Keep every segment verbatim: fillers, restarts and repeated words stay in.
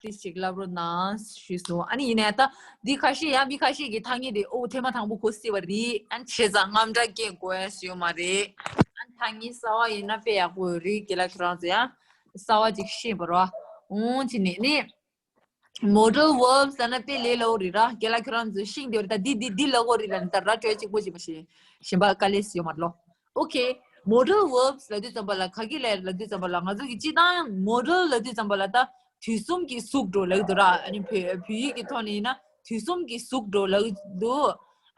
ཏིས་ཅིག་ལབ་རོགས་གནང་ཞུས་སོང་། ཨ་ནི་ཡིན་ནའི་ད་འདི་ཁ་ཤས་ཡང་མི་ཁ་ཤས་ཀྱི་ཐ་སྙད་དེ་ཨོ་ཐེངས་མ་དང་པོ་གོ་སྲིད་པ་རེད། ཨ་ནི་བྱས་ཙང་དངངས་སྐྲག་སྐྱེ་དགོས་ཡ་ཞིག་ཡོད་མ་རེད། ཨ་ནི་ཐ་སྙད་གསར་པ་ཡིན་ན་དཔེ་ཡག་པོ་ཡོད་རེད། རྒན་ལགས་ཁྱོད་རང་ཚོ་ཡང་གསར་པ་ཅིག་ཤེས་པ་རོ། འོང་ཅི་ནས་ནི། Modal verbs ལབ་ན་དཔེ་ལས་སླ་པོ་རེད་ར། རྒན་ལགས་ཁྱོད་རང་ཚོས་ཤེས་འདོད་རེད། ད་འདི་འདི་འདི་ལབ་དགོས་རེད་ལབ་ནས་ད་ར་སྤྲོད་གཅིག་པོ་ཅིག་མ་ཤེས་གཞན་པ་དཀའ་ལས་ཡོད་མ་རེད་ལོ། Okay, modal verbs ལབ་དུས་ཙམ་པ་ལ་ག་གི་ལས་ལབ་དུས་ཙམ་པ་ལ་ང་ཚོ་གི་སྤྱིར་བཏང་modal ལབ་དུས་ཙམ་པ་ལ་ད་དུས་གསུམ་གྱི་གཟུགས་འགྲོ་ལབ་འདུག་ར། ཨ་ནི་བོད་བོད་ཡིག་གི་ཐོག་ནས་ཡིན་ན་དུས་གསུམ་གྱི་གཟུགས་འགྲོ་ལབ་འདུག་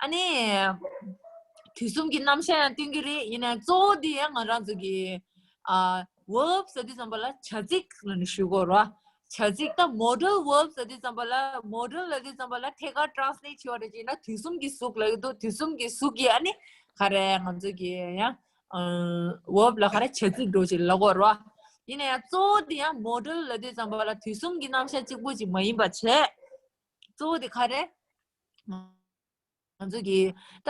ཨ་ནི་དུས་གསུམ་གྱི་རྣམ་གཞག་ཡང་སྟོན་གྱི་རེད། ཡིན་ན་གཙོ་བོ་འདི་ཡང་ང་རང་ཚོ་གི་ཨ་verbs ལབ་དུས་ཙམ་པ་ལ་བྱ་ཚིག་ལབ་ནས་ཞུ་དགོས་ར། བྱ་ཚིག་ད་modal verbs ལབ་དུས་ཙམ་པ་ལ། modal ལབ་དུས་ཙམ་པ་ལ་ཐད་ཀར་translate བྱས་པ་རེད་ཅེ་ན་དུས་གསུམ་གྱི་གཟུགས་ལབ་ཀྱི་འདུག་དུས་གསུམ་གྱི་གཟུགས་ཀྱི་ཨ་ནི་ག་རེ་ང་ཚོ་གི་ཡང་verb ལ་ག་རེ་བྱ་ཚིག་འགྲོ་ཅེས་ལབ་དགོས་རེད་བ། ཡིན་ན་ཡང་གཙོ་བོ་དེ་ཡང་modal ལབ་དུས་ཙམ་པ་ལ་དུས་གསུམ་གྱི་རྣམ་གཞག་གཅིག་པོ་ཅིག་མ་ཡིན་པ་བྱས། གཙོ་བོ་དེ་ག་རེ། ང་ཚོ་གི་ད་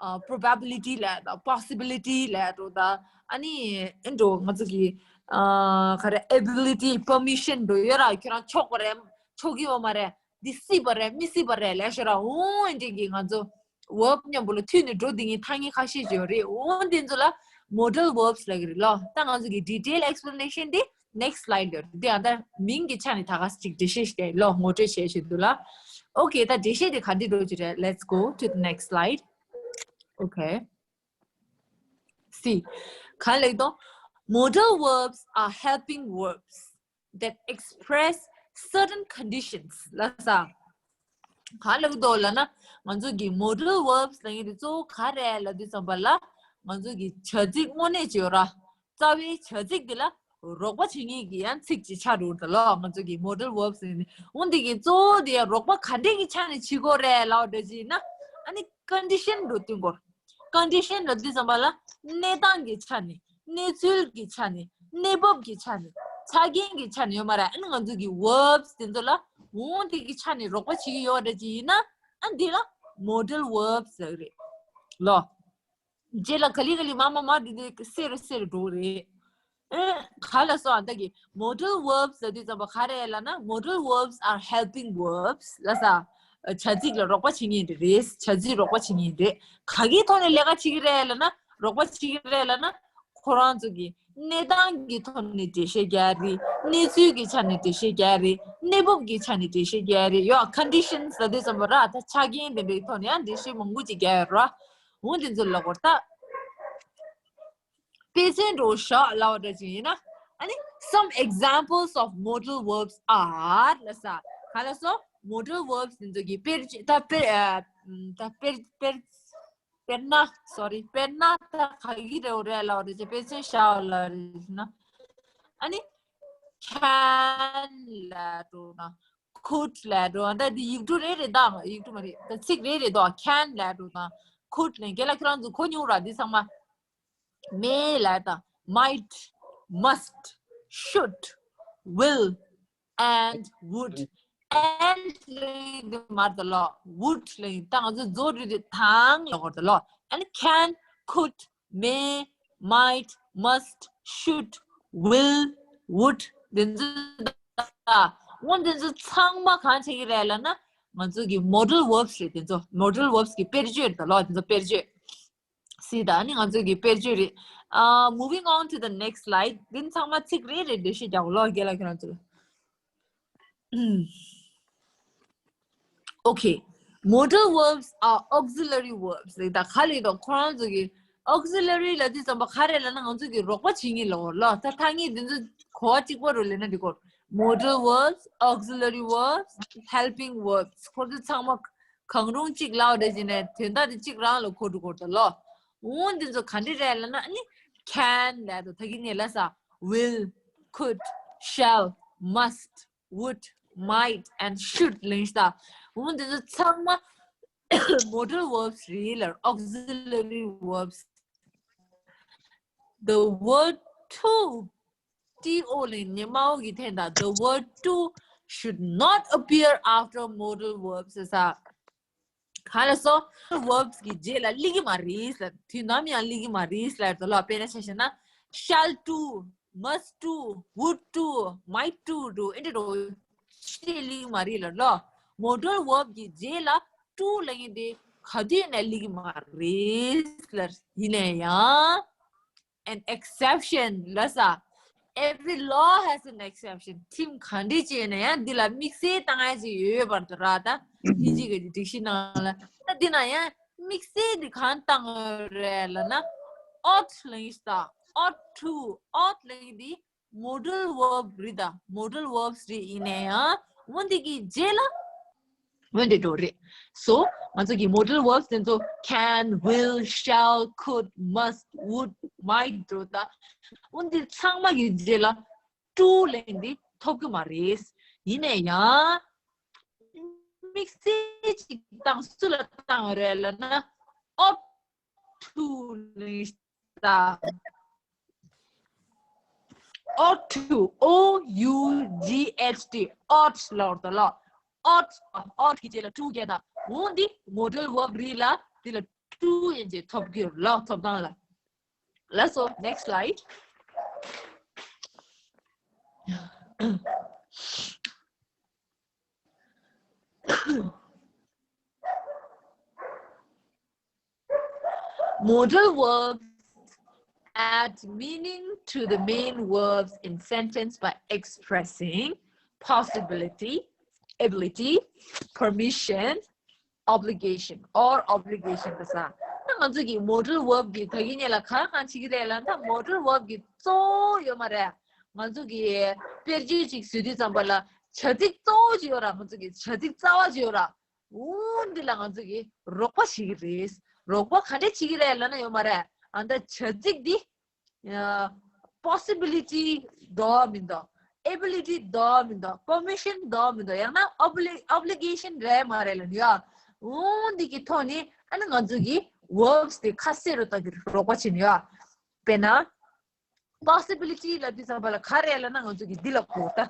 ཨ་probability ལབ་དང་possibility ལབ་འགྲོ་ད། ཨ་ནི་ཨེ་འགྲོ་ང་ཚོ་གི་ཨ་ག་རེ་ability permission འགྲོ་ཡོད་ར། ཁྱོད་རང་ཆོག་པ་རེད། ཆོག་གི་ཡོད་མ་རེད། འདི་སྲིད་པ་རེད། མི་སྲིད་པ་རེད་ལབ་ཤོད་ར། འོ་འདི་གི་ང་ཚོ་verb མཉམ་པོ་ལ་མཐུད་ནས་འགྲོ་འདི་གི་ཐ་སྙད་ཁ་ཤས་ཅིག་ཡོད་རེད། འོ་འདི་ཚོ་ལ་modal verbs ལབ་ཀྱི་རེད་ལོ། ད་ང་ཚོ་གི་detail explanation འདི next slide ལ་རེད། འདི་ཨ་ད་མིང་གི་ཆ་ནས་ད་ག་ཅིག་འགྲེལ་བཤད་ཞིག་ལོ་ངོ་སྤྲོད་བྱས་བྱེད་འདུག་ལ། Okay, ད་འགྲེལ་བཤད་དེ་ག་འདྲ་འགྲོ་གི་རེད། Let's go to the next slide. Okay. See, ག་ལེགས་དོ། Modal verbs are helping verbs that express certain conditions. ལ་ས། ག་ལེགས་དོ་ལ་ན་ང་ཚོ་གི་modal verbs ལ་ཡིན་དུས་གཙོ་བོ་ག་རེ་ལ་དུས་ཙམ་པ་ལ་ང་ཚོ་གི་བྱ་ཚིག་དངོས་གནས་ཅིག་ཡོད་ར། རྩ་བའི་བྱ་ཚིག་འདི་ལ་རོགས་པ་བྱེད་མཁན་གྱི་ཡང་ཚིག་ཅིག་ཆགས་འགྲོ་གི་རེད་ལ། ང་ཚོ་གི་modal verbs ཡིན་ནི་འོ་འདི་གི་གཙོ་བོ་འདི་ཡང་རོགས་པ་ག་འདྲས་ཀྱི་ཆ་ནས་བྱེད་དགོས་རེད་ལབ་འདྲ་ཅིག་ཡིན་ན། ཨ་ནི་condition འགྲོ་སྟོན་དགོས། Condition ལ་དུས་ཙམ་པ་ལ་གནས་སྟངས་ཀྱི་ཆ་ནས། གནས་ཚུལ་གྱི་ཆ་ནས། གནས་བབ་ཀྱི་ཆ་ནས། ཆ་རྐྱེན་གྱི་ཆ་ནས་ཡོད་མ་རེད། ཨ་ནི་ང་ཚོ་གི་verbs དེ་ཚོ་ལ་འོ་འདི་གི་ཆ་ནས་རོགས་པ་བྱེད་ཀྱི་ཡོད་འདྲ་ཅིག་ཡིན་ན། ཨ་འདི་ལ་modal verbs ཟེར་གི་རེད་ལོ། རྗེས་ལ་ག་ལེ་ག་ལེ་མ་མ་མ་འདི་འདི་གསལ་རུ་གསལ་རུ་འགྲོ་གི་རེད། ཨེ། ག་ལ་སོགས་ཨ་ད་གི་modal verbs ལ་དུས་ཙམ་པ་ག་རེ་ལབ་ན། Modal verbs are helping verbs ལ་ས། བྱ་ཚིག་ལ་རོགས་པ་བྱེད་མཁན་དེ་རེད། བྱ་ཚིག་རོགས་པ་བྱེད་མཁན་དེ་ག་གི་ཐོག་ནས་ལས་ཀ་བྱེད་ཀྱི་རེད་ལབ་ན། རོགས་པ་བྱེད་ཀྱི་རེད་ལབ་ན། ཁོ་རང་ཚོ་གི་གནས་སྟངས་ཀྱི་ཐོག་ནས་འགྲེལ་བཤད་རྒྱག་རེད། གནས་ཚུལ་གྱི་ཆ་ནས་འགྲེལ་བཤད་རྒྱག་རེད། གནས་བབ་ཀྱི་ཆ་ནས་འགྲེལ་བཤད་རྒྱག་རེད། ཡོ་conditions ལ་དུས་ཙམ་པ་ར་ད་ཆ་རྐྱེན་དེ་འདྲའི་ཐོག་ནས་ཡང་འགྲེལ་བཤད་མང་པོ་ཅིག་རྒྱག་ཡོད་ར། འོ་དེ་ཚོ་ལ་གོ་ད། དཔེ་མཚོན་འགྲོ་ཞག་ལབ་པ་འདྲ་ཅིག་ཡིན་ན། ཨ་ནི་some examples of modal verbs are ལ་ས། ག་ལ་སོགས་modal verbs དེ་ཚོ་གི་དཔེར་བརྗོད་ད་དཔེར་ཨ་ད་དཔེར་དཔེར་དཔེར་ན་sorry དཔེར་ན་ད་ག་གི་རེ་བ་རེད་ལབ་པ་འདྲ་ཅིག་དཔེ་མཚོན་བཞག་ལ་རེད་ན། ཨ་ནི་can ལབ་འགྲོ་ན་could ལབ་འགྲོ་ན་ད་འདི་ཡིག་འབྲུ་རེ་རེ་ད་ཡིག་འབྲུ་མ་རེད་ད་ཚིག་རེ་རེ་ད་can ལབ་འགྲོ་ན་could ལབ་རྒན་ལགས་ཁྱེད་རང་ཚོ་གོ་མྱོང་ར་འདི་ཚང་མ། May ལབ་དང་། Might, must, should, will, and would. And ལབ་དེ་མ་རེད་ལོ། Would ལབ་ད་ང་ཚོ་རྫོགས་འགྲོ་དེ་དང་ལབ་དགོས་རེད་ལོ། And can, could, may, might, must, should, will, would དེ་ཚོ་ད། འོ་དེ་ཚོ་ཚང་མ་གང་བྱེད་ཀྱི་རེད་ལབ་ན། ང་ཚོ་གི་modal verbs རེད་དེ་ཚོ། Modal verbs གི་དཔེར་བརྗོད་རེད་ལོ། དེ་ཚོ་དཔེར་བརྗོད། སྲིད་ད་ནི་ང་ཚོ་གི་དཔེར་བརྗོད་རེད། Uh, moving on to the next slide. འདི་ཚང་མ་ཚིག་རེ་རེ་འགྲེལ་བཤད་རྒྱག་གོ་ལོ་རྒན་ལགས་ཁྱེད་རང་ཚོ་ལ། Okay. Modal verbs are auxiliary verbs. ད་ག་ལེ་དང་ཁོ་རང་ཚོ་གི་auxiliary ལབ་དུས་ཙམ་པ་ག་རེ་ལབ་ན་ང་ཚོ་གི་རོགས་པ་བྱེད་མཁན་ལབ་ལོ། ད་ཐ་སྙད་འདི་ཚོ་གོ་བ་གཅིག་པ་རུ་ལེན་ན་འགྲིག་གོ། Modal verbs, auxiliary verbs, helping verbs. ཁོ་ཚོ་ཚང་མ་གང་རུང་གཅིག་ལབ་འདྲ་བྱས་ནས་དོན་དག་དེ་གཅིག་རང་ལ་གོ་འགྲོ་གོ་ད་ལོ། འོ་འདི་ཚོ་ག་འདྲ་རེད་ལབ་ན་ཨ་ནི་can ལབ་དང་ད་གིན་ངས་ལབ་ས་will, could, shall, must, would, might and should ལབ་ཡིན་ཤག་འོ་འདི་ཚོ་ཚང་མ་modal verbs རེད་ལ། Auxiliary verbs. The word to, T O ལབ་ཉི་མ་འོག་གི་ཐད་ད། The word to should not appear after modal verbs ཟེར་ས། ག་ལ་སོགས་verbs གི་རྗེས་ལ་སླེབས་ཀྱི་མ་རེད་ལ། དུས་ནམ་ཡང་སླེབས་ཀྱི་མ་རེད་ལ་དོ་ལ། དཔེར་ན་ཆ་བཞག་ན་shall to, must to, would to འགྲོ་ཨེ་འདྲ་འགྲོ། ཅིག་སླེབས་མ་རེད་ལ་ལོ། Modal verb གི་རྗེས་ལ་to ལབ་མཁན་དེ་ག་དུས་ནས་སླེབས་མ་རེད་ལ། ཡིན་ན་ཡང་an exception ལབ་ས། Every law has an exception. ཁྲིམས་ག་འདྲ་ཅིག་ཡིན་ན་ཡང་འདི་ལ་དམིགས་བསལ་བཏང་ཡ་ཅིག་ཡོད་པར་འདུག་ར། ད་ཕྱི་རྒྱལ་གྱི་སྒྲིག་གཞི་ནང་ལ་ད་འདི་ན་ཡང་དམིགས་བསལ་འདི་གང་བཏང་ཡོད་རེད་ལབ་ན། ought ལབ་ཡིན་ས། Ought to, ought ལབ་ཡིན་འདི་modal verb རེད་ད། Modal verbs རེད། ཡིན་ན་ཡང་འོ་འདི་གི་རྗེས་ལ་འོ་འདི་འགྲོ་རེད། So ང་ཚོ་གི་modal verbs དེ་ཚོ་can, will, shall, could, must, would, might འགྲོ་ད། འོ་འདི་ཚང་མ་གི་རྗེས་ལ་to ལབ་ཡིན་འདི་ཐོབ་གི་མ་རེད། ཡིན་ན་ཡང་དམིགས་བསལ་ཅིག་བཏང་སུ་ལ་བཏང་ཡོད་རེད་ལབ་ན། Ought to ལབ་ཡིན་ས། Ought to, O U G H T, ought ལབ་ཡོད་རེད་ལ། Ought, ought གི་རྗེས་ལ་to བརྒྱབ་ན། འོ་འདི་modal verb རེད་ལ། འདི་ལ་to ཡིན་ཅེས་ཐོབ་ཀྱི་ཡོད་ལ། ཐོབ་ཐང་ལ། ལགས་སོ། Next slide. Modal verbs add meaning to the main verbs in sentence by expressing possibility, ability, permission, obligation or obligation ལབ་ས། ད་ང་ཚོ་གི་modal verb གི་ད་གིན་ཉེ་ལ་ག་གང་བྱེད་ཀྱི་རེད་ལབ་ན། ད་modal verb གི་གཙོ་བོ་ཡོད་མ་རེད། ང་ཚོ་གི་དཔེར་བརྗོད་ཅིག་བཟོས་དུས་ཙམ་པ་ལ་བྱ་ཚིག་གཙོ་བོ་ཅིག་ཡོད་ར། ང་ཚོ་གི་བྱ་ཚིག་རྩ་བ་ཅིག་ཡོད་ར། འོ་འདི་ལ་ང་ཚོ་གིས་རོགས་པ་བྱེད་ཀྱི་རེད། རོགས་པ་ག་འདྲས་བྱེད་ཀྱི་རེད་ལབ་ན་ཡོད་མ་རེད། ཨ་ད་བྱ་ཚིག་འདི་possibility འདྲ་མི་འདུག ability འདྲ་མི་འདུག permission འདྲ་མི་འདུག་ཡང་ན་obli- obligation རེད་མ་རེད་ལབ་ཡ། འོ་འདི་གི་ཐོག་ནས་ཨ་ནི་ང་ཚོ་གིས་verbs དེ་ཁ་གསལ་རུ་བཏང་གི་རོགས་པ་བྱེད་ནི་ཡ། དཔེར་ན། possibility ལབ་དུས་ཙམ་པ་ལ་ག་རེ་ལབ་ན། ང་ཚོ་གི་འདི་ལ་གོ་ད།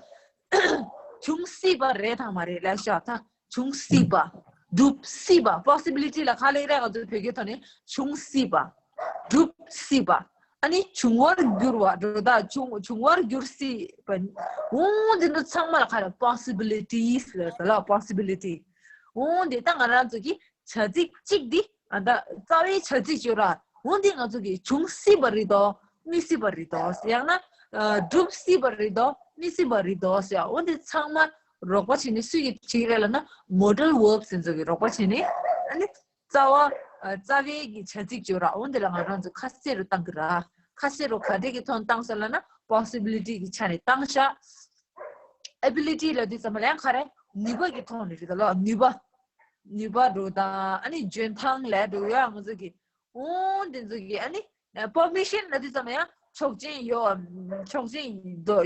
བྱུང་སྲིད་པ་རེད་དང་མ་རེད་ལབ་ཤག་ད་བྱུང་སྲིད་པ། འགྲུབ་སྲིད་པ། possibility ལ་ག་ལབ་རེད། ང་ཚོ་བོད་སྐད་ཐོག་ནས་བྱུང་སྲིད་པ། འགྲུབ་སྲིད་པ། ཨ་ནི་འབྱུང་བར་འགྱུར་བ་འགྲོ་ད། བྱུང་འབྱུང་བར་འགྱུར་སྲིད་པ། འོ་འདི་ཚོ་ཚང་མ་ལ་ག་རེ་possibilities ལབ་ད་ལ། possibility འོ་འདི་ད་ང་རང་ཚོ་གི་བྱ་ཚིག་གཅིག་འདི། ཨ་ད་རྩ་བའི་བྱ་ཚིག་ཅིག་ཡོད་ར། འོ་འདི་ང་ཚོ་གི་བྱུང་སྲིད་པ་རེད་དོ། མི་སྲིད་པ་རེད་དོ། ཡང་ན་ཨ་འགྲུབ་སྲིད་པ་རེད་དོ། མི་སྲིད་པ་རེད་དོ་ཟེར། འོ་འདི་ཚང་མ་རོགས་པ་བྱས་ནས་སུས་ཀྱིས་བྱེད་ཀྱི་རེད་ལབ་ན། modal verbs དེ་ཚོ་གིས་རོགས་པ་བྱས་ནས། ཨ་ནི་རྩ་བ་ཨ་རྩ་བའི་གི་བྱ་ཚིག་ཅིག་ཡོད་ར། འོ་འདི་ལ་ང་རང་ཚོ་ཁ་གསལ་རུ་བཏང་གི་ར། ཁ་གསལ་རུ་ག་འདྲས་ཀྱི་ཐོག་ནས་བཏང་ས་ལབ་ན། possibility གི་ཆ་ནས་བཏང་ཤག ability ལབ་དུས་ཙམ་པ་ལ་ཡང་ག་རེ། ནུས་པ་གི་ཐོག་ནས་རེད་ད་ལོ། ནུས་པ། ནུས་པ་འགྲོ་དང་། ཨ་ནི་འཇོན་ཐང་ལབ་འགྲོ་ཡ་ང་ཚོ་གི། འོ་འདི་ཚོ་གི་ཨ་ནི་permission ལབ་དུས་ཙམ་པ་ཡང་ཆོག་མཆན་ཡོད། ཆོག་མཆན་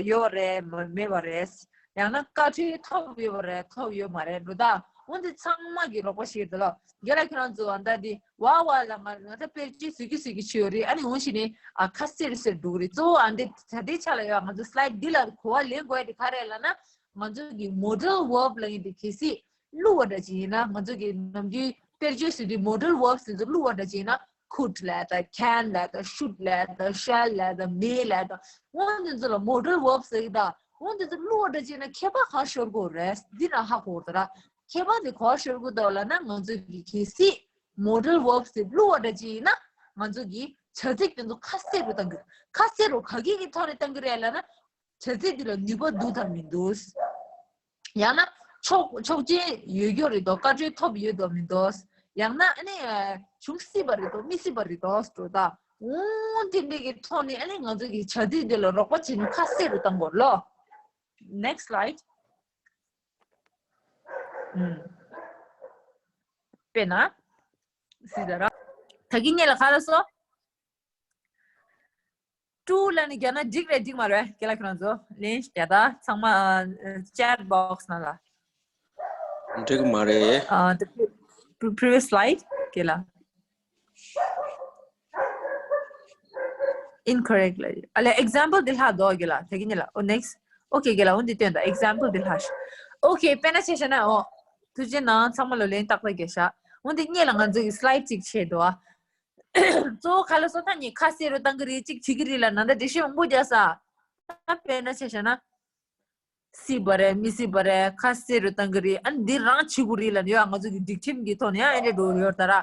ཡོད་རེད་མ་མེད་པ་རེད། ཡང་ན་བཀའ་འཁྲོལ་ཐོབ་ཡོད་པ་རེད་ཐོབ་ཡོད་མ་རེད་འགྲོ་ད། འོ་འདི་ཚང་མ་གི་རོགས་པ་བྱེད་ཀྱི་རེད་ད་ལོ། རྒན་ལགས་ཁྱེད་རང་ཚོ་ཨ་ད་འདི་བ་བ་ལ་ང་ང་ཚོ་དཔེར་བརྗོད་བཟོ་གི་བཟོ་གི་བྱེད་ཡོད་རེད། ཨ་ནི་འོ་ཞིག་ནས་ཨ་ཁ་གསལ་གསལ་འགྲོ་གི་རེད། གཙོ་བོ་ཨ་འདི་ད་ལྟའི་ཆ་ལ་ཡོད། ང་ཚོ་slide འདི་ལ་གོ་བ་ལེན་དགོས་ཡ་དེ་ག་རེ་ལབ་ན། ང་ཚོ་གི་modal verb ལབ་མཁན་དེ་གལ་སྲིད་བླུགས་པ་འདྲ་ཅིག་ཡིན་ན། ང་ཚོ་གི་ནམ་རྒྱུན་དཔེར་བརྗོད་བཟོ་དུས་modal verbs དེ་ཚོ་བླུགས་པ་འདྲ་ཅིག་ཡིན་ན། could ལབ་དང་། can ལབ་དང་། should ལབ་དང་། shall ལབ་དང་། may ལབ་དང་། འོ་འདི་ཚོ་ལ་modal verbs ཟེར་གི་ད། འོ་འདི་ཚོ་བླུགས་པ་འདྲ་ཅིག་ཡིན་ན་ཁྱད་པར་གང་ཤོར་གི་རེད། འདི་ན་ཧ་གོ་ད་ར། ཁྱད་པར་འདི་གང་ཤོར་གི་འདུག་ལབ་ན། ང་ཚོ་གི་གལ་སྲིད་modal verbs དེ་བླུགས་པ་འདྲ་ཅིག་ཡིན་ན། ང་ཚོ་གི་བྱ་ཚིག་དེ་ཚོ་ཁ་གསལ་རུ་བཏང་གི། ཁ་གསལ་རུ་ག་གི་གི་ཐོག་ནས་བཏང་གི་རེད་ལབ་ན། བྱ་ཚིག་འདི་ལ་ནུས་པ་འདུག་དང་མི་འདུག་ཡང་ན་ཆོག་ཆོག་མཆན་ཡོད་ཡོད་རེད་དོ། བཀའ་འཁྲོལ་ཐོབ་ཡོད་དོ་མི་འདུག་ཡང་ན་ཨ་ནི་བྱུང་སྲིད་པ་རེད་དོ་མི་སྲིད་པ་རེད་དོ་འགྲོ་ད། འོ་དེ་འདྲ་གི་ཐོག་ནས་ཨ་ནི་ང་ཚོ་གི་བྱ་ཚིག་འདི་ལ་རོགས་པ་བྱེད་ནུས་ཁ་གསལ་རུ་བཏང་དགོས་ལོ། Next slide. ཨུམ། དཔེར་ན། སྲིད་ད་ར། ད་གིན་ཉེ་ལ་ག་ལ་སོ། ཊུ་ལབ་ནས་རྒྱག་ན་འགྲིག་རེད་འགྲིག་མ་རེད། རྒན་ལགས་ཁྱེད་རང་ཚོ་ལན་རྒྱག་ད། ཚང་མ་ཨ་chat box ནང་ལ། འགྲིག་མ་རེད། ཨ་the pre- previous slide རྒན་ལགས། Incorrect ལབ། ཨ་ལས་example འདི་ལྷག་འདུག་རྒན་ལགས། ད་གིན་ཉེ་ལ། ཨོ་next. Okay རྒན་ལགས། འོ་འདི་སྟོན་ད། example འདི་ལྷག་ཤག Okay དཔེར་ན་ཆ་བཞག་ན། ཨོ་ཐུགས་རྗེ་གནང་། ཚང་མ་ལོ་ལན་ཏག་ཏག་རྒྱག་ཤག་འོ་འདི་ཉེ་ལ་ང་ཚོ་གི་slide གཅིག་ཆད་འདུག་ཨ། གཙོ་བོ་ག་ལ་སོ་ཐ་ནི་ཁ་གསལ་རུ་བཏང་གི་རེད། གཅིག་བྱེད་ཀྱི་རེད་ལབ་ན་ད་འགྲེལ་བཤད་མང་པོ་རྒྱག་ས། ད་དཔེར་ན་ཆ་བཞག་ན། སྲིད་པ་རེད་མི་སྲིད་པ་རེད། ཁ་གསལ་རུ་བཏང་གི་རེད། ཨ་ནི་འདི་རང་བྱེད་དགོས་རེད་ལབ་ནས་ཡོད། ང་ཚོ་གི་སྒྲིག་ཁྲིམས་ཀྱི་ཐོག་ནས་ཡང་ཨེ་འདྲ་འགྲོ་ཡོད་ད་ར།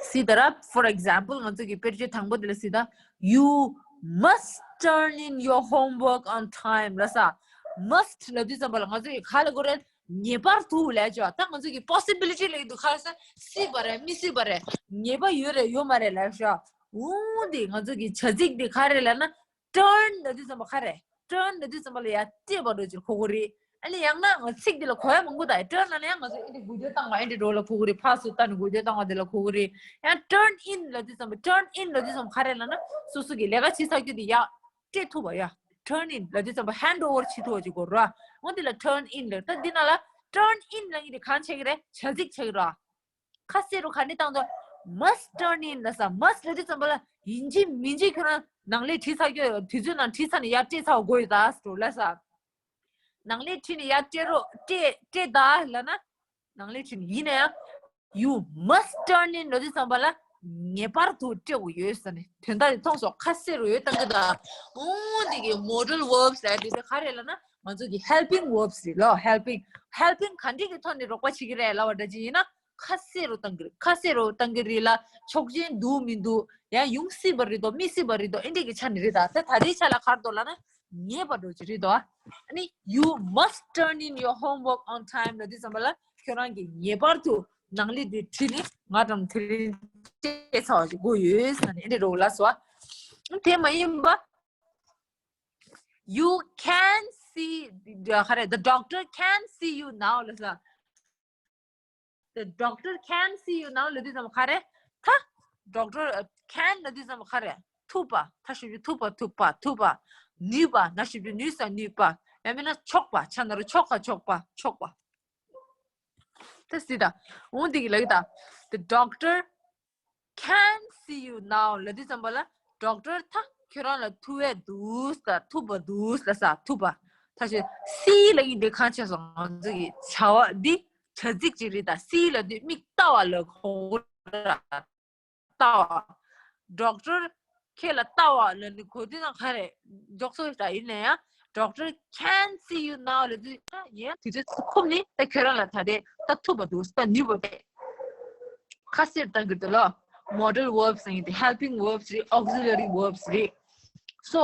སྲིད་ད་ར། For example ང་ཚོ་གི་དཔེར་བརྗོད་དང་པོ་དེ་ལ་སྲིད་ད། You must turn in your homework on time ལབ་ས། Must ལབ་དུས་ཙམ་པ་ལ་ང་ཚོ་གི་ག་ལ་གོ་རེད། ངེས་པར་དུ་ལབ་ཅོ། ད་ང་ཚོ་གི་possibility ལབ་ཀྱི་འདུག་ག་ལ་ས། སྲིད་པ་རེད་མི་སྲིད་པ་རེད། ངེས་པ་ཡོད་རེད་ཡོད་མ་རེད་ལབ་ཤོག་འོ་འདི་ང་ཚོ་གི་བྱ་ཚིག་འདི་ག་རེད་ལབ་ན། Turn ལབ་དུས་ཙམ་པ་ག་རེ། Turn ལབ་དུས་ཙམ་པ་ལ་ཡ་སྤྲད་པ་འགྲོ་ཅིག་གོ་གི་རེད། ཨ་ནི་ཡང་ན་ང་ཚིག་འདི་ལ་གོ་ཡ་མང་པོ་དང་། Turn ལབ་ན་ཡང་ང་ཚོ་ཨེ་འདྲ་འགུལ་སྐྱོད་བཏང་བ་ཨེ་འདྲ་འགྲོ་ལ་གོ་གི་རེད། ཕར་ཚུར་བལྟས་ནས་འགུལ་སྐྱོད་བཏང་བ་འདི་ལ་གོ་གི་རེད། ཡང་turn in ལབ་དུས་ཙམ་པ། Turn in ལབ་དུས་ཙམ་པ་ག་རེ་ལབ་ན་སོ་སོ་གི་ལས་ཀ་བྱེད་ཚར་རྒྱུ་དེ་ཡ་སྤྲད་ཐུབ་པ་ཡ། Turn in ལབ་དུས་ཙམ་པ་hand over བྱེད་ཐུབ་པ་ཅིག་གོ་ར། འོ་འདི་ལ་turn in ལབ། ད་འདི་ནང་ལ་turn in ལབ་ཡིན་དེ་གང་བྱེད་ཀྱི་རེད། བྱ་ཚིག་བྱེད་ཀྱི་ར། ཁ་གསལ་རུ་ག་ནས་བཏང་འདུག must turn in ལབ་ས། Must ལབ་དུས་ཙམ་པ་ལ་ཡིན་གཅིག་མིན་གཅིག་ཁྱོད་རང་ནང་ལས་བྲིས་ཚར་རྒྱུ་དུས་ཚོད་ནང་བྲིས་ཚར་ནས་ཡར་སྤྲད་ཚར་བ་དགོས་ཡོད་ད་ཟེར་ལབ་ས། ནང་ལས་བྲིས་ནས་ཡར་སྤྲད་རོགས་སྤྲད་སྤྲད་ད་ལབ་ན། ནང་ལས་བྲིས་ནས་ཡིན་ན་ཡང་you must turn in ལབ་དུས་ཙམ་པ་ལ་ངེས་པར་དུ་སྤྲད་དགོས་ཡོད་ཟེར་ནས་དོན་དག་དེ་མཐོང་སོང་། ཁ་གསལ་རུ་ཡོད་བཏང་གི་ད། འོ་འདི་གི་modal verbs ལབ་དེ་ག་རེ་ལབ་ན་ང་ཚོ་གི་helping verbs རེད་ལོ། Helping helping ག་འདྲ་གི་ཐོག་ནས་རོགས་པ་བྱེད་ཀྱི་རེད་ལབ་པ་འདྲ་ཅིག་ཡིན་ན། ཁ་གསལ་རུ་བཏང་གི་རེད། ཁ་གསལ་རུ་བཏང་གི་རེད་ལ་ཆོག་མཆན་འདུག་མི་འདུག་ཡང་ཡོང་སྲིད་པ་རེད་དོ་མི་སྲིད་པ་རེད་དོ་ཨེ་འདྲས་ཀྱི་ཆ་ནས་རེད་ད། ད་ད་རེས་ཆ་ལ་ག་རེ་འདུག་ལབ་ན་ངེས་པ་འགྲོ་གི་རེད་དོ། ཨ་ནི་you must turn in your homework on time ལབ་དུས་ཙམ་པ་ལ་ཁྱོད་རང་གིས་ངེས་པར་དུ་ནང་ལས་དེ་བྲིས་ནས་ང་དང་དེ་རིང་སྤྲད་ཚར་བ་ཞིག་དགོས་ཡོད་ཟེར་ནས་ཨེ་འདྲས་རེད་ལབ་སོང་། དེ་མ་ཡིན་པ། You can see ག་རེ། The doctor can see you now ལབ་ས། The doctor can see you now ལབ་དུས་ཙམ་ག་རེ། ད་doctor can ལབ་དུས་ཙམ་ག་རེ། ཐུབ་པ། ད་ཞིབ་ཞིབ་ཐུབ་པ་ཐུབ་པ་ཐུབ་པ། ནུས་པ། ན་ཞིབ་ཞིབ་ནུས་ས་ནུས་པ། ཡང་མིན་ན་ཆོག་པ། ཆ་ན་རུ་ཆོག་ག་ཆོག་པ་ཆོག་པ། ད་སྲིད་ད། འོ་འདི་གི་ལབ་ཀྱི་ད། The doctor can see you now ལབ་དུས་ཙམ་པ་ལ་doctor ད་ཁྱོད་རང་ལ་ཐུབ་པ་འདུག་ས། ཐུབ་པ་འདུག་ལབ་ས། ཐུབ་པ། ད་ཞེས་see ལབ་ཀྱི་འདི་གང་བྱས་སོང་། ང་ཚོ་གི་བྱ་བ་འདི་བྱ་ཚིག་ཅིག་རེད་ད། see ལབ་དུས་མིག་ལྟ་བ་ལ་གོ་ར། ལྟ་བ། doctor ཁྱེད་ལ་ལྟ་བ་ལབ་ནི་གོ་དུས་ན་ག་རེ། འཇོག་སོ་ད་ཡིན་ན་ཡང་doctor can see you now ལབ་དུས་ད་ཡིན་དུས་ཚོད་ཁོམ་ནི་ད་ཁྱོད་རང་ལ་ད་རེས་ད་ཐུབ་པ་འདུག་ད་ནུས་པ་མེད། ཁ་གསལ་བཏང་གི་འདུག་ལོ། Modal verbs ཡིན་ཏེ་helping verbs རེད། Auxiliary verbs རེད། So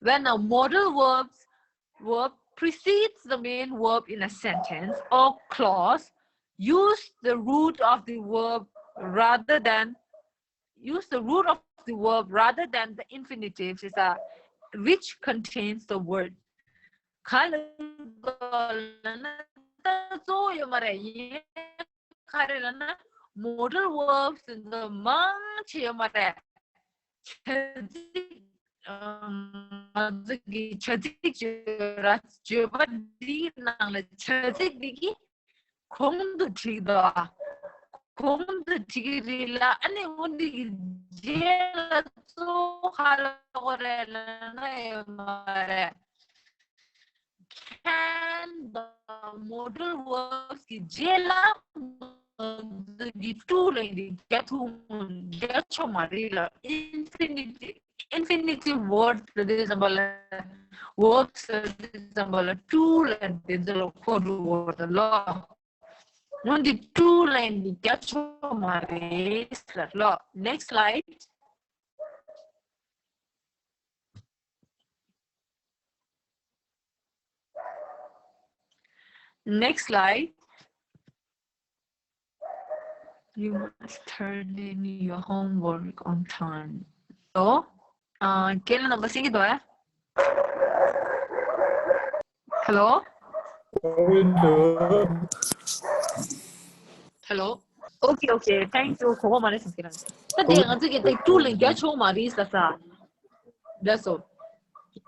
when a modal verbs verb precedes the main verb in a sentence or clause, use the root of the verb rather than use the root of the verb rather than the infinitive is a which contains the word. ག་ལ་ག་ལ་ན་ད་གཙོ་བོ་ཡོད་མ་རེད། ཡིན་ག་རེ་ལ་ན་modal verbs འདི་མང་ཆེ་ཡོད་མ་རེད། བྱ་ཚིག་ང་ཚོ་གི་བྱ་ཚིག་བརྗོད་ར་བརྗོད་པ་འདིའི་ནང་ལ་བྱ་ཚིག་འདི་གི་གོང་དུ་བྲིས་འདུག་གོང་དུ་བྲིས་ཀྱི་རེད་ལ། ཨ་ནི་འོ་འདི་གི་རྗེས་ལ་གཙོ་བོ་ག་ལ་གོ་རེད་ལ་ན་ཡོད་མ་རེད། Can དང་modal verbs གི་རྗེས་ལ་ང་ཚོ་གི་to ལབ་ཡིན་དེ་རྒྱག་ཐུབ་རྒྱག་ཆོག་མ་རེད་ལ། infinitive infinitive word ལབ་དུས་ཙམ་པ་ལ། verbs ལབ་དུས་ཙམ་པ་ལ་to ལབ་དེ་ཚོ་ལ་གོ་འགྲོ་དགོས་རེད་ལ། འོན་ཏེ་to ལབ་ཡིན་དེ་རྒྱག་ཆོག་མ་རེད་ལ། Next slide. Next slide. You must turn in your homework on time. So, uh, Kayla number six. Hello? Hello? Okay, okay. Thank you. ཁོ་ཁོ་མ་ནས་སྐྱེ་རང་། ད་དེ་ང་ཚོ་གི་དེ་to ལ་རྒྱག་ཆོག་མ་རེད་ཟེར་ས། That's all.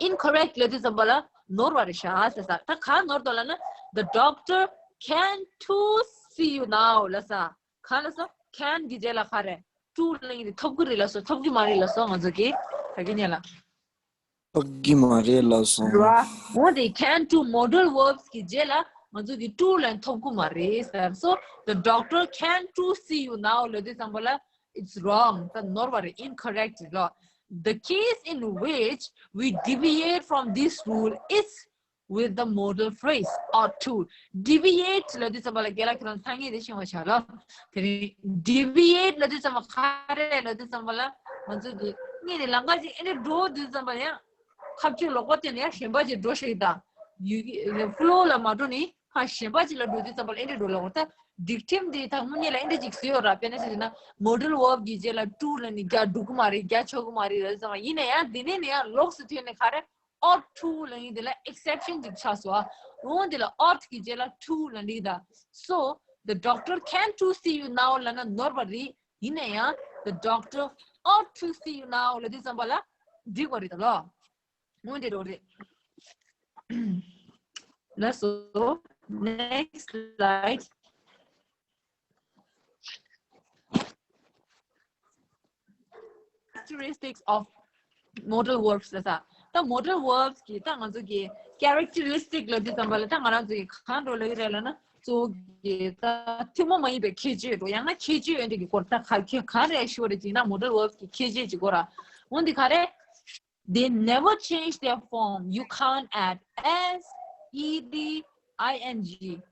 Incorrect ལབ་དུས་ཙམ་པ་ལ་ནོར་བ་རེད་ཤག་ཟེར་ས། ད་ག་ནོར་འདུག་ལབ་ན། The doctor can to see you now ལབ་ས། ག་ལབ་ས། Can གི་རྗེས་ལ་ག་རེ། To ལབ་ཡིན་དེ་ཐོབ་ཀྱི་རེད་ལབ་སོང་། ཐོབ་ཀྱི་མ་རེད་ལབ་སོང་། ང་ཚོ་གི་ད་གི་ཉན་ལ། ཐོབ་ཀྱི་མ་རེད་ལབ་སོང་། རེད་བ། འོ་དེ་can to modal verbs གི་རྗེས་ལ་ང་ཚོ་གི་to ལབ་ཐོབ་ཀྱི་མ་རེད་ཟེར། So the doctor can to see you now ལབ་དུས་ཙམ་པ་ལ་it's wrong. ད་ནོར་བ་རེད། Incorrect རེད་ལོ། the case in which we deviate from this rule is with the modal phrase ought to. Deviate ལབ་དུས་ཙམ་པ་ལ་རྒན་ལགས་ཁྱེད་རང་ཐ་སྙད་དེ་ཤེས་པ་བྱ་ལ། དེ་རིང་deviate ལབ་དུས་ཙམ་པ་ག་རེ་ལབ་དུས་ཙམ་པ་ལ་ང་ཚོ་གི་སྔོན་ནས་ལམ་ཁ་ཅིག་ཨེ་འདྲ་འགྲོ་དུས་ཙམ་པ་ཡང་ཁ་གཅོད་ལོག་པ་བསྟན་ནས་ཡང་གཞན་པ་ཅིག་འགྲོ་ཤེས་ད། ཡུལ་གྱི་flow ལ་མ་འགྲོ་ནས་ཁ་གཞན་པ་ཅིག་ལ་འགྲོ་དུས་ཙམ་པ་ལ་ཨེ་འདྲ་འགྲོ་ལ་འོ་ད། སྒྲིག་ཁྲིམས་དེ་ད་དངོས་གནས་ལ་ཨེ་འདྲ་ཅིག་བཟོས་ཡོད་ར། དཔེར་ན་ཞིག་ན་modal verb གི་རྗེས་ལ་to ལབ་ནས་རྒྱག་འགྲོ་གི་མ་རེད། རྒྱག་ཆོག་གི་མ་རེད་ལབ་ཙམ་པ་ཡིན་ན་ཡང་དེ་ནས་ནས་ཡང་ལོགས་སུ་ཐོན་ནས་ག་རེ། ought to ལབ་ཡིན་དེ་ལ་exception ཅིག་ཆགས་སོང་ཨ། འོ་དེ་ལ་ought གི་རྗེས་ལ་to ལབ་འདི་གི་ད། So the doctor came to see you now ལབ་ན་ནོར་བ་རེད། ཡིན་ན་ཡང་the doctor ought to see you now ལབ་དུས་ཙམ་པ་ལ་འགྲིག་པ་རེད་ད་ལོ། འོ་དེ་འགྲོ་རེད། ལགས་སོ། Next slide. Characteristics of modal verbs ལ་ས། ད་modal verbs གི་ད་ང་ཚོ་གི་characteristic ལབ་དུས་ཙམ་པ་ལ་ད་ང་རང་ཚོ་གི་གང་འགྲོ་ལ་ཡོད་རེད་ལབ་ན་གཙོ་བོ་གི་ད་ཐུན་མོང་མ་ཡིན་པའི་ཁྱད་ཆོས་འགྲོ། ཡང་ན་ཁྱད་ཆོས་ཡོད་འདྲ་གི་སྐོར་ད་ག་ཁྱད་ག་རེ་ཞུ་བ་རེད་ཅིག་ན་modal verbs གི་ཁྱད་ཆོས་ཅིག་སྐོར་ར། འོན་ཏེ་ག་རེ། They never change their form. You can't add s, ed, ing.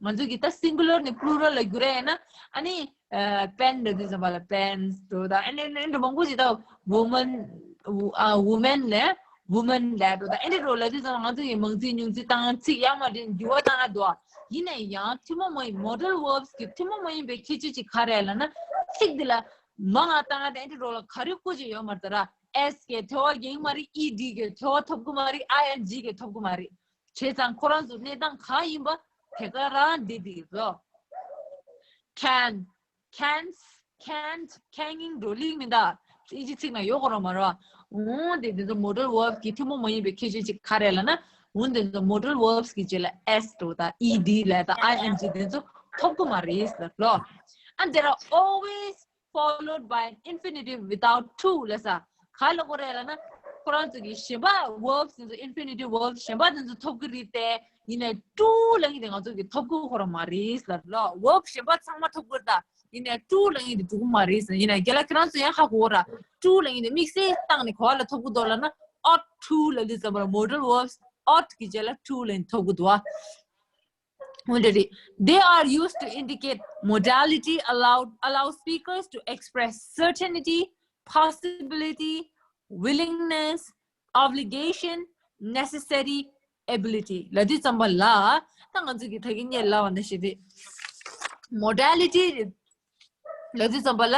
ང་ཚོ་གི་ད་singular ནས་plural ལ་བསྒྱུར་ཡ་ཡིན་ན་ཨ་ནི་pen ལབ་དུས་ཙམ་པ་ལ་pens འགྲོ། ད་ཨ་ནི་ཨ་ནི་མང་པོ་ཞིག་ད་woman, women ལས་woman ལབ་འགྲོ། ད་ཨ་ནི་འགྲོ་ལབ་དུས་ཙམ་པ་ང་ཚོ་གི་མང་ཚིག་ཉུང་ཚིག་བཏང་ཚིག་ཡར་མར་འགྲོ་འགྱུར་བ་བཏང་ཡ་འདུག་ཡིན་ན་ཡང་ཐུན་མོང་མ་ཡིན་modal verbs གི་ཐུན་མོང་མ་ཡིན་པའི་ཁྱད་ཆོས་ཅིག་ག་རེ་ལབ་ན་ཚིག་འདི་ལ་མང་ང་བཏང་ཡ་ད་ཨ་ནི་འགྲོ་ལ་ག་རེ་བཀོལ་ཅིག་ཡོད་མ་རེད་ད་ར། s གི་ཐོ་བ་འགེངས་མ་རེད། ed གི་ཐོ་བ་ཐོབ་གི་མ་རེད། ing གི་ཐོབ་གི་མ་རེད། བྱས་ཙང་ཁོ་རང་ཚོ་གནས་སྟངས་གང་ཡིན་པ་དེ་ག་རང་འདི་འདི་རོ། can, can't, can't, can't འགྲོ་ལིག་མི་འདའ། ཨི་ཇི་ཚིག་ན་ཡོད་གོ་རོ་མ་རོ། འོ་དེ་དེ་ཚོ་modal verbs གི་ཐུན་མོང་མ་ཡིན་པའི་ཁྱད་ཆོས་ཅིག་ག་རེ་ལབ་ན། འོ་དེ་ཚོ་modal verbs གི་རྗེས་ལ་s འགྲོ་ད་ed ལབ་ད་ing དེ་ཚོ་ཐོབ་གི་མ་རེད་ལབ་ལོ། And there are always followed by an infinitive without to ལ་ས། ག་ལ་གོ་རེ་ལ་ན། ཁོ་རང་ཚོ་གི་གཞན་པ་verbs དེ་ཚོ་infinitive verbs གཞན་པ་དེ་ཚོ་ཐོབ་གི་རེད་དེ། ཡིན་ནའི་to ལ་ཡིན་དེ་ང་ཚོ་གི་ཐོབ་གི་ཁོ་རང་མ་རེད་ལ་ལོ། verb གཞན་པ་ཚང་མ་ཐོབ་གི་རེད་ད། ཡིན་ནའི་to ལ་ཡིན་དེ་འགྲོ་གི་མ་རེད། ཡིན་ནའི་རྒན་ལགས་ཁྱེད་རང་ཚོ་ཡང་ཧ་གོ་ར། to ལ་ཡིན་དེ་དམིགས་བསལ་བཏང་ནས་ག་བ་ལ་ཐོབ་གི་འདུག་ལ་ན། ought to ལ་ལི་ཙམ་པ་modal verbs ought གི་རྗེས་ལ་to ལ་ཡིན་ཐོབ་གི་འདུག་ཨ། They are used to indicate modality allowed, allow speakers to express certainty, possibility, willingness, obligation, necessary, ability. ལ་དུས་ཙམ་པ་ལ་ད་ང་ཚོ་གི་ད་གིན་ཉེ་ལ་བ་འདི་ཞིག་དེ་modality ལ་དུས་ཙམ་པ་ལ།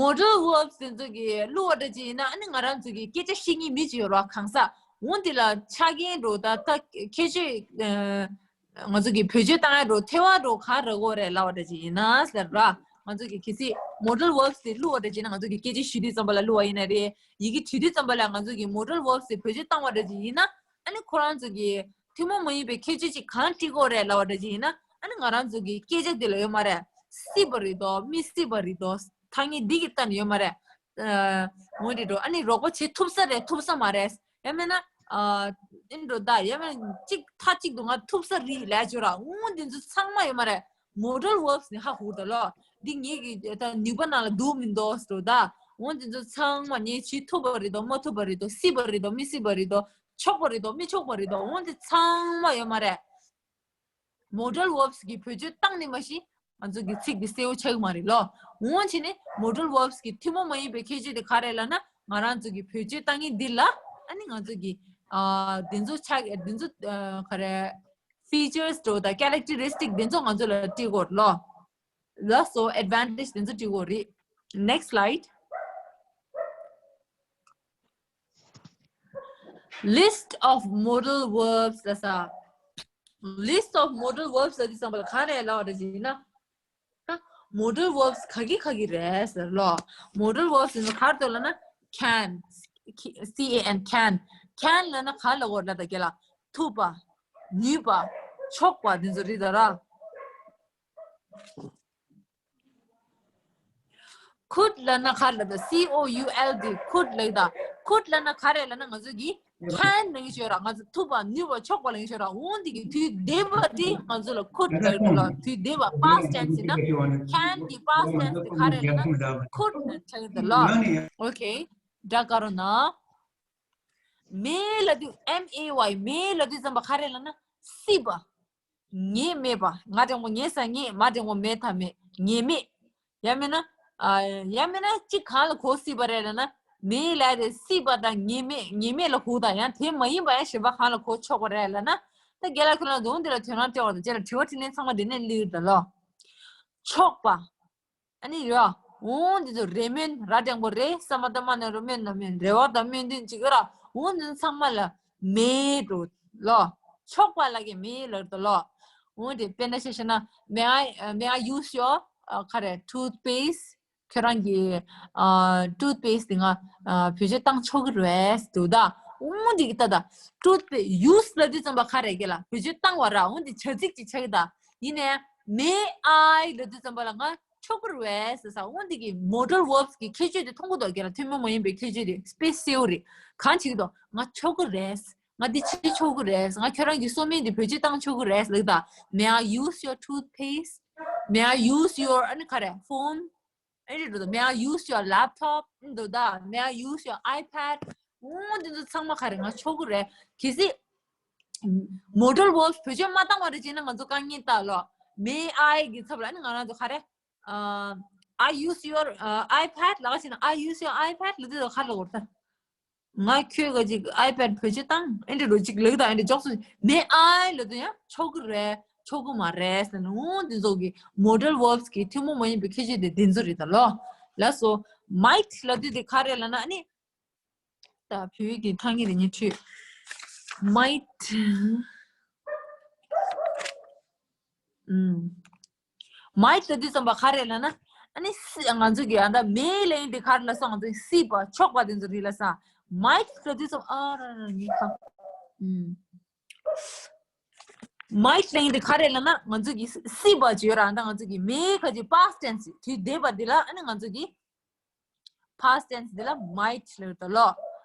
Modal verbs དེ་ཚོ་གི་བླུ་བ་འདྲ་ཅིག་ཡིན་ན་ཨ་ནི་ང་རང་ཚོ་གི་སྐད་ཆ་བཤད་མཁན་མི་ཅིག་ཡོད་ར་གང་ཟག་འོ་འདི་ལ་ཆ་རྐྱེན་འགྲོ་ད་ད་ཁྱད་ཆོས་ང་ཚོ་གི་བེད་སྤྱོད་བཏང་ཡ་འགྲོ་ཐེ་བ་འགྲོ་ག་ར་གོ་རེད་ལབ་པ་འདྲ་ཅིག་ཡིན་ན་ཟེར་ར། ང་ཚོ་གི་གལ་སྲིད་modal verbs དེ་བླུ་བ་འདྲ་ཅིག་ཡིན་ན་ང་ཚོ་གི་སྐད་ཆ་ཞུ་དུས་ཙམ་པ་ལ་བླུ་བ་ཡིན་ན་རེད། ཡི་གེ་བྲིས་དུས་ཙམ་པ་ལ་ང་ཚོ་གི་modal verbs དེ་བེད་སྤྱོད་བཏང་བ་འདྲ་ཅིག་ཡིན་ན་ཨ་ནི་ཁོ་རང་ཚོ་གི་ཐུན་མོང་མ་ཡིན་པའི་ཁྱད་ཆོས་ཅིག་གང་སྤྲད་དགོས་རེད་ལབ་པ་འདྲ་ཅིག་ཡིན་ན། ཨ་ནི་ང་རང་ཚོ་གི་སྐད་ཆ་འདི་ལ་ཡོད་མ་རེད། སྲིད་པ་རེད་དོ། མི་སྲིད་པ་རེད་དོ། ཐ་སྙད་འདི་གི་སྟེང་ནས་ཡོད་མ་རེད། ཨ། འོ་འདྲ་འགྲོ། ཨ་ནི་རོགས་པ་བྱེད་ཐུབ་ས་རེད་ཐུབ་ས་མ་རེད། ཡང་མིན་ན། ཨ། ཨིན་འགྲོ་ད་ཡང་མིན་གཅིག་མཐའ་གཅིག་ཏུ་ང་ཐུབ་ས་རེད་ལབ་བརྗོད་ར། འོ་འདི་ཚོ་ཚང་མ་ཡོད་མ་རེད། modal verbs ནི་ཧ་གོ་ད་ལོ། འདི་ངེད་ཀྱི་ད་ནུས་པ་ནང་ལ་འདུག་མི་འདུག་ཟེར་ད། འོ་འདི་ཚོ་ཚང་མ་ངས་བྱེད་ཐུབ་པ་རེད་དོ། མ་ཐུབ་པ་རེད་དོ། སྲིད་པ་རེད་དོ། མི་སྲིད་པ་རེད་དོ། ཆོག་པ་རེད་དོ། མི་ཆོག་པ་རེད་དོ། འོ་འདི་ཚང་མ་ཡོད་མ་རེད། modal verbs གི་བེད་སྤྱོད་བཏང་ནས་མ་གཞི་ང་ཚོ་གི་ཚིག་འདི་གསལ་བོ་ཆགས་ཀྱི་མ་རེད་ལོ། འོ་བྱས་ནས་modal verbs གི་ཐུན་མོང་མ་ཡིན་པའི་ཁྱད་ཆོས་དེ་ག་རེ་ལབ་ན། ང་རང་ཚོ་གི་བེད་སྤྱོད་བཏང་མཁན་འདི་ལ་ཨ་ནི་ང་ཚོ་གི་ཨ་འདི་ཚོ་ཆགས་འདི་ཚོ་ཨ་ག་རེ་features འགྲོ་དང་characteristic འདི་ཚོ་ང་ཚོ་ལ་སྤྲད་དགོས་རེད་ལོ། ལགས་སོ། advantage དེ་ཚོ་བྲིས་དགོས་རེད། Next slide. List of modal verbs ལ་ས། List of modal verbs ལ་དེ་ཙམ་པ་ལ་ག་རེ་ལབ་པ་ཞིག་ཡིན་ན། modal verbs ག་གི་ག་གི་རེད་ཟེར་ལོ། modal verbs ཡིན་ན་ག་རེ་འདུག་ལབ་ན། can, c a n, can, can ལབ་ན་ག་ལ་གོ་ལ་ད་ག་ལ་ཐུབ་པ། ནུས་པ། ཆོག་པ་དེ་ཚོ་རེད་ད་ར། could ལབ་ན་ག་རེ་ལབ་ད། c o u l d, could ལབ་ད། could ལབ་ན་ག་རེ་ལབ་ན་ང་ཚོ་གི་ ཁན་ལེན་ཤོད་ར། ང་ཚོ་ཐུབ་པ་ནུས་པ་ཆོག་པ་ལེན་ཤོད་ར། འོན་ཏེ་གི་དུས་འདས་པ་དེ་ང་ཚོ་ལ་ཁུཌ་ལབ་ལ། དུས་འདས་པ་past tense ཡིན་ན་ཁན་གི་past tense དེ་ག་རེ་ལབ་ན་ཁུཌ་ཆགས་ཡོད་ལ། ཨོ་ཁེ། ད་ག་རེ་ན། མེད་ལབ་དུས་M A Y མེད་ལབ་དུས་ཙམ་པ་ག་རེ་ལབ་ན་སྲིད་པ། ངེས་མེད་པ། ང་འདྲ་པོ་ངེས་ས་ངེས། མ་འདྲ་པོ་མེད་ཐ་མེད། ངེས་མེད། ཡང་མིན་ན། ཨ། ཡང་མིན་ན་གཅིག་གང་ལ་གོ་སྲིད་པ་རེད་ལབ་ན། མེད་ལབ་དེ་སྲིད་པ་དང་ངེས་མེད། ངེས་མེད་ལ་གོ་དང་། ཡང་དེ་མ་ཡིན་པ་ཡང་གཞན་པ་གང་ལ་གོ་ཆོག་པ་རེད་ལབ་ན། ད་རྒན་ལགས་ཁྱོད་རང་ཚོ་འདི་ལ་དོ་སྣང་སྤྲད་པ་དང་རྗེས་ལ་དྲི་བ་དྲིས་ལན་ཚང་མ་འདི་ནས་སླེབས་ཡོད་ད་ལོ། ཆོག་པ། ཨ་ནི་ཡོད། འོ་འདི་ཚོ་རེ་སྨོན་ར་འདྲ་པོ་རེད། ས་མ་ད་མ་ན་རོ་སྨོན་ན་སྨོན། རེ་བ་དང་སྨོན་འདུན་ཅིག་ར། འོ་འདི་ཚོ་ཚང་མ་ལ་མེད་འགྲོ་ལོ། ཆོག་པ་ལ་གི་མེད་ལབ་ད་ལོ། འོ་འདི་དཔེར་ན་ཆ་བཞག་ན། May I, uh, may I use your, uh, ག་རེ། Toothpaste? ཁྱོད་རང་གི་ཨ། toothpaste དེ་ང་ཨ། བེད་སྤྱོད་བཏང་ཆོག་གི་རེད་འདུག་ད། འོ་འདི་གི་ད་ད། toothpaste use ལབ་དུས་ཙམ་པ་ག་རེ་གི་ལ། བེད་སྤྱོད་བཏང་བ་ར། འོ་འདི་བྱ་ཚིག་ཅིག་ཆགས་ཀྱི་ད། ཡིན་ནའི་may I ལབ་དུས་ཙམ་པ་ལ་ང་ཆོག་གི་རེད་ཟེར་ས། འོ་འདི་གི་modal verbs གི་ཁྱད་ཆོས་དེ་མཐོང་གི་འདུག་གི་ལ། ཐུན་མོང་མ་ཡིན་པའི་ཁྱད་ཆོས་དེ་སྤེ་སེའུ་རེད། གང་བྱེད་ཀྱི་འདུག་ང་ཆོག་གི་རེད། ང་འདི་བྱེད་ཆོག་གི་རེད། ང་ཁྱོད་རང་གི་སོ་སྨན་འདི་བེད་སྤྱོད་བཏང་ཆོག་གི་རེད་ལབ་ད། May I use your toothpaste? May I use your ཨ་ནི་ག་རེ། phone? ཨེ་རེད་འགྲོ་ད། May I use your laptop? འགྲོ་ད། May I use your iPad? འོ་འདི་ཚོ་ཚང་མ་ག་རེ། ང་ཆོག་གི་རེད། གལ་སྲིད་modal verbs བེད་སྤྱོད་མ་བཏང་བ་རེད་ཅེ་ན་ང་ཚོ་དཀའ་ངལ་ད་ལོ། May I གི་ཚབ་ལ་ནི་ང་རང་ཚོ་ག་རེ། I use your, uh, iPad ལབ་ཅེ་ན། I use your iPad ལབ་དུས་ག་རེ་ལབ་དགོས་རེད་ད། ང་ཁྱོད་ག་ཅིག་iPad བེད་སྤྱོད་བཏང་། ཨེ་འདྲ་འགྲོ་ཅིག་ལབ་ད། ཨེ་འདྲ་འཇོག་སུ། May I ལབ་དུས་ཡང་ཆོག་གི་རེད། ཆོག་གི་མ་རེད་ཟེར་ནས། འོ་འདི་ཚོ་གི་modal verbs གི་ཐུན་མོང་མ་ཡིན་པའི་ཁྱད་ཆོས་དེ་འདི་ཚོ་རེད་ད་ལོ། ལགས་སོ། Might ལབ་དུས་དེ་ག་རེ་ལབ་ན། ཨ་ནི་ད་བོད་ཡིག་གི་ཐང་གི་རེ་ཉིན་ཁྲིད། Might. ཨུམ། Might ལབ་དུས་ཙམ་པ་ག་རེ་ལབ་ན། ཨ་ནི་སྲིད། ང་ཚོ་གི་ཨ་ད་may ལབ་ཡིན་དེ་ག་རེ་ལབ་སོང་། ང་ཚོ་སྲིད་པ་ཆོག་པ་དེ་ཚོ་རེད་ལབ་སོང་། Might ལབ་དུས་ཙམ། ཨ་ར་ར་ཉིན་ཁ། ཨུམ། Might ལབ་ཡིན་དེ་ག་རེ་ལབ་ན། ང་ཚོ་གི་སྲིད་པ་ཅིག་ཡོད་ར། ཨ་ད་ང་ཚོ་གི་may ག་ཅིག past tense དུས་འདས་པ་འདི་ལ་ཨ་ནི་ང་ཚོ་གི past tense འདི་ལ་might ལབ་ད་ལོ།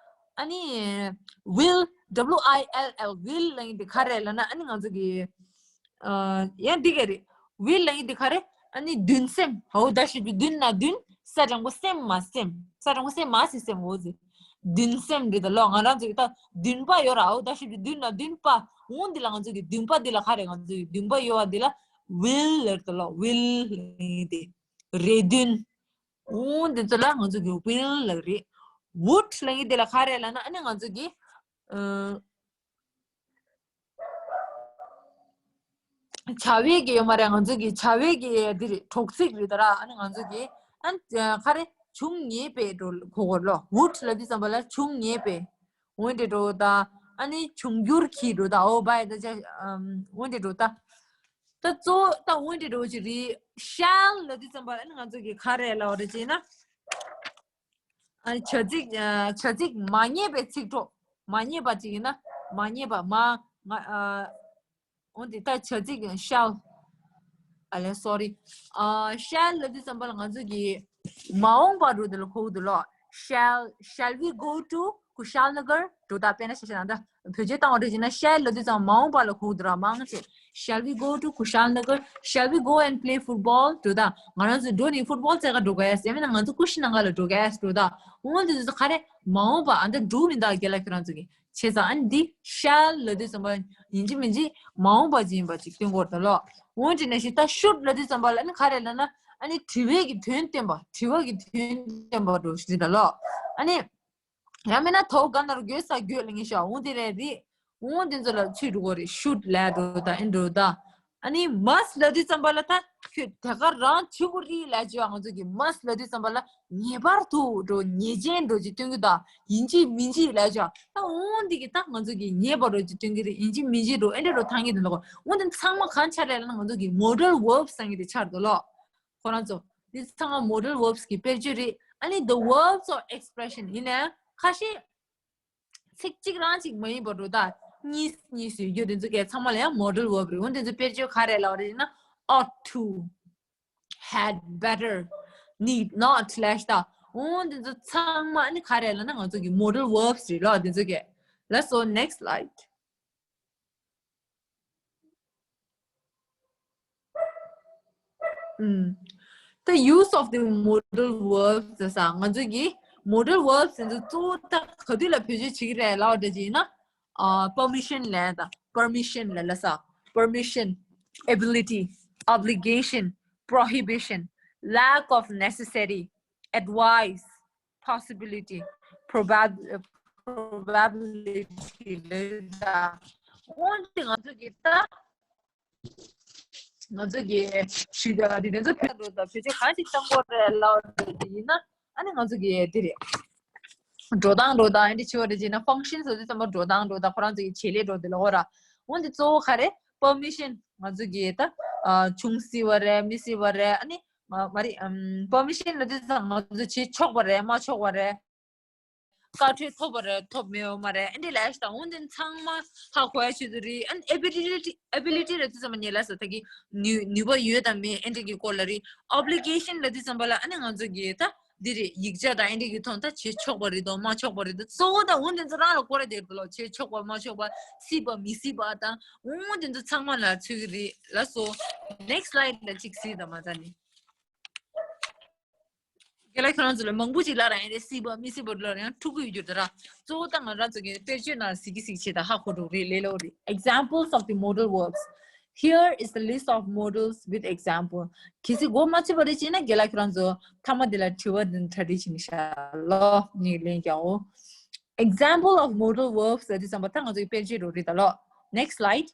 ཨ་ནི་will, W I L L, will ལབ་ཡིན་དེ་ག་རེ་ལབ་ན། ཨ་ནི་ང་ཚོ་གི་ཨ། ཡང་འདི་ག་རེ། will ལབ་ཡིན་དེ་ག་རེ། ཨ་ནི་འདུན་སེམས། ཧའོ་ད་ཞིབ་ཏུ་འདུན་ན་འདུན། ས་དྲང་པོ་སེམས་མ་སེམས། ས་དྲང་པོ་སེམས་མ་སེ་སེམས་འོ་ཟེ། འདུན་སེམས་རེད་ད་ལོ། ང་རང་ཚོ་གི་ད་འདུན་པ་ཡོད་ར། ཧའོ་ད་ཞིབ་ཏུ་འདུན་ན་འདུན་པ། འོ་འདི་ལ་ང་ཚོ་གི་འདུན་པ་འདི་ལ་ག་རེ། ང་ཚོ་གི་འདུན་པ་ཡོད་པ་འདི་ལ་will ལབ་ད་ལོ། will ལབ་ཡིན་དེ་རེ་འདུན། འོ་འདི་ཚོ་ལ་ང་ཚོ་གི་will ལབ་རེད། Would ལབ་ཡིན་དེ་ལ་ག་རེ་ལབ་ན། ཨ་ནི་ང་ཚོ་གི་ཨ། བྱ་བའི་གི་ཡོད་མ་རེད། ང་ཚོ་གི་བྱ་བའི་གི་འདི་རེད། གྲོགས་ཚིག་རེད་ད་ར། ཨ་ནི་ང་ཚོ་གི་ཨ་ནི་ག་རེ། བྱུང་ངེས་པའི་འགྲོ་གོ་གོ་ལོ། Would ལབ་དུས་ཙམ་པ་ལ་བྱུང་ངེས་པའི། འོ་འདི་འགྲོ་ད། ཨ་ནི་འབྱུང་འགྱུར་གྱི་འགྲོ་ད། འོ་བའི་ད་ཅ། འོ་འདི་འགྲོ་ད། ད་གཙོ་བོ་ད་འོ་འདི་འགྲོ་ཅི་རེད། Shall ལབ་དུས་ཙམ་པ་ལ་ཨ་ནི་ང་ཚོ་གི་ག་རེ་ལབ་རེད་ཅེ་ན། ཨ་ནི་བྱ་ཚིག་ཨ། བྱ་ཚིག་མ་ངེས་པའི་ཚིག་གྲོགས། མ་ངེས་པ་ཅིག་ཡིན་ན། མ་ངེས་པ། མ་ང་ཨ། འོ་འདི་ད་བྱ་ཚིག shall། ཨ་ལེ་sorry། ཨ། Shall ལབ་དུས་ཙམ་པ་ལ་ང་ཚོ་གི་མ་འོངས་པ་འགྲོ་དེ་ལ་གོ་གི་འདུག་ལོ། Shall, shall we go to Kushalnagar? འགྲོ་ད། དཔེར་ན་ཆ་བཞག་ན་ད་བེད་སྤྱོད་བཏང་བ་འདྲ་ཅིག་ན། Shall ལབ་དུས་ཙམ་མ་འོངས་པ་ལ་གོ་གི་འདུག་ར། མང་ཆེ། Shall we go to Kushalnagar? Shall we go and play football? འགྲོ་ད། ང་རང་ཚོ་འགྲོ་ནས་ཕུཊ་བོལ་རྩེ་ག་འགྲོ་གས། ཡང་མིན་ན་ང་ཚོ་ཀུ་ཤི་ན་གར་ལ་འགྲོ་གས། འགྲོ་ད། འོ་འདི་ཚོ་ག་རེ། མ་འོངས་པ། ཨ་ད་འགྲོ་མི་འདུག་རྒན་ལགས་ཁྱོད་རང་ཚོ་གི། བྱས་ཙང་ཨ་ནི་འདི་shall ལབ་དུས་ཙམ་པ་ཡིན་གཅིག་མིན་གཅིག་མ་འོངས་པ་ཅིག་ཡིན་པ་ཅིག་སྟོན་གྱི་ཡོད་རེད་ད་ལོ། འོ་འདི་ནང་བཞིན་ད་should ལབ་དུས་ཙམ་པ་ལ་ཨ་ནི་ག་རེ་ལབ་ན། ཨ་ནི་དྲི་བའི་གི་དོན་སྟོན་པ། དྲི་བ་གི་དོན་སྟོན་པ་འགྲོ་ཞིག་རེད་ད་ལོ། ཨ་ནི། ཡང་མིན་ན་དོ་ག་ན་རུ་དགོས་ས་དགོས་ལ་ངེས་ཤོག་འོ་དེ་རེད་རེད། འོ་དེ་ཚོ་ལ་ཚུད་འགྲོ་གི་རེད། should ལབ་འགྲོ་ད། ཨེ་འགྲོ་ད། ཨ་ནི་must ལབ་དུས་ཙམ་པ་ལ་ད་ཁྱོད་དེ་ག་རང་བྱེད་དགོས་རེད་ལབ་བྱས། ང་ཚོ་གི་must ལབ་དུས་ཙམ་པ་ལ་ངེས་པར་དུ་འགྲོ། ངེས་ཅན་འགྲོ་ཅིག་སྟོན་གྱི་ད། ཡིན་གཅིག་མིན་གཅིག་ལབ་བྱས། ད་འོ་འདི་གི་ད་ང་ཚོ་གི་ངེས་པར་འགྲོ་ཅིག་སྟོན་གྱི་རེད། ཡིན་གཅིག་མིན་གཅིག་འགྲོ། ཨེ་འདྲ་འགྲོ་ཐང་གི་འདུག་ལ་གོ། འོ་དེ་ཚང་མ་གང་ཆགས་རེད་ལབ་ན། ང་ཚོ་གི་modal verbs ཟེར་མཁན་དེ་ཆགས་འདུག་ལོ། ཁོ་རང་ཚོ། འདི་ཚང་མ་modal verbs གི་དཔེར་བརྗོད་རེད། ཨ་ནི་the verbs of expression ཡིན་ནའང་ཁ་ཤས་ཚིག་གཅིག་རང་གཅིག་མ་ཡིན་པ་འགྲོ་ད། གཉིས་གཉིས་སུ་ཡོད་རྒྱུ་དེ་ཚོ་གས་ཚང་མ་ལ་ཡང་modal verb རེད། འོ་དེ་ཚོ་དཔེར་བརྗོད་ག་རེ་ལབ་རེད་ན། ought to, had better, need not ལབ་ཤག་འོ་དེ་ཚོ་ཚང་མ་ཨ་ནི་ག་རེ་ལབ་ན། ང་ཚོ་གི་modal verbs རེད་ལོ། དེ་ཚོ་གས། Let's go next slide. ཨུམ། The use of the modal verbs ཟེར་ས་ང་ཚོ་གི་modal verbs ཟེར་ཚོ་གཙོ་བོ་ད་ག་དུས་ལ་བེད་སྤྱོད་བྱེད་ཀྱི་རེད་ལབ་འདྲ་ཅིག་ཡིན་ན། ཨ། permission ལབ་ད། permission ལབ་ལབ་ས། permission, ability, obligation, prohibition, lack of necessity, advice, possibility, probab- probability ལབ་ད། འོན་ཏེ་ང་ཚོ་གི་ད། ང་ཚོ་གི་ཞུ་ཡ་དེ་དེ་ཚོ་བེད་འགྲོ་ད་བེད་སྤྱོད་གང་ཞིག་གཏང་དགོས་རེད་ལབ་འདྲ་ཡིན་ན། ཨ་ནི་ང་ཚོ་གི་དེ་རེད། འགྲོ་སྟངས་འགྲོ་སྟངས་ཨ་འདྲ་བྱེད་པ་རེད་ཅེ་ན། function ཟེར་དུས་ཙམ་པ་འགྲོ་སྟངས་འགྲོ་སྟངས་ཁོ་རང་ཚོ་གི་བྱེད་ལས་འགྲོ་དེ་ལ་འོ་ར། འོན་ཏེ་གཙོ་བོ་ག་རེ། permission ང་ཚོ་གི་ད་ཨ་འབྱུང་སྲིད་པ་རེད་མི་སྲིད་པ་རེད། ཨ་ནི་མ་མ་རེད། ཨམ། permission ལབ་དུས་ཙམ་ང་ཚོ་བྱེད་ཆོག་པ་རེད་མ་ཆོག་པ་རེད། བཀའ་འཁྲོལ་ཐོབ་པ་རེད་ཐོབ་མེད་པ་མ་རེད། ཨ་འདྲ་ལབ་ཤག་ད། འོན་ཏེ་ཚང་མ་ཧ་གོ་ཡ་ཆེད་དུ་རེད། ཨ་ནི་ability, ability ལབ་དུས་ཙམ་པ་ངས་ལབ་ས་ད་གི་ནུས་ནུས་པ་ཡོད་དང་མེད་ཨ་འདྲ་གི་སྐོར་ལ་རེད། obligation ལབ་དུས་ཙམ་པ་ལ་ཨ་ནི་ང་ཚོ་གི་ད་འདི་རེད། ཡིག་ཆ་དང་ཨ་འདྲ་གི་ཐོག་ད་བྱེད་ཆོག་པ་རེད་དང་མ་ཆོག་པ་རེད་དང་གཙོ་བོ་ད་འོན་ཏེ་ཚོ་རང་ལ་སྐོར་ར་དེ་རེད་ལོ། བྱེད་ཆོག་པ་མ་ཆོག་པ་སྲིད་པ་མི་སྲིད་པ་དང་འོན་ཏེ་ཚོ་ཚང་མ་ལ་ཚུད་ཀྱི་རེད། ལགས་སོ། next slide ལ་གཅིག་གཟིགས་དང་མ་ད་ནི། རྒན་ལགས་ཁྱོད་རང་ཚོ་ལ་མང་པོ་ཅིག་ལབ་ར་ཡིན་རེད། སྲིད་པ་མི་སྲིད་པ་ལབ་ར་ཡང་ཕྲུ་གུ་ཡོད་རྒྱུ་དེ་ར། གཙོ་བོ་ད་ང་རང་ཚོ་གི་དཔེར་བརྗོད་ནང་གཟིགས་ཀྱི་གཟིགས་བྱེད་ད་ཧ་གོ་འགྲོ་རེད། ལས་སླ་པོ་རེད། Examples of the modal verbs. Here is the list of modals with example. གལ་སྲིད་གོ་མ་ཚོད་པ་རེད་ཅེ་ན་རྒན་ལགས་ཁྱོད་རང་ཚོ་མཐའ་མ་དེ་ལ་དྲི་བ་འདི་གྲ་སྒྲིག་བྱེད་ནི་ཤ་ལོ་ནི་ལན་རྒྱག་འོ། Example of modal verbs ཟེར་དུས་ཙམ་པ་ད་ང་ཚོ་གི་དཔེར་བརྗོད་འགྲོ་རེད་ད་ལོ། Next slide.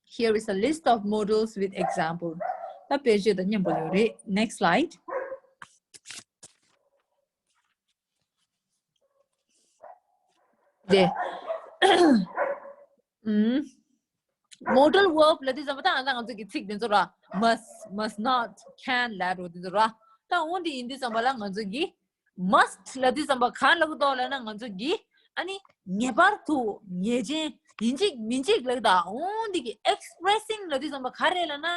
Here is a list of modals with example. ད་དཔེར་བརྗོད་དང་མཉམ་པོ་ཡོད་རེད། Next slide. དེ། ཨུམ། modal verb ལབ་དུས་ཙམ་པ་ད་ང་ཚོ་གི་ཚིག་དེ་ཚོ་ར། must, must not, can ལབ་རོ་དེ་ཚོ་ར། ད་འོན་ཏེ་ཡིན་དུས་ཙམ་པ་ལ་ང་ཚོ་གི must ལབ་དུས་ཙམ་པ་གང་ལབ་གི་འདུག་ལབ་ན་ང་ཚོ་གི་ཨ་ནི་ངེས་པར་དུ་ངེས་ཅན་ཡིན་གཅིག་མིན་གཅིག་ལབ་གི་ད། འོན་ཏེ་གི་expressing ལབ་དུས་ཙམ་པ་ག་རེ་ལབ་ན།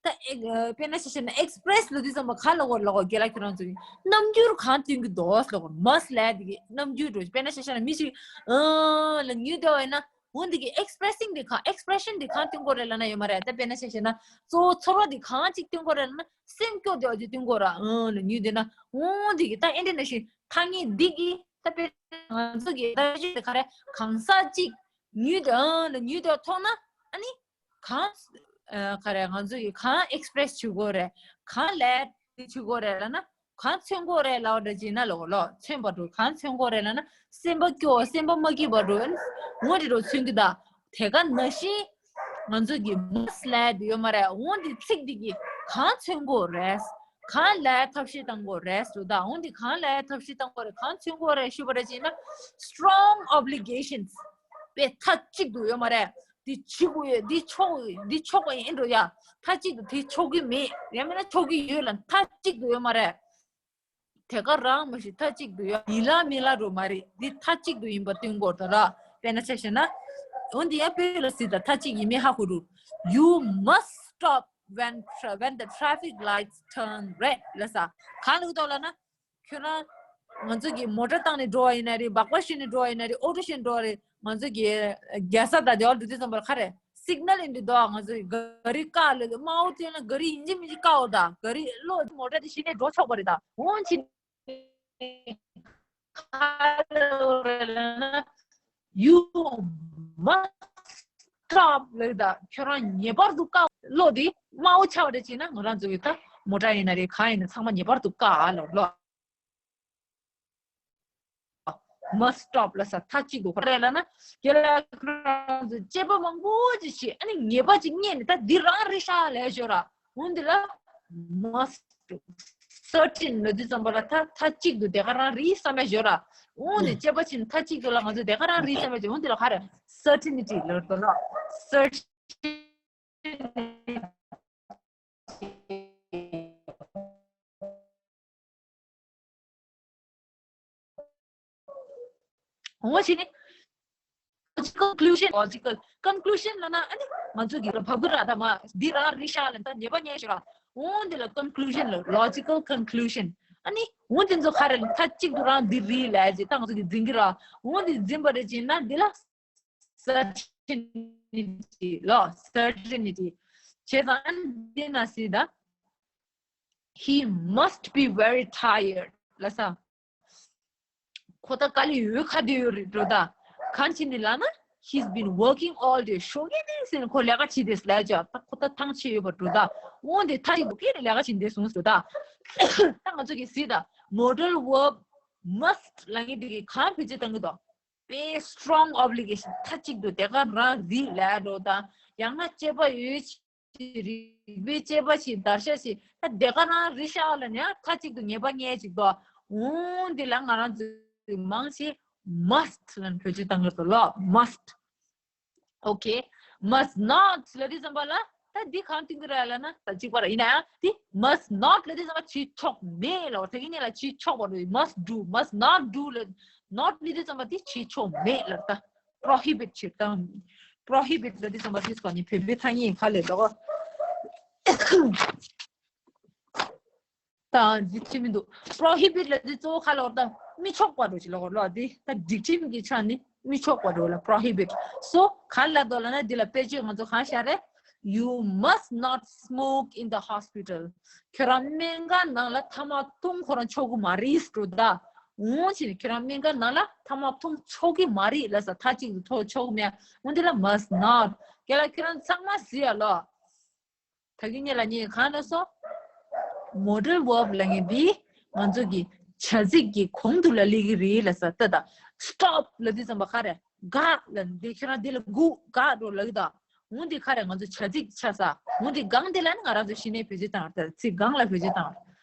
ད་ཨེ་དཔེར་ན་ཆ་བཞག་ན་express ལབ་དུས་ཙམ་པ་ག་ལབ་དགོས་ལབ་དགོས་རྒན་ལགས་ཁྱོད་རང་ཚོ་གི་རྣམ་འགྱུར་གང་སྟོན་གི་འདུག་ལབ་དགོས། must ལབ་དེ་གི་རྣམ་འགྱུར་འགྲོ། དཔེར་ན་ཆ་བཞག་ན་མི་ཞིག་ཨང་ལ་ཉུལ་བསྡད་པ་ཡིན་ན། འོན་ཏེ་གི་expressing དེ་གང་expression དེ་གང་སྟོན་གོ་རེད་ལབ་ན་ཡོད་མ་རེད། ད་དཔེར་ན་ཆ་བཞག་ན་གཙོ་བོ་ཚོར་བ་དེ་གང་ཅིག་སྟོན་གོ་རེད་ལབ་ན་སེམས་སྐྱོ་བསྡད་པ་ཅིག་སྟོན་གོ་ར། ཨང་ལ་ཉུལ་བསྡད་ན། འོན་ཏེ་གི་ད་ཨེ་འདྲ་ནང་བཞིན་ཐ་སྙད་འདི་གི་ད་དཔེར་ང་ཚོ་གི་ད་གཞི་དེ་ག་རེ་གང་ཟག་ཅིག་ཉུལ་བསྡད་ཨང་ལ་ཉུལ་བསྡད་མཐོང་ན་ཨ་ནི་གང་ཨ་ག་རེ་ང་ཚོ་གི་གང་express བྱེད་གོ་རེད། གང་ལབ་བྱེད་གོ་རེད་ལབ་ན། གང་མཚོན་གོ་རེད་ལབ་འདྲ་ཅིག་ན་ལོ་ལོ་མཚོན་པ་འགྲོ། གང་མཚོན་གོ་རེད་ལབ་ན་སེམས་པ་སྐྱོ་བ་སེམས་པ་མ་སྐྱིད་པ་འགྲོ། འོ་དེ་འགྲོ་མཚོན་གི་ད། དེ་ག་ནང་བཞིན་ང་ཚོ་གི་must ལབ་དེ་ཡོད་མ་རེད། འོ་དེ་ཚིག་དེ་གི་གང་མཚོན་གོ་རེད། གང་ལབ་ཐབས་ཤེས་གཏང་གོ་རེད་ཟེར་ད། འོ་དེ་གང་ལབ་ཐབས་ཤེས་གཏང་གོ་རེད། གང་མཚོན་གོ་རེད་ཞུས་པ་རེད་ཅེ་ན། strong obligations དཔེ་མཐའ་གཅིག་ཏུ་ཡོད་མ་རེད། འདི་བྱེད་དགོས་ཡོད། འདི་ཆོག་འདི་ཆོག་པ་ཡིན་འགྲོ་ཡ། མཐའ་གཅིག་ཏུ་དེ་ཆོག་གི་མེད། ཡང་མིན་ན་ཆོག་གི་ཡོད་ལ་མཐའ་གཅིག་ཏུ་ཡོད་མ་རེད། དེ་ག་རང་མ་ཞིག་མཐའ་གཅིག་ཏུ་ཡོད། ཡིན་ལ་མིན་ལ་འགྲོ་མ་རེད། འདི་མཐའ་གཅིག་ཏུ་ཡིན་པ་སྟོན་དགོས་ད་ར། དཔེར་ན་ཆ་བཞག་ན། འོན་ཏེ་ཡང་དཔེ་ལ་སྲིད་ད་མཐའ་གཅིག་ཡིན་མིན་ཧ་གོ་འགྲོ། You must stop when tra- when the traffic lights turn red ལ་ས། གང་ལ་གི་ཐོག་ལ་ན། ཁྱོད་རང་ང་ཚོ་གི་མོ་ཊ་བཏང་ནས་འགྲོ་བ་ཡིན་ན་རེད། སྦག་སྦག་ཤེས་ནས་འགྲོ་བ་ཡིན་ན་རེད། ཨོ་ཊོ་ཤེས་ནས་འགྲོ་བ་རེད། ང་ཚོ་གི་རྒྱལ་ས་དང་དེ་བ་འགྲོ་དུས་ཙམ་པར་ག་རེ་སིག་ནལ་ཡིན་དུས་དོ། ང་ཚོ་གི་ག་རི་བཀག་ལ་དམར་པོ་བཏོན་ན་ག་རི་ཡིན་གཅིག་མིན་གཅིག་བཀག་འོ་ད། ག་རི་གློག་མོ་ཊ་དེ་གཞི་ནས་འགྲོ་ཆོག་པ་རེད་ད། འོན་ཕྱིན་ག་རེ་རེད་ལབ་ན། You must stop ལབ་ད། ཁྱོད་རང་ངེས་པར་དུ་བཀག་གློག་དེ་དམར་པོ་ཆགས་པ་རེད་ཅེ་ན་ང་རང་ཚོ་གི་ད་མོ་ཊ་ཡིན་ན་རེད། གང་ཡིན་ན་ཚང་མ་ངེས་པར་དུ་བཀག་ལབ་ལོ། must stop ལ་ས་མཐའ་གཅིག་ཏུ་ཁོ་རེ་ལ་ན། རྒན་ལགས་ཁོ་རང་ཚོ་དཔྱད་པ་མང་པོ་ཅིག་བྱེད། ཨ་ནི་ངེས་པ་ཅིག་རྙེད་ནས་ད་འདི་རང་རེད་ཤག་ལབ་ཞོར་ར། འོན་ཏེ་ལ་must certain ལབ་དུས་ཙམ་པ་ལ་ད་མཐའ་གཅིག་ཏུ་དེ་ག་རང་རེད་བསམ་ཡ་ཞོར་ར། འོན་ཏེ་དཔྱད་པ་ཕྱིན་མཐའ་གཅིག་ཏུ་ལ་ང་ཚོ་དེ་ག་རང་རེད་བསམ་ཡ་ཞོར། འོན་ཏེ་ལ་ག་རེ་certainty ལབ་དོ་ལ་certain འོ་ཞེས་ནི། logical conclusion, logical conclusion ལབ་ན་ཨ་ནི་ང་ཚོ་གི་བབ་གི་ར་ད་མ་འདི་རང་རེད་ཤག་ལབ་ད་ཉེས་པ་རྙེད་ཤག་ར། འོ་འདི་ལ་conclusion ལ་logical conclusion། ཨ་ནི་འོ་དེ་ཚོ་ག་རེ་མཐའ་གཅིག་ཏུ་རང་འདི་རེད་ལབ་ཅིག་ད་ང་ཚོ་གི་འཛིན་གི་ར། འོ་དེ་འཛིན་པ་རེད་ཅེ་ན་འདི་ལ་certainty ལོ། certainty བྱས་ཙང་ཨ་ནི་འདི་ན་སྲིད་ད། He must be very tired ལ་ས། ཁོ་ད་དཀའ་ལས་ཡོད་ཁ་དེ་ཡོད་རེད་འགྲོ་ད། གང་བྱས་ནས་ལབ་ན། He's been working all day. ཞོགས་ཀས་ནས་ཟེར་ནས་ཁོ་ལས་ཀ་བྱེད་དེ་ལས་ཅག་ད་ཁོ་ད་ཐང་ཆད་ཡོད་པ་འགྲོ་ད། འོན་ཏེ་ཐ་ཡི་བུ་ཀེ་ནས་ལས་ཀ་བྱེད་དེ་སོང་ཟེར་ད། ད་ང་ཚོ་གི་སྲིད་ད། Modal verb must ལབ་མཁན་དེ་གི་གང་བེད་སྤྱོད་བཏང་གི་འདུག་དཔེ་strong obligation མཐའ་གཅིག་ཏུ་དེ་ག་རང་རིགས་ལས་འགྲོ་ད། ཡང་ན་སྤྱོད་པ་ཡོད། རིགས་པས་དཔྱད་པ་ཞིག་བརྡར་ཤ་ཞིག་ད་དེ་ག་རང་རི་ཤག་ལ་ནས་ཁ་ཅིག་ཏུ་ངེས་པ་ངེས་ཅིག་ཏོ། འོང་འདི་ལ་ང་རང་ཚོས་མང་ཆེ་must ལ་བེད་སྤྱོད་བཏང་གི་འདུག་ལོ། must. Okay. Must not ལ་དེ་ཙམ་པ་ལ་ད་འདི་གང་སྟོན་གི་ར་ལ་ན་ད་གཅིག་པ་ར་ཡིན་ན་ཡང་དེ་must not ལ་དེ་ཙམ་པ་བྱེད་ཆོག་མེད་ལ། ད་གིན་ཉེ་ལ་བྱེད་ཆོག་པ་རེད། must do, must not do ལ་not ལ་དེ་ཙམ་པ་དེ་བྱེད་ཆོག་མེད་ལ་ད། prohibit བྱེད་སྟངས། prohibit ལ་དེ་ཙམ་པ་དེ་སྐོར་ནས་བོད་པའི་ཐ་སྙད་ཁ་ལས་འདུག་དང་འཇིགས་ཆེ་མི་འདུག prohibit ལ་དེ་གཙོ་བོ་ཁ་ལོར་དང་མི་ཆོག་པ་རུ་ཅི་ལོག་ལོ། དེ་ད་སྒྲིག་ཁྲིམས་ཀྱི་ཆ་ནས་མི་ཆོག་པ་རུ་ལ་prohibit སོ་ག་ལ་དོ་ལ་ན་དེ་ལ་དཔེ་བརྗོད་ང་ཚོ་གང་ཤར་རེད། You must not smoke in the hospital. ཁྱོད་རང་སྨན་ཁང་ནང་ལ་ཐ་མག་འཐུང་ཁོ་རང་ཆོག་གི་མ་རེད་འགྲོ་ད། འོང་ཕྱིན་ཁྱོད་རང་སྨན་ཁང་ནང་ལ་ཐ་མག་འཐུང་ཆོག་གི་མ་རེད་ལ་ས་མཐའ་གཅིག་ཏུ་ཐོག་ཆོག་གི་མེད། འོང་དེ་ལ་must not རྒྱ་ལ་ཁྱོད་རང་ཚང་མ་ཟི་ཡ་ལོ། ད་གིན་ཉེ་ལ་ཉེ་གང་ལ་སོ། Modal verb ལ་ངེས་པའི་ང་ཚོ་གི་བྱ་ཚིག་གི་གོང་དུ་ལ་ལི་གི་རེད་ལ་ས་ད་ད། Stop ལ་དེ་ཙམ་པ་ག་རེ་ག་ལ་འདི་ཁྱོད་རང་འདི་ལ་གུ་ག་འགྲོ་ལ་གི་ད། འོན་ཏེ་ཁ་རེ་ང་ཚོ་བྱ་ཚིག་ཆ་ས། འོན་ཏེ་གང་དེ་ལ་ནི་ང་རང་ཚོ་གཞི་ནས་བེད་སྤྱོད་བཏང་བ་ཚིག་གང་ལ་བེད་སྤྱོད་བཏང་བ།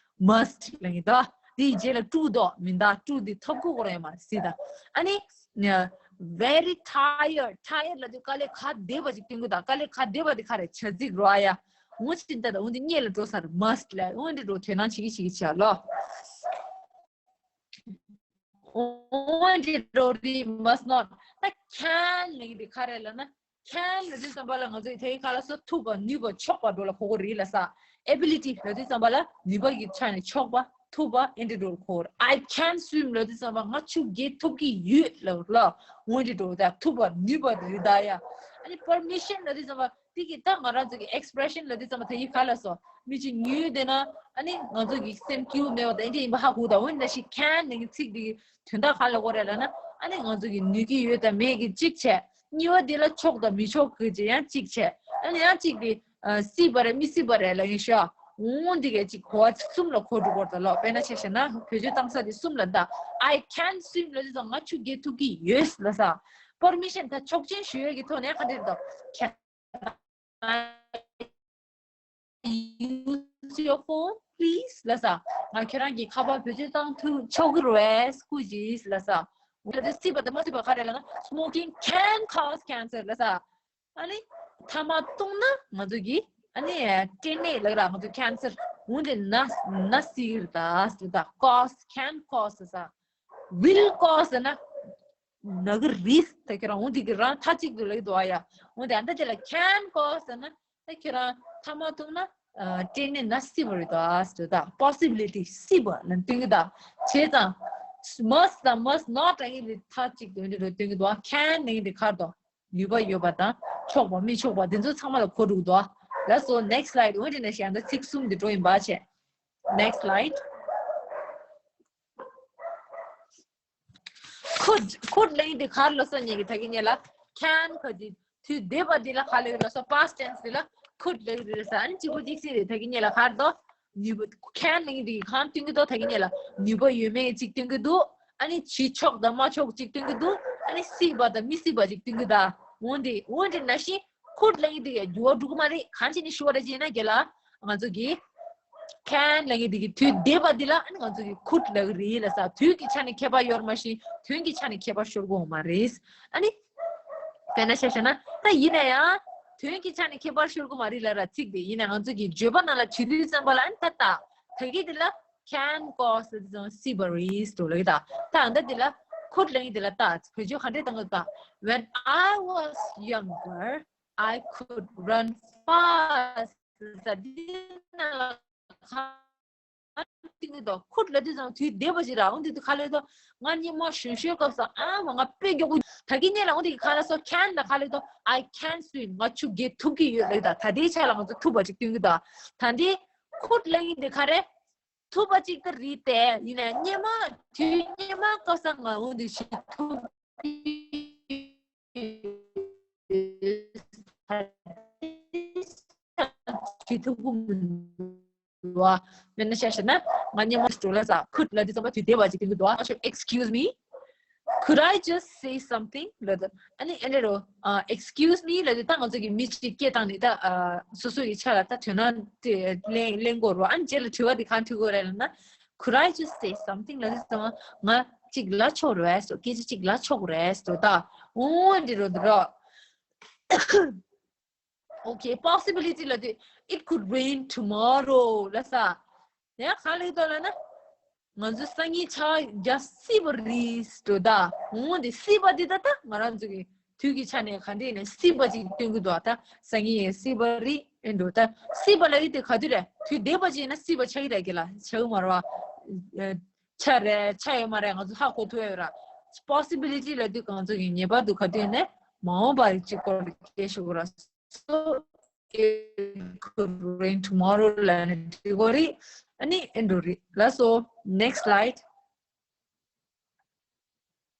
must ལ་ངེས་ད། དེའི་རྗེས་ལ་to དོ་མིན་ད། to དེ་ཐོབ་གོ་གོ་ར་ཡ་མ་སྲིད་ད། ཨ་ནི། very tired, tired ལ་དེ་དཀའ་ལས་ཁ་བདེ་བ་ཅིག་སྟོན་གི་ད། དཀའ་ལས་ཁ་བདེ་བ་དེ་ཁ་རེ་བྱ་ཚིག་རོ་ཨ་ཡ། འོན་ཏེ་ད་ད་འོན་ཏེ་སྙད་ལ་འགྲོ་ས་རེ་must ལ་འོན་ཏེ་འགྲོ་དོན་སྣང་བྱེད་ཀྱི་བྱེད་ཀྱི་བྱ་ལོ། འོན་ཏེ་འགྲོ་རི་must not ད་can ལ་ཡི་དེ་ཁ་རེ་ལ་ན། can ལ་དེ་ཙམ་པ་ལ་ང་ཚོའི་དེའི་ཁ་ལ་སོ་ཐུབ་པ་ནུས་པ་ཆོག་པ་འགྲོ་ལ་གོ་གོ་རི་ལ་ས། ability ལ་དེ་ཙམ་པ་ལ་ནུས་པ་གི་ཆ་ནས་ཆོག་པ་ཐུབ་པ་ཨེ་འདྲ་འགྲོ་ལ་གོ་གོ་རི། I can swim ལ་དེ་ཙམ་པ་ང་ཆུ་རྐྱལ་ཐུབ་ཀྱི་ཡོད་ལ་ལ་འོན་ཏེ་འགྲོ་ད་ཐུབ་པ་ནུས་པ་རི་ད་ཡ། ཨ་ནི་permission ལ་དེ་ཙམ་པ་དེ་གི་ད་ང་རང་ཚོ་གི་expression ལ་དེ་ཙམ་པ་དེ་ཡི་ཁ་ལ་སོ། མི་གཅིག་ཉུལ་བསྡད་ན་ཨ་ནི་ང་ཚོ་གི་སེམས་སྐྱིད་པོ་མེད་པ་དང་ཨེ་འདྲ་ཡིན་པ་ཧ་གོ་ད། འོན་ཏེ་ཤི་can ནི་གི་ཚིག་དེ་གི་དོན་དག་ག་ལ་གོ་རེད་ལ་ན། ཨ་ནི་ང་ཚོ་གི་ནུས་ཀྱི་ཡོད་དང་མེད་ཀྱི་གཅིག་བྱས། གཉིས་པ་དེ་ལ་ཆོག་དང་མི་ཆོག་གི་ཅི་ཡང་གཅིག་བྱས། ཨ་ནི་ཡང་གཅིག་དེ་སྲིད་པ་རེད་མི་སྲིད་པ་རེད་ལ་ཡིན་ཤག་འོང་དེ་གས་གཅིག་གོ་བ་གཅིག་གསུམ་ལ་གོ་འགྲོ་གོ་ད་ལོ། དཔེར་ན་ཆ་བཞག་ན་བེད་སྤྱོད་བཏང་ས་དེ་གསུམ་ལ་ད། I can swim ལ་དེ་ཚོ་ང་ཆུ་རྐྱལ་ཐུབ་ཀྱི་ཡོད་ལ་ས། permission ད་ཆོག་མཆན་ཞུ་ཡས་ཀྱི་ཐོག་ནས་ག་འདྲ་ད། Use your phone, please ལ་ས། ང་ཁྱེད་རང་གི་ཁ་པར་བེད་སྤྱོད་བཏང་ཐུབ་ཆོག་གི་རེད་སྐུ་མཁྱེན་ལ་ས། ད་དེ་སྲིད་པ་དང་མ་སྲིད་པ་ག་རེ་ལ་ན། Smoking can cause cancer ལ་ས། ཨ་ནི་ཐ་མག་བཏུང་ན་ང་ཚོ་གི་ཨ་ནི་སྐྲན་ནད་ལ་ར་ང་ཚོ་cancer འོན་ཏེ་ན་ན་སྲིད་ད། cause, can cause ལ་ས། will cause ན་ན་གི་risk ད་ཁྱེད་རང་འོན་ཏེ་གི་རང་མཐའ་གཅིག་ཏུ་ལ་གི་དོ་ཨ་ཡ། འོན་ཏེ་ཨ་ད་དེ་ལ་can cause ན། ད་ཁྱེད་རང་ཐ་མག་བཏུང་ན་སྐྲན་ནད་ན་སྲིད་པ་རེད་ད་ཟེར་ད། possibility སྲིད་པ་ལ་སྟོན་གི་ད། བྱས་ཙང་must དང་must not ཨ་ཡི་ལི་མཐའ་གཅིག་ཏུ་འདི་རུ་སྟོན་གི་འདུག can ཨ་ཡི་ལི་ཁར་དོ་ནུས་པ་ཡོད་པ་དང་ཆོག་པ་མི་ཆོག་པ་འདི་ཚོ་ཚང་མ་ལ་གོ་འགྲོ་གི་འདུག་ལགས་སོ། next slide འོན་ཏེ་ན་ཞེ་ད་ཚིག་གསུམ་འདི་འགྲོ་ཡིན་པ་བྱས། next slide could, could ལ་ཡིན་དེ་གར་ལ་སོ་ཉེ་གི་ད་གི་ཉེ་ལ་can ག་དེ་དུས་འདས་པ་དེ་ལ་ག་ལ་ཡོད་ལ་སོ་past tense དེ་ལ་could ལ་ཡོད་རེད་ས། ཨ་ནི་གཅིག་པོ་གཅིག་སྲིད་རེད་ད་གི་ཉེ་ལ་གར་དོ་ནུས་པ་can ལ་ཡིན་དེ་གང་སྟོན་གི་དོ་ད་གི་ཉེ་ལ་ནུས་པ་ཡོད་མེད་གཅིག་སྟོན་གི་འདུག་ཨ་ནི་བྱེད་ཆོག་དང་མ་ཆོག་གཅིག་སྟོན་གི་འདུག་ཨ་ནི་སྲིད་པ་དང་མི་སྲིད་པ་གཅིག་སྟོན་གི་ད། འོན་ཏེ་འོན་ཏེ་ན་ཤི་could ལ་ཡིན་དེ་ག་འགྱུར་བ་འགྲོ་གི་མ་རེད། གང་ཅི་ནི་ཞུ་བ་རེད་ཅེ་ན་རྒྱ་ལ་ང་ཚོ་གི་can ལ་ངེས་དེ་གི་དུས་འདས་པ་འདི་ལ་ཨ་ནི་ང་ཚོ་གི་could ལ་གི་རེད་ལ་ས། དུས་ཀྱི་ཆ་ནས་ཁྱད་པར་ཡོད་མ་ཤེས། དོན་གྱི་ཆ་ནས་ཁྱད་པར་ཤོར་གོ་མ་རེད། ཨ་ནི་དཔེར་ན་ཆ་བཞག་ན་ད་ཡིན་ན་ཡང་དོན་གྱི་ཆ་ནས་ཁྱད་པར་ཤོར་གོ་མ་རེད་ལ་ར། ཚིག་དེ་ཡིན་ན་ང་ཚོ་གི་བརྗོད་པ་ནང་ལ་བྱེད་དུས་ཙམ་པ་ལ་ཨ་ནི་ད་ད་ད་གི་དེ་ལ་can cause ཙང་སྲིད་པ་རེད་འགྲོ་ལ་གི་ད། ད་ཨ་ད་དེ་ལ་could ལ་ངེས་དེ་ལ་ད་བེད་སྤྱོད་ག་འདྲས་བཏང་གི་ད། When I was younger, I could run fast. ས་འདི་ན་ལ་ཁ་ ང་ཏིང་ཏིང་དོ་could ལབ་དུས་ཙམ་དུས་འདས་པ་ཞིག་ར། འོ་འདི་དུས་ག་ལེ་དོ་ང་སྙེ་མོ་གཞོན་གཞོན་སྐབས་སུ་ཨ་མ་ང་དཔེ་མགྱོགས་པོ་ད་གིན་ཉེ་ལ་འོ་འདི་ག་ལེ་སོ་can ལ་ག་ལེ་དོ། I can swim. ང་ཆུ་རྐྱལ་ཐུབ་ཀྱི་ཡོད་ལབ་ད། ད་ལྟའི་ཆ་ལ་ང་ཚོ་ཐུབ་པ་ཅིག་སྟོན་གྱི་དོ། ད་འདི་could ལབ་ཡིན་དེ་ག་རེ། ཐུབ་པ་ཅིག་ད་རེད་དེ། ཡིན་ནའི་སྙེ་མ་དུས་སྙེ་མ་སྐབས་སུ་ང་འོ་འདི་ཞིག་ཐུབ་ཀྱི་ཐུབ་ཀྱི་མི་འདུག་བ། མེད་ན་ཤ་ཤ་ན་ང་སྙེ་མོ་སྤྲོ་ལ་ས་could ལབ་དུས་ཙམ་པ་དུས་འདས་པ་ཅིག་སྟོན་གྱི་འདུག་བ། Excuse me, could I just say something? ལབ་དུས་ཨ་ནི་ཨེ་འདྲ་རོ། Excuse me ལབ་དུས་ད་ང་ཚོ་གི་མི་གཅིག་སྐད་བཏང་ནས་ད་སོ་སོ་ཡི་ཆ་ལ་ད་དོན་དག་དེ་གླེང་གླེང་དགོས་རོ། ཨ་ནི་རྗེས་ལ་དྲི་བ་དེ་གང་དྲི་དགོས་རེད་ལབ་ན། Could I just say something? ལབ་དུས་ཙམ་པ་ང་གཅིག་ལབ་ཆོག་རེད་སོ། སྐད་ཆ་གཅིག་ལབ་ཆོག་རེད་སོ། ད་འོ་འདི་རོ་འདི་རོ། Okay, possibility ལབ་དུས་it could rain tomorrow ལབ་ས། ཡང་གང་ལབ་ཀྱི་འདུག་ལབ་ན། ང་ཚོ་སང་ཉིན་ཆར་པ་རྒྱག་སྲིད་པ་རེད་འགྲོ་ད། འོ་འདི་སྲིད་པ་འདི་ད་ད་ང་རང་ཚོ་གི་དུས་ཀྱི་ཆ་ནས་ག་འདྲ་ཡིན་ན་སྲིད་པ་ཅིག་སྟོན་གྱི་འདུག་ད་སང་ཉིན་སྲིད་པ་རེད་ཨེ་འགྲོ་ད། སྲིད་པ་ལབ་ཡག་དེ་ག་དུས་རེད། དུས་འདས་པ་ཅིག་ཡིན་ན་སྲིད་པ་ཆགས་ཀྱི་རེད་ཀྱི་ལ་ཆགས་ཀྱི་མ་རེད་བ། ཆགས་རེད་ཆགས་ཡོད་མ་རེད། ང་ཚོ་ཧ་གོ་ཐུབ་ཡོད་ར། Possibility ལབ་དུས་ང་ཚོ་གི་ངེས་པར་དུ་ག་དུས་ཡིན་ན་མ་འོངས་པ་ཅིག་སྐོར་སྐད་ཤོད་དགོས་ར། So it could rain tomorrow ལབ་ནས་འབྲི་དགོས་རེད། ཨ་ནི་ཨེ་འགྲོ་རེད་ལ། So next slide.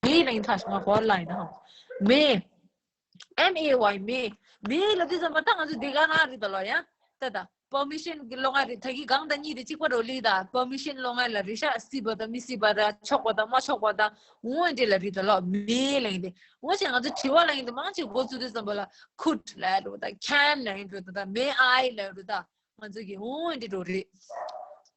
May ལབ་ཡག་ད་ང་ཧོར་ལ་ཡིན་ན་ཧ། May. M A Y, May. May ལབ་དུས་ཙམ་པ་ད་ང་ཚོ་འདི་ག་ན་རེད་ད་ལོ་ཡ། ད་ད་permission གི་ལོ་ང་རེད། ད་གི་གང་དང་གཉིས་དེ་གཅིག་པ་རོ་ལི་ད་permission ལོ་ང་ལ་རེད་ཤག་སྲིད་པ་དང་མི་སྲིད་པ་དང་ཆོག་པ་དང་མ་ཆོག་པ་དང་འོ་འདྲ་ལ་རེད་ད་ལོ། May ལབ་ཡག་དེ། འོ་ཅེ་ང་ཚོ་དྲི་བ་ལབ་ཡག་དེ་མང་ཆེ་འགོ་བཙུགས་དུས་ཙམ་པ་ལ་could ལབ་ཡག་རེད་ད། Can ལབ་ཡག་རེད་ད། May I ལབ་ཡག་རེད་ད། ང་ཚོ་གི་འོ་འདི་འགྲོ་རེད།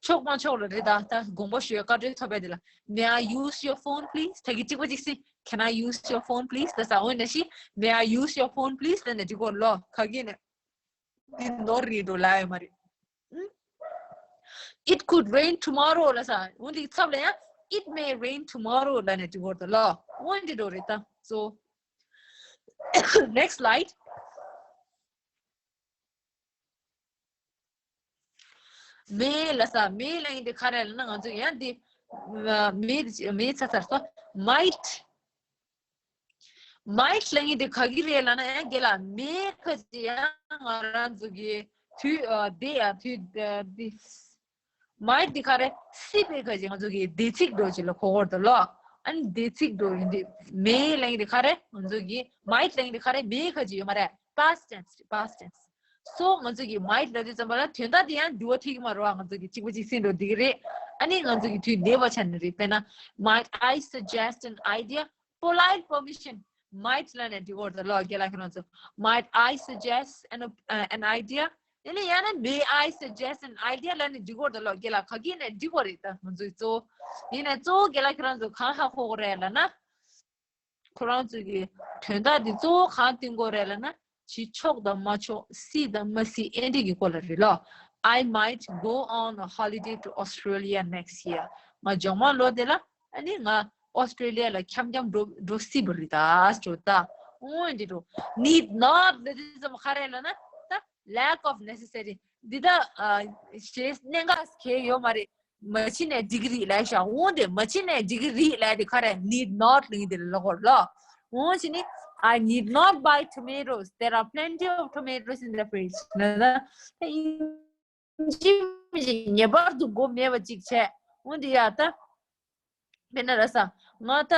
ཆོག་མ་ཆོག་ལ་རེད་ད། ད་དགོངས་པ་ཞུ་ཡག་བཀའ་འཁྲོལ་ཐོབ་པ་དེ་ལ། May I use your phone please? ད་གི་གཅིག་པ་གཅིག་སྲིད། Can I use your phone please? ད་ས་འོ་ན་ཤི། May I use your phone please? ལབ་ནས་འབྲི་དགོས་ལོ། ག་གི་ནས་འདི་ནོར་རེད་འགྲོ་ལ་ཡོད་མ་རེད། It could rain tomorrow ལབ་ས། འོ་འདི་ཚབ་ལ་ཡང་It may rain tomorrow ལབ་ནས་འབྲི་དགོས་ད་ལོ། འོ་འདི་འགྲོ་རེད་ད། So next slide. May ལབ་ས། May ལབ་ཡག་དེ་ག་རེ་ལབ་ན་ང་ཚོ་ཡང་དེ་May དེ་May ཚར་ཚར་སོང་། Might. Might ལབ་ཡག་དེ་ག་གི་རེད་ལབ་ན་ཡང་རྒན་ལགས་May ཁ་ཅིག་ཡང་ང་རང་ཚོ་གི་དུས་དེ་ཡང་དུས་དེ། Might དེ་ག་རེ་སྲིད་པའི་ཁ་ཅིག་ང་ཚོ་གི་འདས་ཚིག་འགྲོ་ཅིག་ལ་གོ་དགོས་ད་ལོ། ཨ་ནི་འདས་ཚིག་འགྲོ་ཡིན་དུས་May ལབ་ཡག་དེ་ག་རེ་ང་ཚོ་གི་Might ལབ་ཡག་དེ་ག་རེ་May ཁ་ཅིག་ཡོད་མ་རེད། Past tense, past tense. So ང་ཚོ་གི་might ལབ་དུས་ཙམ་པ་ལ་དོན་དག་དེ་ཡང་འགྱུར་བ་ཐེབས་ཀྱི་མ་རེད་བ། ང་ཚོ་གི་གཅིག་པ་གཅིག་སྲིད་འགྲོ་འདི་གི་རེད། ཨ་ནི་ང་ཚོ་གི་དུས་འདས་པ་ཆགས་ནི་རེད། དཔེར་ན། Might I suggest an idea? Polite permission. Might ལབ་ནས་འབྲི་དགོས་ད་ལོ་རྒན་ལགས་ཁྱེད་རང་ཚོ། Might I suggest an, uh, an idea? ཡིན་ན་ཡང་ན་May I suggest an idea ལབ་ནས་འབྲི་དགོས་ད་ལོ་རྒན་ལགས། ག་གི་ནས་འབྲི་དགོས་རེད་ད་ང་ཚོ་གི་གཙོ་བོ། ཡིན་ནའི་གཙོ་བོ་རྒན་ལགས་ཁྱེད་རང་ཚོ་གང་ཧ་གོ་དགོས་རེད་ལབ་ན། ཁོ་རང་ཚོ་གི་དོན་དག་འདི་གཙོ་བོ་གང་སྟོན་དགོས་རེད་ལབ་ན། ཅིག་ཆོག་དང་མ་ཆོག་སྲིད་དང་མ་སྲིད་ཨེ་འདྲ་གི་སྐོར་ལ་རེད་ལོ། I might go on a holiday to Australia next year. ང་མགྱོགས་མ་ལོ་དེ་ལ་ཨ་ནི་ང་ཨོ་སི་ཀྲེ་ལི་ཡ་ལ་འཁྱམ་འཁྱམ་འགྲོ་འགྲོ་སྲིད་པ་རེད་ད་ཅོ་ད། འོ་འདི་འགྲོ། Need not ལབ་དུས་ཙམ་ག་རེ་ལབ་ན་ད་lack of necessity འདི་ད་ཨ་ཞེས་གནད་འགག་གལ་ཡོད་མ་རེད། མ་བྱས་ནའི་འགྲིག་གི་རེད་ལབ་ཤག་འོ་དེ་མ་བྱས་ནའི་འགྲིག་གི་རེད་ལབ་དེ་ག་རེ། Need not ལབ་ཡག་དེ་ལ་ལབ་དགོས་ལོ། འོ་བྱས་ནས། I need not buy tomatoes. There are plenty of tomatoes in the fridge. ན་ད་ད་ཡིན་གཅིག་མིན་གཅིག་ངེས་པར་དུ་དགོས་མེད་པ་ཅིག་བྱས། འོ་དེ་ཡ་ད། དཔེར་ན་ར་ས། ང་ད་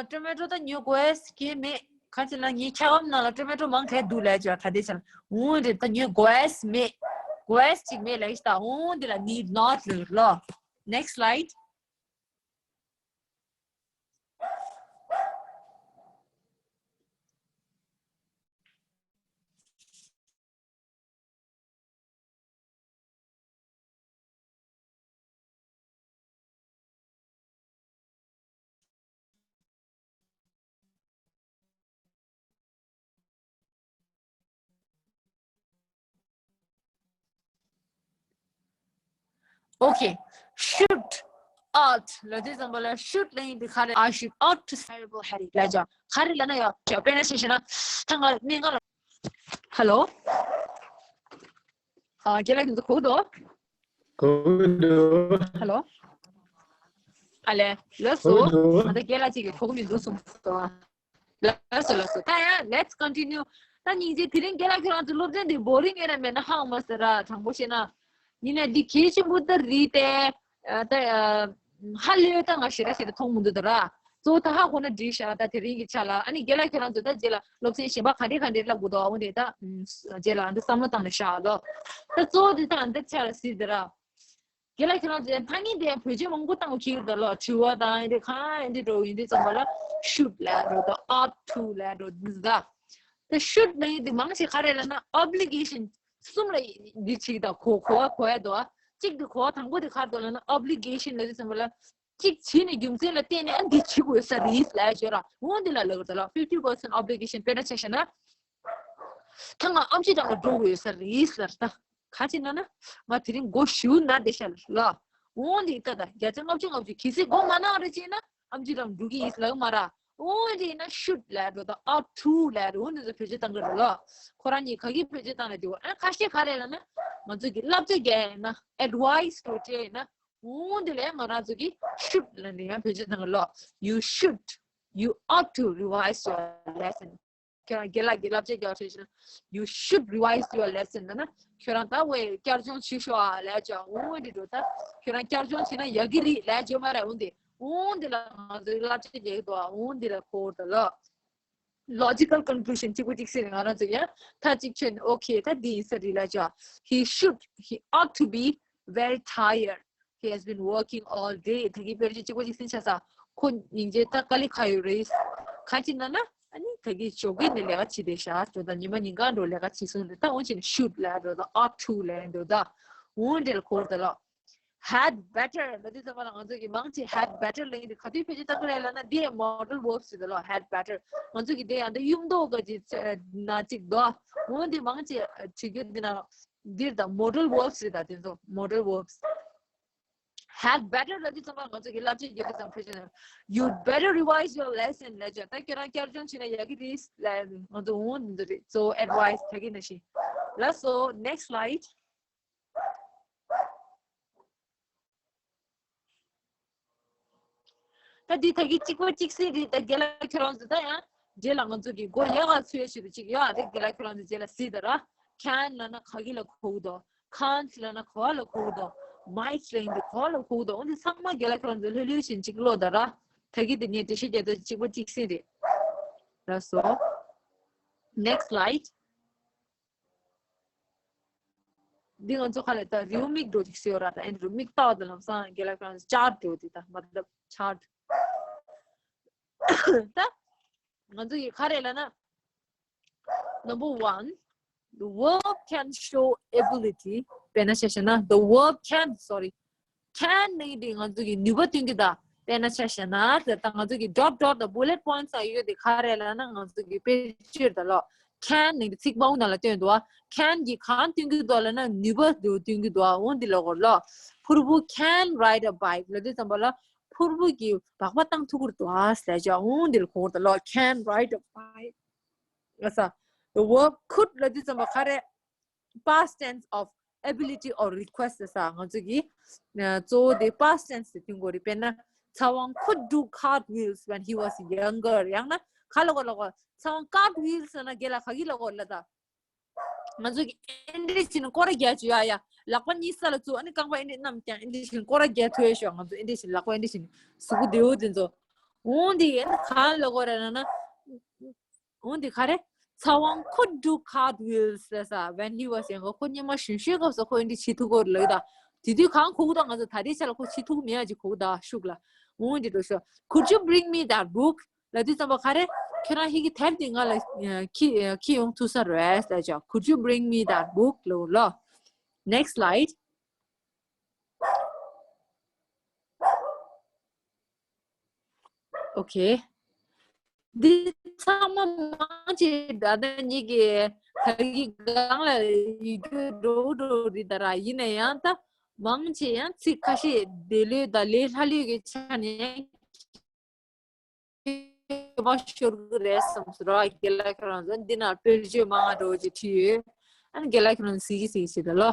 ཊོ་མེ་ཊོ་ད་ཉོ་དགོས་གལ་མེད། ག་ཅི་ལ་ངའི་ཁྱ་པར་ནང་ལ་ཊོ་མེ་ཊོ་མང་གལ་འདུག་ལབ་ཅོ་ད་དེ་ཆ་ལ། འོ་དེ་ད་ཉོ་དགོས་མེད། དགོས་ཅིག་མེད་ལབ་ཤག་འོ་དེ་ལ་need not ལབ་ལོ། Next slide. Okay. Should, ought ལབ་དུས་ཙམ་པ་ལ་should ལབ་ཡག་དེ་ག་རེ། I should ought to terrible headache ལབ་ཅོ་ག་རེ་ལབ་ན་ཡ་ཅོ་དཔེར་ན་ཞིག་བཤད་ན་ད་ང་མི་ང་ལ། Hello. ཨ་རྒན་ལགས་ཁྱེད་ཚོ་གོ་འདུག་གོ་གི་འདུག་ཧ་ལོ། ཨ་ལས། ལགས་སོ། གོ་གི་འདུག་ང་ད་རྒན་ལགས་གཅིག་གིས་གོ་གི་མི་འདུག་གསུངས་སོང་། ལགས་སོ་ལགས་སོ། ད་ཡང་let's continue། ད་སྙིང་རྗེ། དེ་རིང་རྒན་ལགས་ཁྱོད་རང་ཚོ་སློབ་ཚན་འདི་boring་ཡོད་ན་མེད་ན་ཧ་གོ་མ་སོང་ར། དྲང་པོ་བཤད་ན། ཡིན་ནའི་འདི་གལ་ཆེན་པོ་ད་རེད་དེ། ཨ་ད་ཨ་ཧ་ལས་ད་ང་ཞེ་དྲག་ཞེ་དྲག་མཐོང་མི་འདུག་ད་ར། གཙོ་བོ་ད་ཧ་གོ་ན་འགྲིག་ཤག་ད་དེ་རིང་གི་ཆ་ལ། ཨ་ནི་རྒན་ལགས་ཁྱོད་རང་ཚོ་ད་རྗེས་ལ་སློབ་ཚན་གཞན་པ་ག་འདྲ་ག་འདྲ་བསླབ་དགོས་འདུག་འོ་དེ་ད་རྗེས་ལ་འདི་བསམ་བློ་བཏང་ནས་བཞག་ལོ། ད་གཙོ་བོ་འདི་ད་འདི་ཆ་ལ་གཟིགས་ད་ར། རྒན་ལགས་ཁྱོད་རང་ཚོས་ཐ་སྙད་དེ་བེད་སྤྱོད་མང་པོ་བཏང་གི་འདུག་ལོ། དྲི་བ་དང་ཨེ་འདྲ་གང་ཨེ་འདྲ་འགྲོ་ཡིན་དུས་ཙམ་པ་ལ་should་ལབ་འགྲོ་དང་ought to་ལབ་འགྲོ་འདི་ད། ད་should་ལབ་ཡིན་དུས་མང་ཆེ་ག་རེ་ལབ་ན་obligation་གསུམ་ལ་འདི་བྱེད་ཀྱི་ད་གོ་གོ་བ་གོ་ཡ་འདུག་གཅིག་དེ་གོ་བ་དང་པོ་དེ་ག་རེ་འདུག་ལབ་ན་obligation་ལབ་དུས་ཙམ་པ་ལ་གཅིག་བྱས་ནས་རྒྱུ་མཚན་ལ་བརྟེན་ནས་ཨ་འདི་བྱེད་དགོས་ས་རེད་ལབ་བརྗོད་ར། འོ་འདི་ལ་ལབ་དགོས་ད་ལོ། fifty percent obligation་དཔེར་ན་ཆ་བཞག་ན། ད་ང་ཨམ་ཆི་ཊའུན་ལ་འགྲོ་དགོས་ཡོད་ས་རེད་ཟེར་ད། ག་ཅི་ན་ན། ང་དེ་རིང་མགོ་ཞུ་ན་བསྡད་ཤག་ལ། འོང་དེ་ད་ད་བརྒྱ་ཆ་ལྔ་བཅུ་ལྔ་བཅུ་གལ་སྲིད་མགོ་མ་ན་རེ་བྱས་ན་ཨམ་ཆི་ཊའུན་འགྲོ་གི་ཡིན་ལབ་མ་ར། འོང་དེ་ན་should་ལབ་འགྲོ་ད། ought to་ལབ་འགྲོ་འོང་དེ་ཚོ་བེད་སྤྱོད་བཏང་གི་རེད་ལ། ཁོ་རང་གཉིས་ག་གི་བེད་སྤྱོད་བཏང་ན་དེ་བ། ཨ་ཁ་ཤས་ག་རེ་ལབ་ན། ང་ཚོ་གི་བསླབ་བྱ་རྒྱག་ཡིན་ན་advice་འགྲོ་བྱས་ཡིན་ན། འོང་དེ་ལས་ང་རང་ཚོ་གི་should་ལབ་ནས་ཡང་བེད་སྤྱོད་བཏང་གི་ལ། You should, you ought to revise your lesson. ཁྱོད་རང་རྒན་ལགས་ཀྱི་བསླབ་བྱ་རྒྱག་བྱས་ཤིང་། You should revise your lesson་ལབ་ན། ཁྱོད་རང་ད་བས་བསྐྱར་སྦྱོང་བྱེད་ཤོག་ཨ་ལབ་ཅག་འོང་དེ་འགྲོ་ད། ཁྱོད་རང་བསྐྱར་སྦྱོང་བྱེད་ན་ཡག་གི་རེད་ལབ་ཅག་མ་རེད། འོང་དེ་འོང་དེ་ལ་ང་ཚོའི་བསླབ་བྱ་རྒྱག་གི་འདུག་ཨ། འོང་དེ་ལ་གོ་ད་ལ། Logical conclusion་གཅིག་པོ་གཅིག་ཟེར་ང་རང་ཚོ་ཡང་ད་གཅིག་ཆོད་ནས་okay་ད་འདི་ཡིན་ས་རེད་ལབ་ཅག He should, he ought to be very tired. He has been working all day. ད་གི་དཔེར་བརྗོད་གཅིག་པོ་གཅིག་ཟིན་ཆ་ས། ཁོ་སྙིང་རྗེ་ད་དཀའ་ལས་ཁག་ཡོད་རེད། ག་ཅི་ན་ན། ཨ་ནི་ད་གི་ཞོགས་ཀས་ནས་ལས་ཀ་བྱེད་བསྡད་ཤག་འགྲོ་ད་ཉི་མ་ཉིན་གང་འགྲོ་ལས་ཀ་བྱེད་སོང་རེད། ད་འོང་ཕྱིན་should་ལབ་འགྲོ་ད། ought to་ལབ་འགྲོ་ད། འོང་འདྲེ་ལ་གོ་ད་ལོ། Had better་ལབ་དུས་ཙམ་པ་ལ་ང་ཚོ་གི་མང་ཆེ་had better་ལབ་ཡིན་དུས་ག་དུས་བེད་སྤྱོད་བཏང་གི་རེད་ལབ་ན་འདི་modal verbs་རེད་ལོ། Had better་ང་ཚོ་གི་འདི་ཡང་འདི་གཡུ་མདོག་ག་ཅི་ན་ཅིག་འདུག་འོང་འདི་མང་ཆེ་བྱེད་རྒྱུ་འདི་ན། འདིར་ད་modal verbs་རེད། ད་དེ་ཚོ་modal verbs། Had better་ལབ་དུས་ཙམ་པ་ང་ཚོ་གི་བསླབ་བྱ་རྒྱག་དུས་ཙམ་ཕལ་ཆེར་you better revise your lesson་ལབ་ཅག་ད་ཁྱོད་རང་བསྐྱར་སྦྱོང་བྱས་ན་ཡག་གི་རེད་ལབ་ང་ཚོ་འོང་འདི་རེད། So advice་ད་གི་ན་ཤི། ལགས་སོ། Next slide། ད་འདི་ད་གི་གཅིག་པ་གཅིག་སྲིད་རེད། ད་རྒན་ལགས་ཁྱོད་རང་ཚོ་ད་ཡང་རྗེས་ལ་ང་ཚོ་གི་མགོ་ཡག་ག་ཚོས་ཞིག་ཏུ་གཅིག་ཡོད་ཨ། ད་རྒན་ལགས་ཁྱོད་རང་ཚོ་རྗེས་ལ་གཟིགས་ད་ར། Can་ལབ་ན་ག་གི་ལ་གོ་གི་འདུག Can't་ལབ་ན་ག་བ་ལ་གོ་གི་འདུག Might་ལབ་ཡིན་དུས་ག་བ་ལ་གོ་གི་འདུག་འོ་འདི་ཚང་མ་རྒན་ལགས་ཁྱོད་རང་ཚོ་ལྷོད་ལྷོད་བཞིན་གཅིག་ཀློག་ད་ར། ད་གི་འདི་ངས་འགྲེལ་བཤད་རྒྱག་ད་གཅིག་པ་གཅིག་སྲིད་རེད། ལགས་སོ། Next slide། འདི་ང་ཚོ་ཁ་ལ་ད་རེའུ་མིག་འགྲོ་ཅིག་ཟེར་ཡོད་ར། ད་ཨེ་འདི་རེའུ་མིག་ལྟ་བ་དང་ལམ་སང་རྒན་ལགས་ཁྱོད་རང་ཚོ་chart་འགྲོ་འདི་ད་མ་ད་chart། ད་ང་ཚོ་ཡི་ག་རེ་ལབ་ན། Number one, the verb can show ability. དཔེར་ན་ཆ་བཞག་ན། The verb can, sorry, can་ནི་འདི་ང་ཚོ་གི་ནུས་པ་སྟོན་གྱི་ད། དཔེར་ན་ཆ་བཞག་ན་ད་ད་ང་ཚོ་གི་dot dot་དང་bullet points་ཡོད་དེ་ག་རེ་ལབ་ན་ང་ཚོ་གི་དཔེར་བརྗོད་ད་ལོ། Can་ནི་འདི་ཚིག་པའུ་ནང་ལ་སྟོན་འདུག་བ། Can་གི་གང་སྟོན་གྱི་འདུག་ལབ་ན་ནུས་པ་འདི་སྟོན་གྱི་འདུག་བ། འོ་འདི་ལ་གོ་ལོ། ཕུར་བུ་can ride a bike་ལབ་དུས་ཙམ་པ་ལ་ཕུར་བུ་གི་སྦག་སྦག་བཏང་ཐུབ་ཀྱི་འདུག་བ་ཟེར་ཅག་འོ་འདི་ལ་གོ་ད་ལོ། Can ride a bike. ལ་ས། The verb could་ལབ་དུས་ཙམ་པ་ག་རེ། Past tense of ability or request་ལ་ས། ང་ཚོ་གི་གཙོ་བོ་དེ་past tense་དེ་སྟོན་དགོས་རེད། དཔེར་ན། Chawan could do cartwheels when he was younger. ཡང་ན་ག་ལ་གོ་ལ་གོ། Chawan cartwheels་ལབ་ན་རྒན་ལགས་ག་གི་ལ་གོ་ལ་ད། ང་ཚོ་གི་ཨེ་འདྲ་བྱས་ནས་སྐོར་ར་རྒྱག་བཅུག་ཡ་ཡ། ལག་པ་གཉིས་ས་ལ་བཙུགས། ཨ་ནི་རྐང་པ་ཨེ་འདྲ་བསྣམས་ཀྱང་ཨེ་འདྲ་བྱས་ནས་སྐོར་ར་རྒྱག་ཐུབ་ཡ་ཤོག་ང་ཚོ་ཨེ་འདྲ་བྱས་ནས་ལག་པ་ཨེ་འདྲ་བྱས་ནས་གཟུགས་པོ་བདེ་བོ་དེ་ཚོ། འོང་དེ་ཨེ་ནི་ག་ལ་གོ་ར་ན་ན། འོང་དེ་ག་རེ། Chawan could do cartwheels་ལ་ས། When he was younger། ཁོ་སྔོན་མ་གཞོན་གཞོན་སྐབས་སུ་ཁོ་ཨེ་འདྲ་བྱེད་ཐུབ་ཀྱི་ཡོད་རེད་ལབ་ད། དེ་དུས་གང་གོ་གི་འདུག་ང་ཚོ་ད་ལྟའི་ཆ་ལ་ཁོ་བྱེད་ཐུབ་ཀྱི་མེད་ཡ་ཅིག་གོ་གི་འདུག་ཤུགས་ལ། འོང་དེ་འགྲོ་ཤོག Could you bring me that book? ལབ་དུས་ཙམ་པ་ག་རེ། ཁྱོད་རང་ཧི་གི་དེབ་དེ་ང་ལ་ཁྱེར་ཁྱེར་ཡོང་ཐུབ་ས་རེད་ལབ་ཅག Could you bring me that book? ལོ་ལོ། Next slide. Okay. འདི་ཚང་མ་མང་ཆེ་ད་ལྟ་ཉིད་ཀྱི་ད་གི་སྒང་ལ་ཡི་གེ་འགྲོ་འགྲོ་རེད་ད་ར། ཡིན་ན་ཡང་ད་མང་ཆེ་ཡང་ཚིག་ཁ་ཤས་དེ་ལོས་ད་ལས་སླ་ལོས་ཀྱི་ཆ་ནས་ཡང་ཁྱད་པར་ཤོར་གི་རེད་བསམ་སོང་ར། རྒན་ལགས་ཁྱོད་རང་ཚོ་འདི་ན་དཔེར་བརྗོད་མང་ང་འགྲོ་ཅིག་བྲིས་ཡོད། ཨ་ནི་རྒན་ལགས་ཁྱོད་རང་ཚོ་གཟིགས་གཟིགས་བྱེད་ད་ལོ།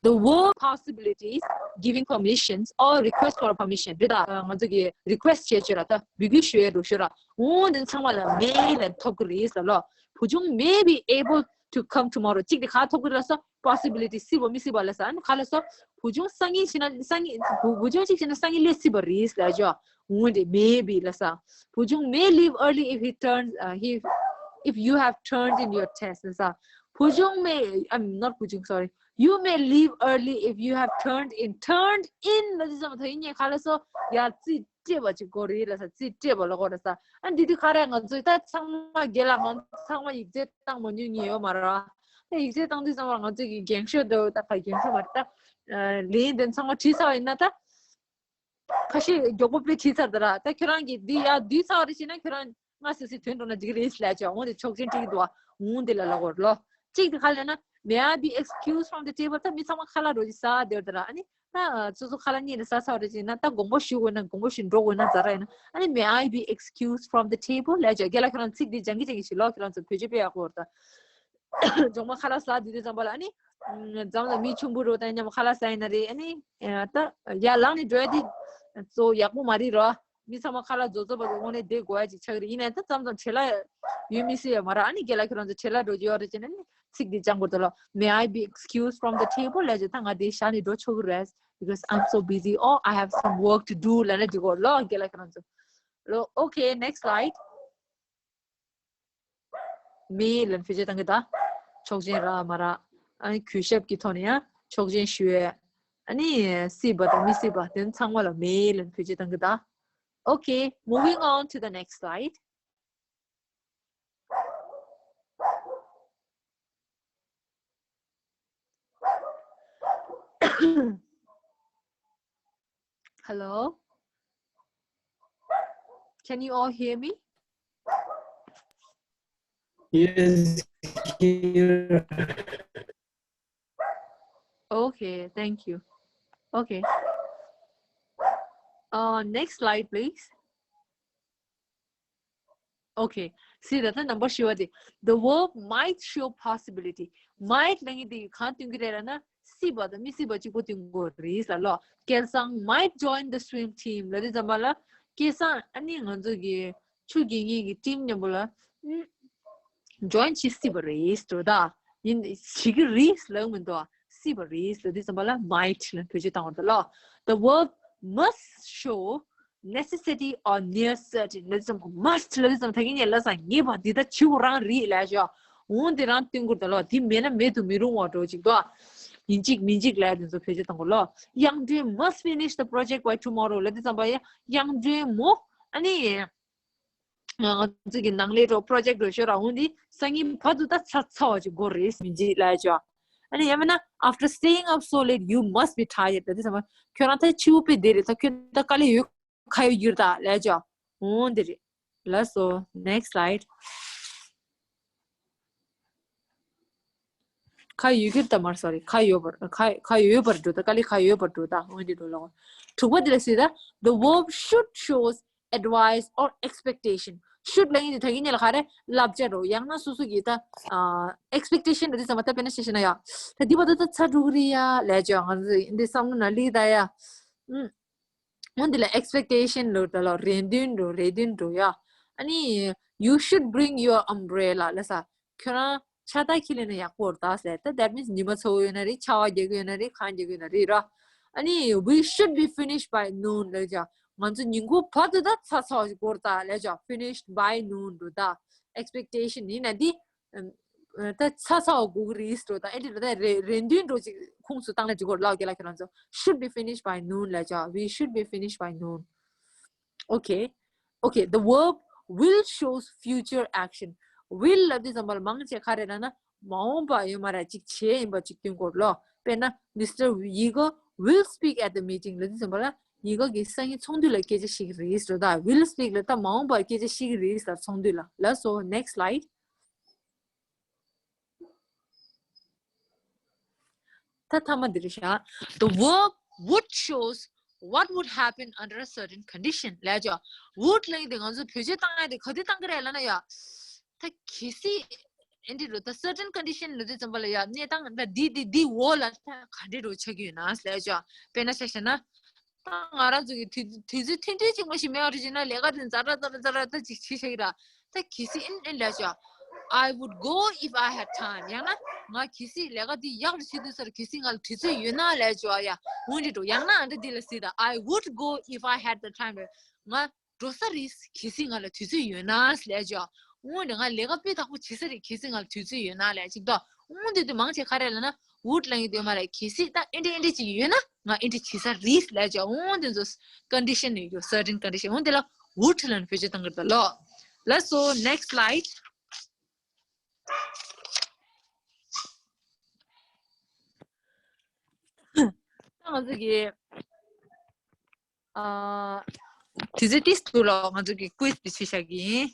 The verb possibilities, giving permissions or request for permission. རེད་ད། ང་ཚོ་གི་request བྱེད་ཆོག་ར། ད་འབོད་སྐུལ་ཞུ་ཡས་འགྲོ་ཆོག་ར། འོ་དེ་ཚང་མ་ལ་may ལབ་ཐོབ་ཀྱི་རེད་ལབ་ལོ། བུ་ཆུང་may be able to come tomorrow. གཅིག་དེ་ག་ཐོབ་ཀྱི་རེད་ལབ་སོང་། possibility སྲིད་པ་མི་སྲིད་པ་ལབ་སོང་། ཨ་ནི་ག་ལབ་སོང་། བུ་ཆུང་སང་ཉིན་ཕྱིན་ན། སང་ཉིན་བུ་བུ་ཆུང་གཅིག་ཕྱིན་ན་སང་ཉིན་སླེབས་སྲིད་པ་རེད་ལབ་ཆོག་འོ་དེ་may be ལབ་སོང་། བུ་ཆུང་may leave early if he turns, uh, he, if you have turned in your test ལབ་སོང་། བུ་ཆུང་may, I'm not བུ་ཆུང, sorry. You may leave early if you have turned in. turned in ལབ་དུས་ཙམ་ད་ཡིན་ཉེ་ག་ལབ་སོང་། ཡ་རྩིས་སྤྲད་པ་ཅིག་དགོས་རེད་ལབ་སོང་། རྩིས་སྤྲད་པ་ལབ་དགོས་རེད་ལབ་སོང་། ཨ་འདི་དུས་ག་རེ་ང་ཚོས་ད་ཚང་མ་རྒན་ལགས་ང་ཚོ་ཚང་མ་ཡིག་ཚད་བཏང་མ་མྱོང་མཁན་ཡོད་མ་རེད། ད་ཡིག་ཚད་བཏང་དུས་ཙམ་པ་ང་ཚོས་ཀྱི་འགེངས་ཤོག་འདུག་ད་ག་འགེངས་ཤོག་མ་རེད་ད། ལན་དེ་ཚང་མ་བྲིས་ཚར་བ་ཡིན་ན་ད། ཁ་ཤས་མགྱོགས་པོ་དཔེ་བྲིས་ཚར་ད་ར། ད་ཁྱོད་རང་གིས་འདི་ཡ་འདི་ཚར་བ་རེད་ཟེར་ན་ཁྱོད་རང་སྔ་སེ་སེ་ཐོན་འགྲོ་ན་འགྲིག་རེད་ལབ་ཅེས། འོ་དེ་ཆོག་མཆན་བྲིས་འདུག་འོ་དེ་ལ་ལབ་དགོས་རེད་ལོ། གཅིག་དེ་ག་ལབ་ན། May I be excused from the table? ད་མི་ཚང་མ་ཁ་ལག་འགྲོ་གི་ཟ་བསྡད་ད་ར། ཨ་ནི་ད་སོ་སོ་ཁ་ལག་གཉིས་ལ་ཟ་ཚར་བ་རེད་ཅེ་ན། ད་དགོངས་པ་ཞུ་དགོས་ན་དགོངས་པ་ཞུ་འགྲོ་དགོས་ན་ཛ་ར་ཡིན་ན། ཨ་ནི། May I be excused from the table? ལབ་ཅེས། རྒན་ལགས་ཁྱོད་རང་ཚིག་འདི་སྦྱང་གི་སྦྱང་གི་ཞིག་ལོ། ཁྱོད་རང་ཚོ་བོད་ཆས་དཔེ་ཡག་པོ་རེད་ད། ཇོང་མ་ཁ་ལག་ཟ་དུས་དུས་ཙམ་པ་ལ་ཨ་ནི། ཨམ། འཛམ་ལ་མི་ཆུང་འབུ་རོ་དང་མཉམ་ཁ་ལག་ཟ་ཡིན་ན་རེད། ཨ་ནི། ཨ། ད་ཡར་ལངས་ནས་འགྲོ་ཡ་དེ་གཙོ་བོ་ཡག་པོ་མ་རེད་རོ། མི་ཚང་མ་ཁ་ལག་རྫོགས་རྫོགས་པ་དངོས་གནས་བསྡད་དགོས་ཡ་ཅིག་ཆགས་ཀྱི་རེད། ཡིན་ནའི་ད་མཚམས་མཚམས་བྲེལ་བ་ཡོད་མི་སྲིད་ཡ་མ་རེད། ཨ་ནི་རྒན་ལགས་ཁྱོད་རང་ཚོ་བྲེལ་བ་འགྲོ་རྒྱུ་ཡོད་རེད་ཅེ་ན་ནི་ཚིག་འདི་སྦྱང་དགོས་འདུག་ལོ། May I be excused from the table? ལབ་ཅེས། ད་ང་འདི་བཞག་ནས་འགྲོ་ཆོག་གི་རེད། Because I'm so busy or I have some work to do ལབ་ན་འགྲིག་གོ་ལོ། རྒན་ལགས་ཁྱོད་རང་ཚོ་ལོ། Okay, next slide. May ལབ་ནས་བེད་སྤྱོད་བཏང་གི་ད། ཆོག་མཆན་རག་མ་རག་ཨ་ནི་གུས་ཞབས་ཀྱི་ཐོག་ནས་ཡང་ཆོག་མཆན་ཞུ་ཡས། ཨ་ནི་སྲིད་པ་དང་མི་སྲིད་པ་དེ་ཚང་མ་ལ་may ལབ་ནས་བེད་སྤྱོད་བཏང་གི་ད། Okay, moving on to the next slide. Hello? Can you all hear me? Yes, here. Okay, thank you. Okay. Uh, next slide, please. Okay. See, that's the number བཞི་བ་དེ། The verb might show possibility. Might ལབ་མཁན་དེ་གང་སྟོན་གྱི་རེད་ལབ་ན། སྲིད་པ་དང་མི་སྲིད་པ་གཅིག་པོ་སྟོན་གྱི་རེད་ལབ་ལོ། སྐལ་བཟང་might join the swim team ལབ་དུས་ཙམ་པ་ལ། སྐལ་བཟང་ཨ་ནི་ང་ཚོ་གི་ཆུ་རྒྱུག་མཁན་གྱི་team མཉམ་པོ་ལ། ཨུམ། join བྱེད་སྲིད་པ་རེད་འགྲོ་ད། ཡིན། བྱེད་ཀྱི་རེད་ལབ་མི་འདུག་སྲིད་པ་རེད་ལབ་དུས་ཙམ་པ་ལ་might ལབ་བེད་སྤྱོད་བཏང་བ་རེད་ལོ། The verb must show necessity or near certain ལབ་དུས་ཙམ། must ལབ་དུས་ཙམ་ད་གིན་ནས་ལབ་སོང་། ངེས་པ་འདི་ལྟར་བྱེད་དགོས་རང་རེད་ལབ་ཤག་འོ་དེ་རང་སྟོན་གྱི་རེད་ད་ལོ། དེ་མེད་ན་མེད་དུ་མི་རུང་བ་འདྲ་ཅིག་འདུག་ཡིན་གཅིག་མིན་གཅིག་ལབ་དེ་ཚོ་བེད་སྤྱོད་བཏང་གི་ལོ། Young Dwayne must finish the project by tomorrow ལབ་དུས་ཙམ་པ་ཡ། Young Dwayne མོ་ཨ་ནི། ང་ཚོ་གི་ནང་ལས་འགྲོ་project འགྲོ་ཤོར་ར། འོ་འདི་སང་ཉིན་བར་དུ་ད་ཚར་ཚར་བ་ཅིག་དགོས་རེད་མི་འཇིགས་ལབ་ཅོ། ཨ་ནི་ཡང་མིན་ན། After staying up so late, you must be tired ལབ་དུས་ཙམ་པ། ཁྱོད་རང་ད་ཕྱི་པོ་དཔེ་བདེ་རེད། ད་ཁྱོད་ད་དཀའ་ལས་ཡོད་ཁ་ཡོད་རྒྱུ་རེད་ད་ལབ་ཅོ། འོ་འདི་རེད། ལགས་སོ། Next slide. ཁ་ཡོད་རྒྱུ་རེད་ད་མར། sorry. ཁ་ཡོད་པར། ཁ་ཁ་ཡོད་པར་འགྲོ་ད། དཀའ་ལས་ཁ་ཡོད་པར་འགྲོ་ད། འོ་འདི་འགྲོ་ལ། དྲུག་པ་འདི་ལ་གཟིགས་ད། The verb should shows advice or expectation. should ལབ་མཁན་དེ་ད་གིན་ནས་ལ་ག་རེ། བསླབ་བྱ་རོ། ཡང་ན་སོ་སོ་གི་ད་ཨ་expectation ལབ་དུས་ཙམ་པ་ད་དཔེར་ན་བཤད་བཤད་ན་ཡ། ད་འདི་བར་དུ་ད་ཚར་འགྲོ་གི་རེད་ཡ་ལབ་ཅོ། ང་ཚོ་འདི་བསམ་བློ་ནང་སླེབས་ད་ཡ། ཨུམ། འོ་འདི་ལ་expectation ལབ་ད་ལོ། རེ་འདུན་འགྲོ། རེ་འདུན་འགྲོ་ཡ། ཨ་ནི། You should bring your umbrella ལབ་ས། ཁྱོད་རང་ཕྱག་རྟགས་འཁྱེར་ལེན་ན་ཡག་པོ་རེད་ད་ཟེར། ད་that means ཉི་མ་ཚ་བོ་ཡོད་ན་རེད། ཆར་པ་རྒྱག་གི་ཡོད་ན་རེད། གང་རྒྱག་གི་ཡོད་ན་རེད་ར། ཨ་ནི། We should be finished by noon ལབ་ཅོ། ང་ཚོ་ཉིན་གུང་བར་དུ་ད་ཚར་ཚར་བ་ཞིག་དགོས་རེད་ད་ལབ་ཅོ། Finished by noon འགྲོ་ད། Expectation ཡིན་ན་འདི། ཨ་ད་ཚར་ཚར་བ་དགོས་ཀྱི་རེད་འགྲོ་ད། ཨེ་འདྲ་ད་རེ་རེ་འདུན་འགྲོ་ཅིག་ཁུངས་སུ་བཏང་ན་འགྲིག་གོ་ལགས། རྒན་ལགས་ཁྱེད་རང་ཚོ། Should be finished by noon ལབ་ཅོ། We should be finished by noon. Okay. Okay, the verb will shows future action. will ལབ་དུས་ཙམ་པ་ལ་མང་ཆེ་ག་རེ་ལབ་ན། མ་འོངས་པ་ཡོད་མ་རེད། ཅིག་བྱས་ཡིན་པ་ཅིག་སྟོན་གོ་ལོ། དཔེར་ན། Mister Yiga will speak at the meeting ལབ་དུས་ཙམ་པ་ལ། ཡི་ག་གིས་སང་ཉིན་ཚོགས་འདུ་ལ་སྐད་ཆ་བཤད་ཀྱི་རེད་ཟེར་ད། will speak ལ་ད་མ་འོངས་པར་སྐད་ཆ་བཤད་ཀྱི་རེད་ཟེར། ཚོགས་འདུ་ལ། ལགས་སོ། Next slide. ད་ཐ་མ་འདི་རེད་ཤག The verb would shows what would happen under a certain condition ལབ་ཅོ། would ལབ་ཡ་དེ་ང་ཚོ་བེད་སྤྱོད་བཏང་ཡ་དེ་ག་དུས་བཏང་གི་རེད་ལབ་ན་ཡ། ད་གལ་སྲིད་ ཨེ་འདི་རུ་ད་certain condition ལ་དུས་ཙམ་པ་ལ་ཡ་གནས་སྟངས་ད་འདི་འདི་འདི་འོག་ལ་ད་ག་འདྲ་རུ་ཆགས་ཀྱི་ཡོད་ན་ལས་ཅོ། དཔེར་ན་ཆ་བཞག་ན། ད་ང་རང་ཚོ་གི་དུས་དུས་ཚོད་ཐུང་ཐུང་ཅིག་མ་ཞིག་མེད་པ་རེད་ཅེ་ན་ལས་ཀ་དེ་ཛ་དྲག་ཛ་དྲག་ཛ་དྲག་ད་ཅིག་བྱེད་ཤེས་ཀྱི་ར། ད་གལ་སྲིད་ཨིན་ཨིན་ལས་ཤོག I would go if I had time. ཡང་ན་ང་གལ་སྲིད་ལས་ཀ་འདི་ཡག་རུ་བྱེད་དུས་ཚོད་གལ་སྲིད་ང་ལ་དུས་ཚོད་ཡོད་ན་ལས་ཤོག་ཡ། འོན་ཏེ་འགྲོ་ཡང་ན་ཨ་འདྲ་འདི་ལ་སྲིད་ད། I would go if I had the time. ང་འགྲོ་ས་རེད། གལ་སྲིད་ང་ལ་དུས་ཚོད་ཡོད་ན་ལས་ཤོག་འོན་ཏེ་ང་ལས་ཀ་དཔེ་ཐག་པོ་བྱེད་ས་རེད། གལ་སྲིད་ང་ལ་དུས་ཚོད་ཡོད་ན་ལས་ཅིག་ད། འོན་ཏེ་དུས་མང་ཆེ་ག་རེ་ལ་ན་would ལ་ཡིན་དུས་མ་རེད། གལ་སྲིད་ད་ཨེ་འདྲ་ཨེ་འདྲ་ཅིག་ཡོད་ན་ང་ཨེ་འདྲ་བྱེད་ས་རེད་ལས་ཅོ། འོན་ཏེ་ཚོ་condition ཡོད་རྒྱུ་certain condition འོན་ཏེ་ལ་would ལ་ནི་བེད་སྤྱོད་བཏང་གི་རེད་ད་ལོ། ལགས་སོ། Next slide. ད་ང་ཚོ་གི་ཨ་དུས་ཚོད་ཏིས་ཐུག་ལོ། ང་ཚོ་གི་quiz དེ་བྱེད་བཞག་གི་ཡིན།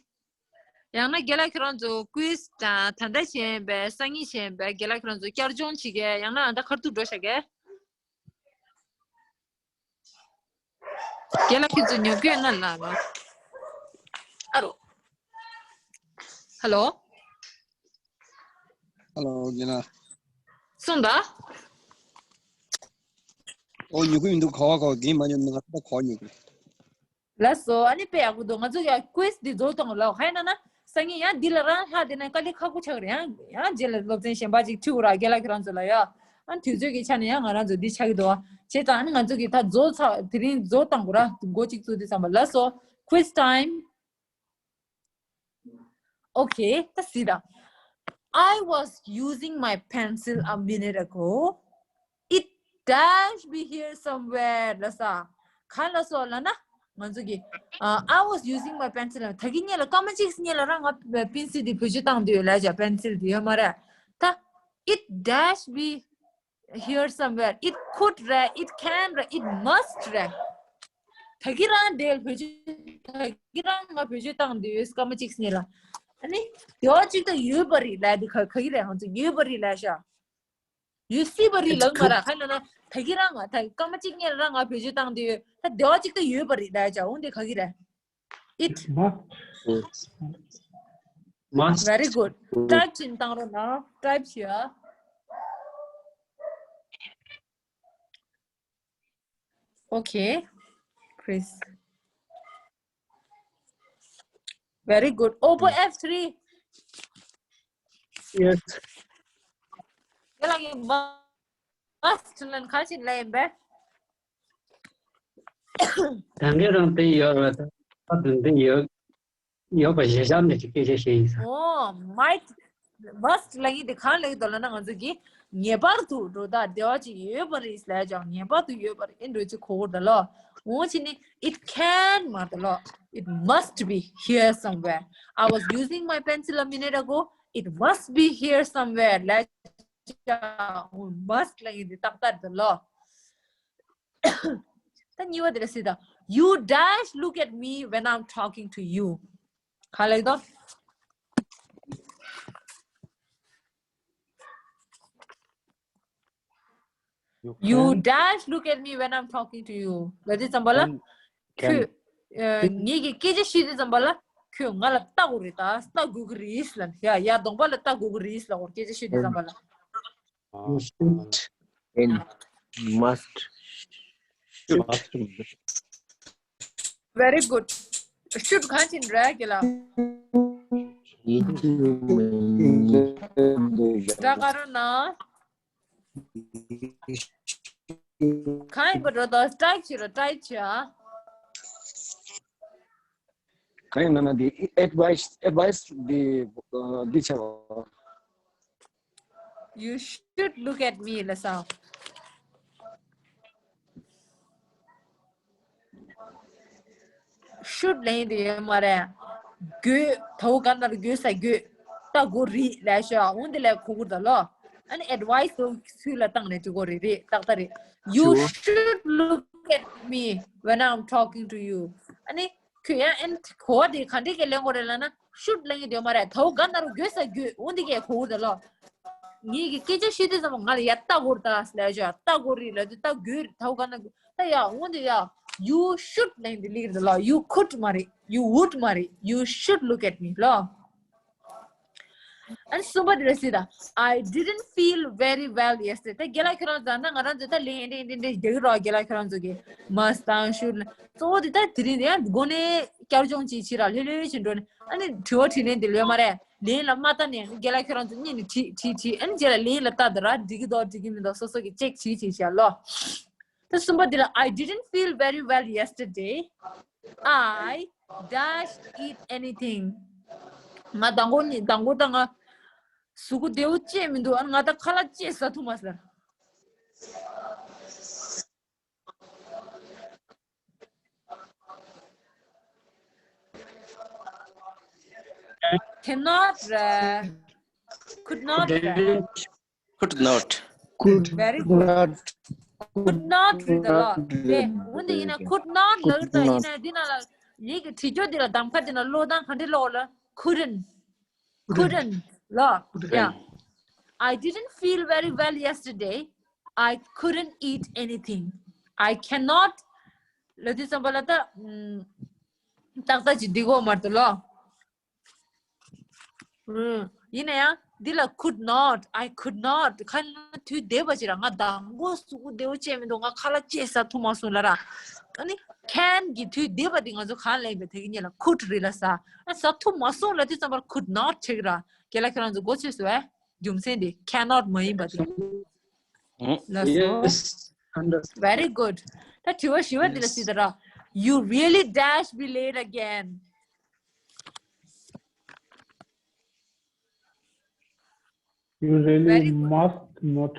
ཡང་ན་རྒན་ལགས་ཁྱོད་རང་ཚོ་quiz དང་ད་ལྟ་བྱས་པའི་སང་ཉིན་བྱས་པའི་རྒན་ལགས་ཁྱོད་རང་ཚོ་བསྐྱར་སྦྱོང་བྱེད་གི་ཡང་ན་ཨ་ད་ཁར་ཐུག་འགྲོ་བཞག་གི་རྒན་ལགས་ཁྱོད་ཚོ་ཉོབ་ཀྱི་ཡོད་ན་ལ་ལ། ཨ་རོ། Hello. Hello རྒན་ལགས། གསུངས་དང་། ཨོ་ཉོབ་ཀྱི་མི་འདུག་ག་བ་ག་བ་རྒན་མ་ཉོབ་ན་ང་ད་ག་བ་ཉོབ་ཀྱི། ལགས་སོ། ཨ་ནི་དཔེ་ཡག་པོ་འདུག་ང་ཚོ་ཡ་quiz འདི་རྫོགས་བཏང་ལ་ཧ་ཡ་ན་ན་སང་ཉིན་ཡང་འདི་ལ་རང་ལྷག་བསྡད་ན་དཀའ་ལས་ཁག་པོ་ཆགས་རེད། ཡང་ཡང་རྗེས་ལ་སློབ་ཚན་གཞན་པ་ཅིག་ཁྲིད་དགོས་ར་རྒན་ལགས་ཁྱོད་རང་ཚོ་ལ་ཡ། ཨ་ནི་དུས་ཚོད་ཀྱི་ཆ་ནས་ཡང་ང་རང་ཚོ་འདི་ཆགས་ཀྱི་འདུག་བ། བྱས་ཙང་ཨ་ནི་ང་ཚོ་གི་ད་རྫོགས་ཚར་དེ་རིང་རྫོགས་བཏང་དགོས་ར་འགོ་གཅིག་བཙུགས་དུས་ཙམ་པ་ལགས་སོ། Quiz time. Okay, ད་སྲིད་ད། I was using my pencil a minute ago. It dash be here somewhere. ལ་ས། ག་ལ་སོ་ལ་ན། ང་ཚོ་གི་ཨ། I was using my pencil. ད་གི་ཉེ་ལ་སྐར་མ་གཅིག་ཉེ་ལ་རང་ང་པེན་སིལ་འདི་བེད་སྤྱོད་བཏང་དུས་ལ་ཇ་པེན་སིལ་འདི་ཡོད་མ་རེད། ད། It dash be here somewhere. It could རེད། it can རེད། it must རེད། ད་གི་རང་འདི་བེད་སྤྱོད་ད་གི་རང་ང་བེད་སྤྱོད་བཏང་དུས་སྐར་མ་གཅིག་ཉེ་ལ། ཨ་ནི། ཡོ་གཅིག་ད་ཡོད་པ་རེད་ལ་འདི་ག་ག་གི་རེད། ང་ཚོ་ཡོད་པ་རེད་ལ་ཤ། ཡོད་སྲིད་པ་རེད་ལབ་མ་ར་ཁ་ན་ན་ད་གི་རང་ང་ད་སྐར་མ་གཅིག་ཉེ་ལ་རང་ང་བེད་སྤྱོད་བཏང་དུས་ད་བདེ་བ་གཅིག་ད་ཡོད་པ་རེད་ལ་ཇ། འོང་དེ་ག་གི་རེད། it must. Very good. type ཅིག་བཏང་རོགས་གནང་། type བྱེད་ཨ། Okay, Chris. Very good. Oppo F three. Yes. དེ་ལ་གི་must ལན་ག་ཅིག་ལ་ཡིན་པས། ད་གིན་རང་དེ་ཡོད་རེད། ད་དེ་འདི་ཡོད། ཡོད་པ་གཞི་བཞག་ནས་ཀྱི་སྐད་ཆ་བཤད་ཡིན་ས། ཨོ། might must ལ་ཡིན་དེ་གང་ལ་ཡིན་དོ་ལ་ན་ང་ཚོ་གི་ངེས་པར་དུ་འགྲོ་ད་བདེ་བ་ཅིག་ཡོད་པ་རེད་ལས་ཀྱང་ངེས་པར་དུ་ཡོད་པ་རེད་འགྲོ་ཅིག་གོ་བོར་ད་ལོ། འོང་ཕྱི་ནི་it can མ་ད་ལོ། it must be here somewhere. I was using my pencil a minute ago. It must be here somewhere. ལས་ཀྱང་must ལ་ཡིན་དེ་ཏག་ཏག་ད་ལོ། ད་གཉིས་པ་དེ་ལ་སྲིད་ད། You dash look at me when I'm talking to you. ག་ལེགས་དོ། You dash look at me when I'm talking to you. ལ་དེ་ཙམ་པ་ལ། ཁྱོད། ངེད་ཀྱི་སྐད་ཆ་བཤད་དུས་ཙམ་པ་ལ། ཁྱོད་ང་ལ་ལྟ་དགོས་རེད་ད། ལྟ་དགོས་ཀྱི་རེད་ལ། ཡ་ཡ་གདོང་པ་ལ་ལྟ་དགོས་ཀྱི་རེད་ལ། འོ་སྐད་ཆ་བཤད་དུས་ཙམ་པ་ལ། You should and must. Should. Very good. Should གང་ཅིན་རེད་གི་ལ། ད་ག་རུ་ན། གང་ཡིན་པ་འགྲོ་དོ། type བྱེད་རོགས། type བྱེད་ཨ། གང་ཡིན་ན་ན་འདི་advice advice འདི་འདི་བྱ། You should look at me ལ་ས། should ལ་ཡིན་དེ་ཡོད་མ་རེད། དགོས། ད་འོ་ག་ན་རུ་དགོས་ས་དགོས། ལྟ་དགོས་རེད་ལས་ཤོག་འོང་དེ་ལས་གོ་གུར་ད་ལོ། ཨ་ནི་advice དུ་སུས་ལ་བཏང་ནས་འགྲོ་དགོས་རེད། རེད་ཏག་ཏག་རེད། You should look at me when I'm talking to you. ཨ་ནི། ཁྱོད་ཡང་ཨེན་གོ་བ་དེ་ག་འདྲས་ཀྱི་ལེན་དགོས་རེད་ལབ་ན་should ལེན་གྱི་འདོད་མ་རེད། ད་འོ་ག་ན་རུ་དགོས་ས་དགོས་འོ་འདི་གས་གོ་བ་དེ་ལོ། ངེད་ཀྱི་སྐད་ཆ་བཤད་དུས་ཙམ་པ་ང་ལ་ཡ་ལྟ་དགོས་རེད་ད་ལབ་ཡ་ལྟ་དགོས་རེད་ལབ་དུས་ལྟ་དགོས་རེད། ད་འོ་ག་ན་ད་ཡ་འོ་འདི་ཡ་you should ལེན་འདི་ལིག་རེད་ལོ། you could མ་རེད། you would མ་རེད། you should look at me ལོ། ཨ་ནི་གསུམ་པ་དེ་ལ་སྲིད་ད། I didn't feel very well yesterday. ད་རྒན་ལགས་ཁྱོད་རང་ཚོ་ད་ང་རང་ཚོ་ད་ལན་འདྲེ་འདྲེ་འདྲེ་རྒྱག་གི་རོགས། རྒན་ལགས་ཁྱོད་རང་ཚོ་གི་must དང་should ལ་གཙོ་བོ་དེ་ད་དེ་རིང་དེ་ཡང་འགོ་ནས་བསྐྱར་སྦྱོང་ཅིག་བྱེད་ར། ལྷོད་ལྷོད་བྱེད་འགྲོ་ནས་ཨ་ནི་དྲི་བ་དྲིས་ལན་དེ་ལོས་མ་རེད། ལན་ལ་མ་ལྟ་ནས་རྒན་ལགས་ཁྱོད་རང་ཚོ་གཉིས་ནས་དྲིས་དྲིས་དྲིས། ཨ་ནི་རྗེས་ལ་ལན་ལ་ལྟ་དེ་ར། འགྲིག་གི་འདུག་འགྲིག་གི་མི་འདུག་སོ་སོ་གི་check བྱེད་བྱེད་བྱ་ལོ། ད་གསུམ་པ་འདི་ལ། I didn't feel very well yesterday. I dashed eat anything. ང་མདང་དགོང་ནི་མདང་དགོང་ད་ང་གཟུགས་པོ་བདེ་བོ་ཅིག་མི་འདུག་ཨ་ང་ད་ཁ་ལག་ཅིག་ཟ་ཐུབ་མ་སོང་། Cannot, uh, could not, uh, Could not. Very good. Could not རེད་ལ། དེ་འོན་ཏེ་ཡིན་ན་could not ལབ་ད་ཡིན་ན་འདི་ན་ལ་ཡིག་གི་བྲིས་རྒྱུ་འདི་ལ་གདམ་ཁ་འདི་ན་ཀློག་སྟངས་ག་འདྲ་ཀློག་ལ། Couldn't. Couldn't ལ། Yeah. I didn't feel very well yesterday. I couldn't eat anything. I cannot ལབ་དུས་ཙམ་པ་ལ་ད་ཏག་ཏག་ཅིག་འདི་གོ་མར་དུ་ལོ། ཡིན་ན་ཡང་འདི་ལ་could not, I could not ག་ན་དུས་འདས་པ་ཅིག་ར། ང་མདང་དགོང་གཟུགས་པོ་བདེ་བོ་ཅིག་མི་འདུག་ང་ཁ་ལག་ཅིག་ཟ་ཐུབ་མ་སོང་ལབ་ར། ཨ་ནི་can གི་དུས་འདས་པ་འདི་ང་ཚོ་གང་ལབ་ཡིན་པ་དེ་གི་ཉེ་ལ་could རེད་ལ་ཟ། ཨ་ཟ་ཐུབ་མ་སོང་ལབ་དུས་ཙམ་པར་could not བྱེད་གི་ར། རྒན་ལགས་ཁྱེད་རང་ཚོ་མགོ་ཚོས་སོང་ཨེ། རྒྱུ་མཚན་འདི་cannot མ་ཡིན་པ་དེ། ལགས་སོ། Very good. ད་དྲི་བ་བཞི་པ་འདི་ལ་སྲིད་ད་ར། You really dash be late again. You really must not.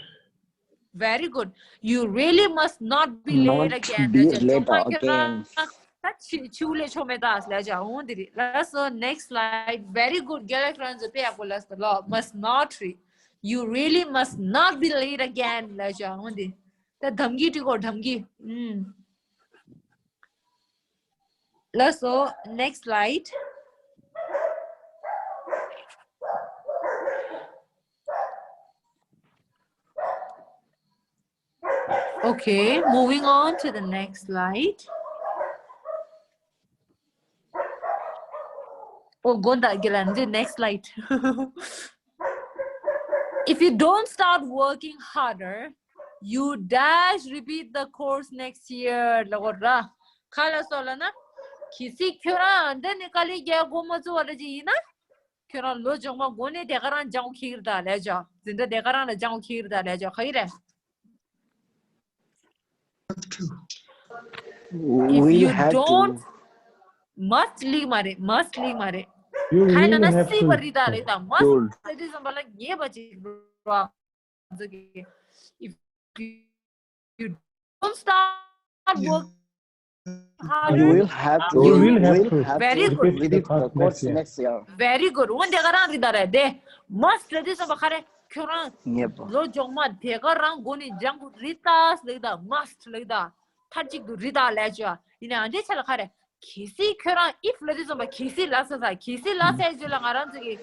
Very good. You really must not be late again. Be late again. ད་ཆུ་ཆུ་ལས་ཆོ་མེད་ད་ལས་ཅ་འོང་དེ་རེད། ལགས་སོ། Next slide. Very good. རྒན་ལགས་ཁྱེད་རང་ཚོ་དཔེ་ཡག་པོ་ལབ་སོང་ལོ། Must not རེད། You really must not be late again ལབ་ཅ་འོང་དེ། ད་གདམ་གྱི་ཏྲི་གོ་གདམ་གྱི། ཨུམ། ལགས་སོ། Next slide. Okay, moving on to the next slide. Oh, go on, Gilan, the next slide. If you don't start working harder, you dash repeat the course next year. ལ་གོ་ར། ཁ་ལ་སོ་ལ་ན། གི་སི་ཁྱོད་རང་འདི་ནི་དཀའ་ལས་རྒྱག་དགོས་མ་བཟོ་བ་ར་ཅི་ཡིན་ན། ཁྱོད་རང་ལོ་རྗེས་མ་དགོང་ནས་དེ་ག་རང་སྦྱང་ཁྱེར་ད་ལས་ཅོ། འཛིན་གྲྭ་དེ་ག་རང་ལ་སྦྱང་ཁྱེར་ད་ལས་ཅོ། ག་ཡི་རེད། If We'll you have don't to. Must ལིག་མ་རེད། Must ལིག་མ་རེད། You ཁ་ན་really ན་have སི་བ་རི་ད་ལེ་ད། Must ལེ་དུས་ཙམ་པ་ལ་ངེས་པ་ཅིག་རོ། If you don't start work You will have to. You will have to. Very good. Repeat the course next year. Very good. འོན་དེ་ག་རང་རི་ད་རེད་དེ། Must ལེ་དུས་ཙམ་པ་ག་རེ་ཁྱོད་རང་ངེས་པ། ལོ་རྗེས་མ་དེ་ག་རང་དགོང་ནས་སྦྱང་དགོས་རི་ད་ལེ་ད། Must ལེ་ད། མཐའ་གཅིག་ཏུ་རི་ད་ལས་ཅོ། ཡིན་ནའང་དེ་ཆ་ལ་ག་རེ། གལ་སྲིད་ཁྱོད་རང་if ལེ་དུས་ཙམ་པ་གལ་སྲིད་ལ་ས་ས་གལ་སྲིད་ལ་ས་ཡ་ཅོ་ལ་ང་རང་ཚོ་གི་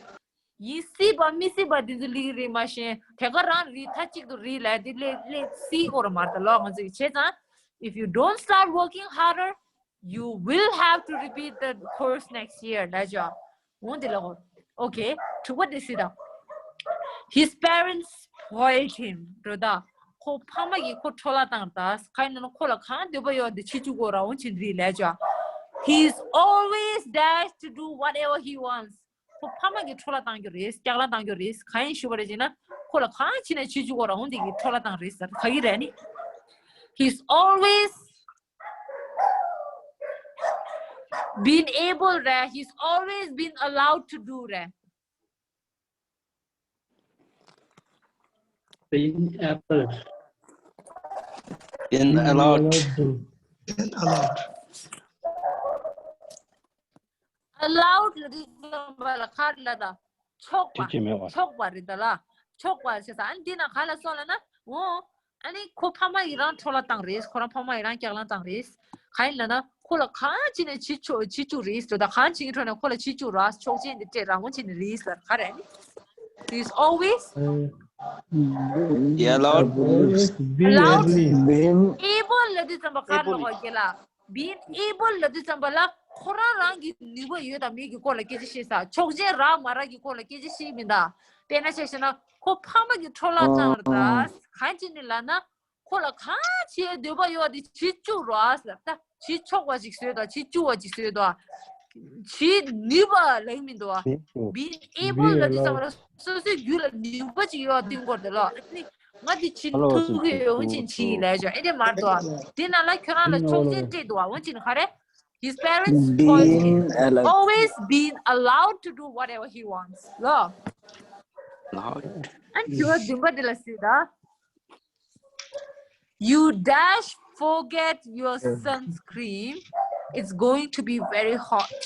ཡིན་སྲིད་པ་མི་སྲིད་པ་འདི་ཚོ་ལིག་རེད་མ་ཤེས། དེ་ག་རང་རེད། མཐའ་གཅིག་ཏུ་རེད་ལབ་དེ་ལས་ལས་སྲིད་སྐོར་མ་རེད་ལོ། ང་ཚོ་གི་བྱས་ཙང་། If you don't start working harder, you will have to repeat the course next year ལབ་ཅོ། འོང་དེ་ལ་གོ། Okay, དྲུག་པ་དེ་སྲིད་དང་། His parents spoiled him. འགྲོ་ད། ཁོ་ཕ་མ་གིས་ཁོ་འཕྲོ་བརླག་བཏང་ད། ག་ཡིན་ན་ཁོ་ལ་གང་འདོད་པ་ཡོད་དེ་བྱེད་བཅུག་གོ་ར་འོང་ཆེན་རེད་ལབ་ཅོ། He is always dash to do whatever he wants. ཁོ་ཕ་མ་གིས་འཕྲོ་བརླག་བཏང་རྒྱུ་རེད། སྐྱག་ལང་བཏང་རྒྱུ་རེད། གང་ཡིན་ཞུ་བ་རེད་ཅེ་ན། ཁོ་ལ་གང་བྱས་ན་བྱེད་བཅུག་གོ་ར་འོང་དེ་གིས་འཕྲོ་བརླག་བཏང་རེད་ཟེར་ག་གི་རེད་ནི། He's always been able རེད། He's always been allowed to do རེད། Been able. Been allowed. Allowed. Allowed ལ་དུས་ཙམ་པ་ལ་ག་རེ་ལབ་ད། ཆོག་པ། ཅི་བྱེད་མེད་པ། ཆོག་པ་རེད་ད་ལ། ཆོག་པ་ཞེས་ས། ཨ་ནི་འདི་ན་ག་ལ་སོང་ལབ་ན། འོ། ཨ་ནི་ཁོ་ཕ་མ་ཡི་རང་འཕྲོ་བརླག་བཏང་རེད། ཁོ་རང་ཕ་མ་ཡི་རང་སྐྱག་ལང་བཏང་རེད། ག་ཡིན་ལབ་ན་ཁོ་ལ་གང་བྱས་ནས་བྱེད་ཆོག་བྱེད་བཅུག་རེད་ཟེར་ད། གང་བྱེད་ཀྱི་འཕྲོ་ནས་ཁོ་ལ་བྱེད་བཅུག་ར། ཆོག་མཆན་འདི་སྤྲད་རང་དབང་བྱས་ནས་རེད་ཟེར་ག་རེ་ནི། He's always Yeah, allowed. Always be Allowed. early. Been able ལབ་དུས་ཙམ་པ་ག་རེ་ལབ་དགོས་ལ། being able ལབ་དུས་ཙམ་པ་ལ་ཁོ་རང་རང་གི་ནུས་པ་ཡོད་དང་མེད་ཀྱི་སྐོར་ལ་སྐད་ཆ་བཤད་ས། ཆོག་མཆན་རག་མ་རག་གི་སྐོར་ལ་སྐད་ཆ་བཤད་མི་འདུག་དཔེར་ན་ཆ་བཞག་ན་ཁོ་ཕ་མ་གི་འཕྲོ་བརླག་བཏང་ར་ད། གང་བྱས་ནས་ལབ་ན། ཁོ་ལ་གང་བྱེད་འདོད་པ་ཡོད་དེ་བྱེད་བཅུག་རོགས་ཟེར། ད་བྱེད་ཆོག་པ་ཅིག་བཟོས་དང་བྱེད་བཅུག་པ་ཅིག་བཟོས་དང་། བྱེད་ནུས་པ་ལབ་མི་འདུག being able ལབ་དུས་ཙམ་པ་ལ་སོ་སོའི་རྒྱུད་ལ་ནུས་པ་ཅིག་ཡོད་བསྟན་དགོས་དེ་ལོ། ཨ་ནི་ང་དེ་བྱེད་ཐུབ་ཀྱི་ཡོད་ཕྱིན་བྱེད་ལས་ཅོ་ཨེ་དེ་མར་འདུག་དེ་ནང་ལ་ཁྱོད་རང་ལ་ཆོག་མཆན་སྤྲད་འདུག་འོན་ཅིག་ག་རེ། His parents spoiled him. Being allowed. Always being allowed to do whatever he wants. ལོ། Allowed. ཨ་ནི་དྲི་བ་བདུན་པ་འདི་ལ་གཟིགས་དང་། You dash forget your sunscreen. It's going to be very hot.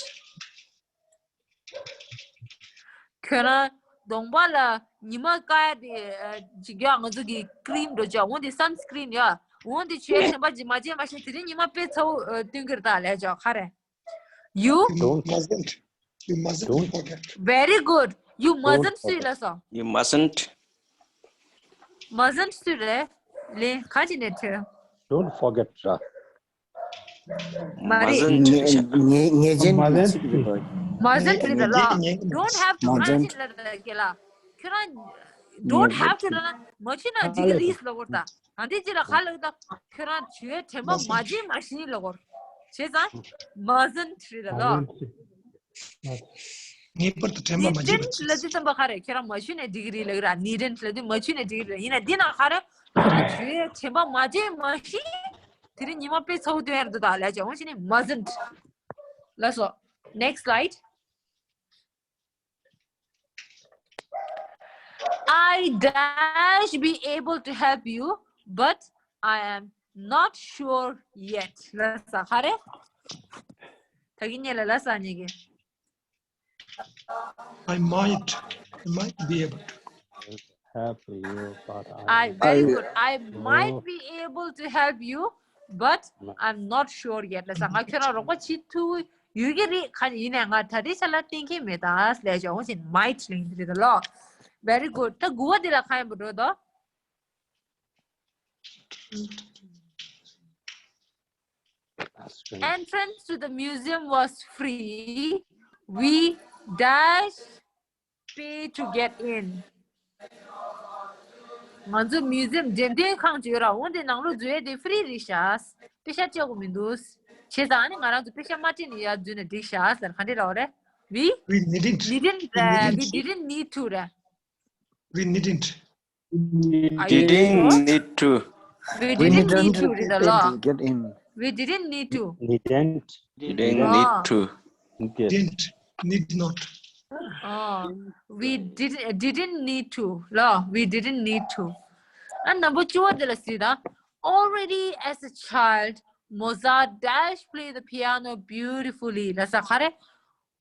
ཁྱོད་རང་གདོང་པ་ལ་ཉི་མ་བཀག་ཡ་དེ་ཅིག་ཡ་ང་ཚོ་གི་ཀི་རིམ་འགྲོ་ཅག་འོན་ཏེ་སན་སི་ཀི་རིན་ཡ་འོན་ཏེ་བྱས་དྲན་པ་ཅིག་མ་བྱས་མ་ཤེས་དེ་རིང་ཉི་མ་དཔེ་ཚ་བོ་སྟོན་གི་རེད་ད་ལས་ཅག་ག་རེ། You don't, mustn't. You mustn't don't forget. Very good. You mustn't སུས་ལབ་སོང་། You mustn't. Mustn't སུས་རེད། ལན་ག་ཅི་ནས་ཁྲིད། Don't forget ར། མ་རེད། Mustn't. ངེས་ངེས་ཅན་གྱི་ཚིག་རེད་པ། Mustn't རེད་ད་ལ། Don't have to མ་ཟན་ལ་ར་གེ་ལ། ཁྱོད་རང་don't have to ལ་ན་མ་ཆུ་ན་འགྲིག་གི་རེད་ལ་གོ་ད། ད་འདི་ཅི་ལ་ཁ་ལ་ད་ཁྱོད་རང་ཆུ་དྲན་པ་མ་བརྗེད་མ་ཤེས་ལ་གོ། བྱས་ཙང་མ་ཟན་རེད་ད་ལ། ངེས་པར་དུ་དྲན་པ་མ་བརྗེད་པ་ནི་ཌེན་ཊི་ལ་དུས་ཙམ་པ་ག་རེ་ཁྱེད་རང་མ་ཞུས་ནས་འགྲིག་གི་རེད་ལབ་ར། ནི་ཌེན་ཊི་ལ་དུས་མ་ཞུས་ནས་འགྲིག་གི་རེད། ཡིན་ན་འདི་ན་ག་རེ་ང་རང་ཆུའི་དྲན་པ་མ་བརྗེད་མ་ཤེས། དེ་རིང་ཉི་མ་དཔེ་ཚ་བོ་སྟོན་ཡར་འདུག་ད་ལས་ཀྱང་འོང་ཞིག་ནི་མ་ཟིན། ལགས་སོ། Next slide. I dash be able to help you, but I am not sure yet. ལ་ས་ཧ་རེ། ད་གི་ཉེ་ལ་ལ་ས་ཉེ་གི། I might, I might be able to. Help you, but I I, very good. I might be able to help you, but I'm not sure yet. ལ་ས་ང་ཁྱོད་རང་རོགས་པ་བྱེད་ཐུབ་ཡོད་ཀྱི་རེད། ཁ་ཡིན་ནའི་ང་ད་ལྟའི་ཆ་ལ་གཏན་འཁེལ་མེད་ད་ལས་ཀྱང་འོང་ཞིག་might ལིང་རེད་ལོ། Very good. ད་དགུ་བ་འདི་ལ་གང་ཡིན་པ་འགྲོ་དོ། Entrance to the museum was free. We dash pay to get in. ང་ཚོ་མིའུ་ཛིམ་འགྲེམས་སྟོན་ཁང་ཅིག་ཡོད་ར། འོན་ཏེ་ནང་ལོགས་འཛུལ་ཡས་དེ་ཧྥི་རི་རེད་ཤག་པེ་ཤ་སྤྲད་དགོས་མི་འདུག་བྱས་ཙང་ཨ་ནི་ང་རང་ཚོ་པེ་ཤ་མ་སྤྲད་ནས་ཡར་འཛུལ་ན་འགྲིག་ཤག་ཟེར་ག་འདྲས་ར་བ་རེད། We, we needn't. Didn't, uh, we didn't need to ར། We needn't. Are you sure? Didn't need to. We didn't need to རེད་ལ། Get in. We didn't need to. Needn't. Didn't need to. Didn't. Need not. Oh, we didn't, didn't need to. ལ། We didn't need to. ཨ་ནམ་པ་བཅུ་བ་འདི་ལ་གཟིགས་དང་། Already as a child, Mozart dash play the piano beautifully. ལ་ས་ག་རེ།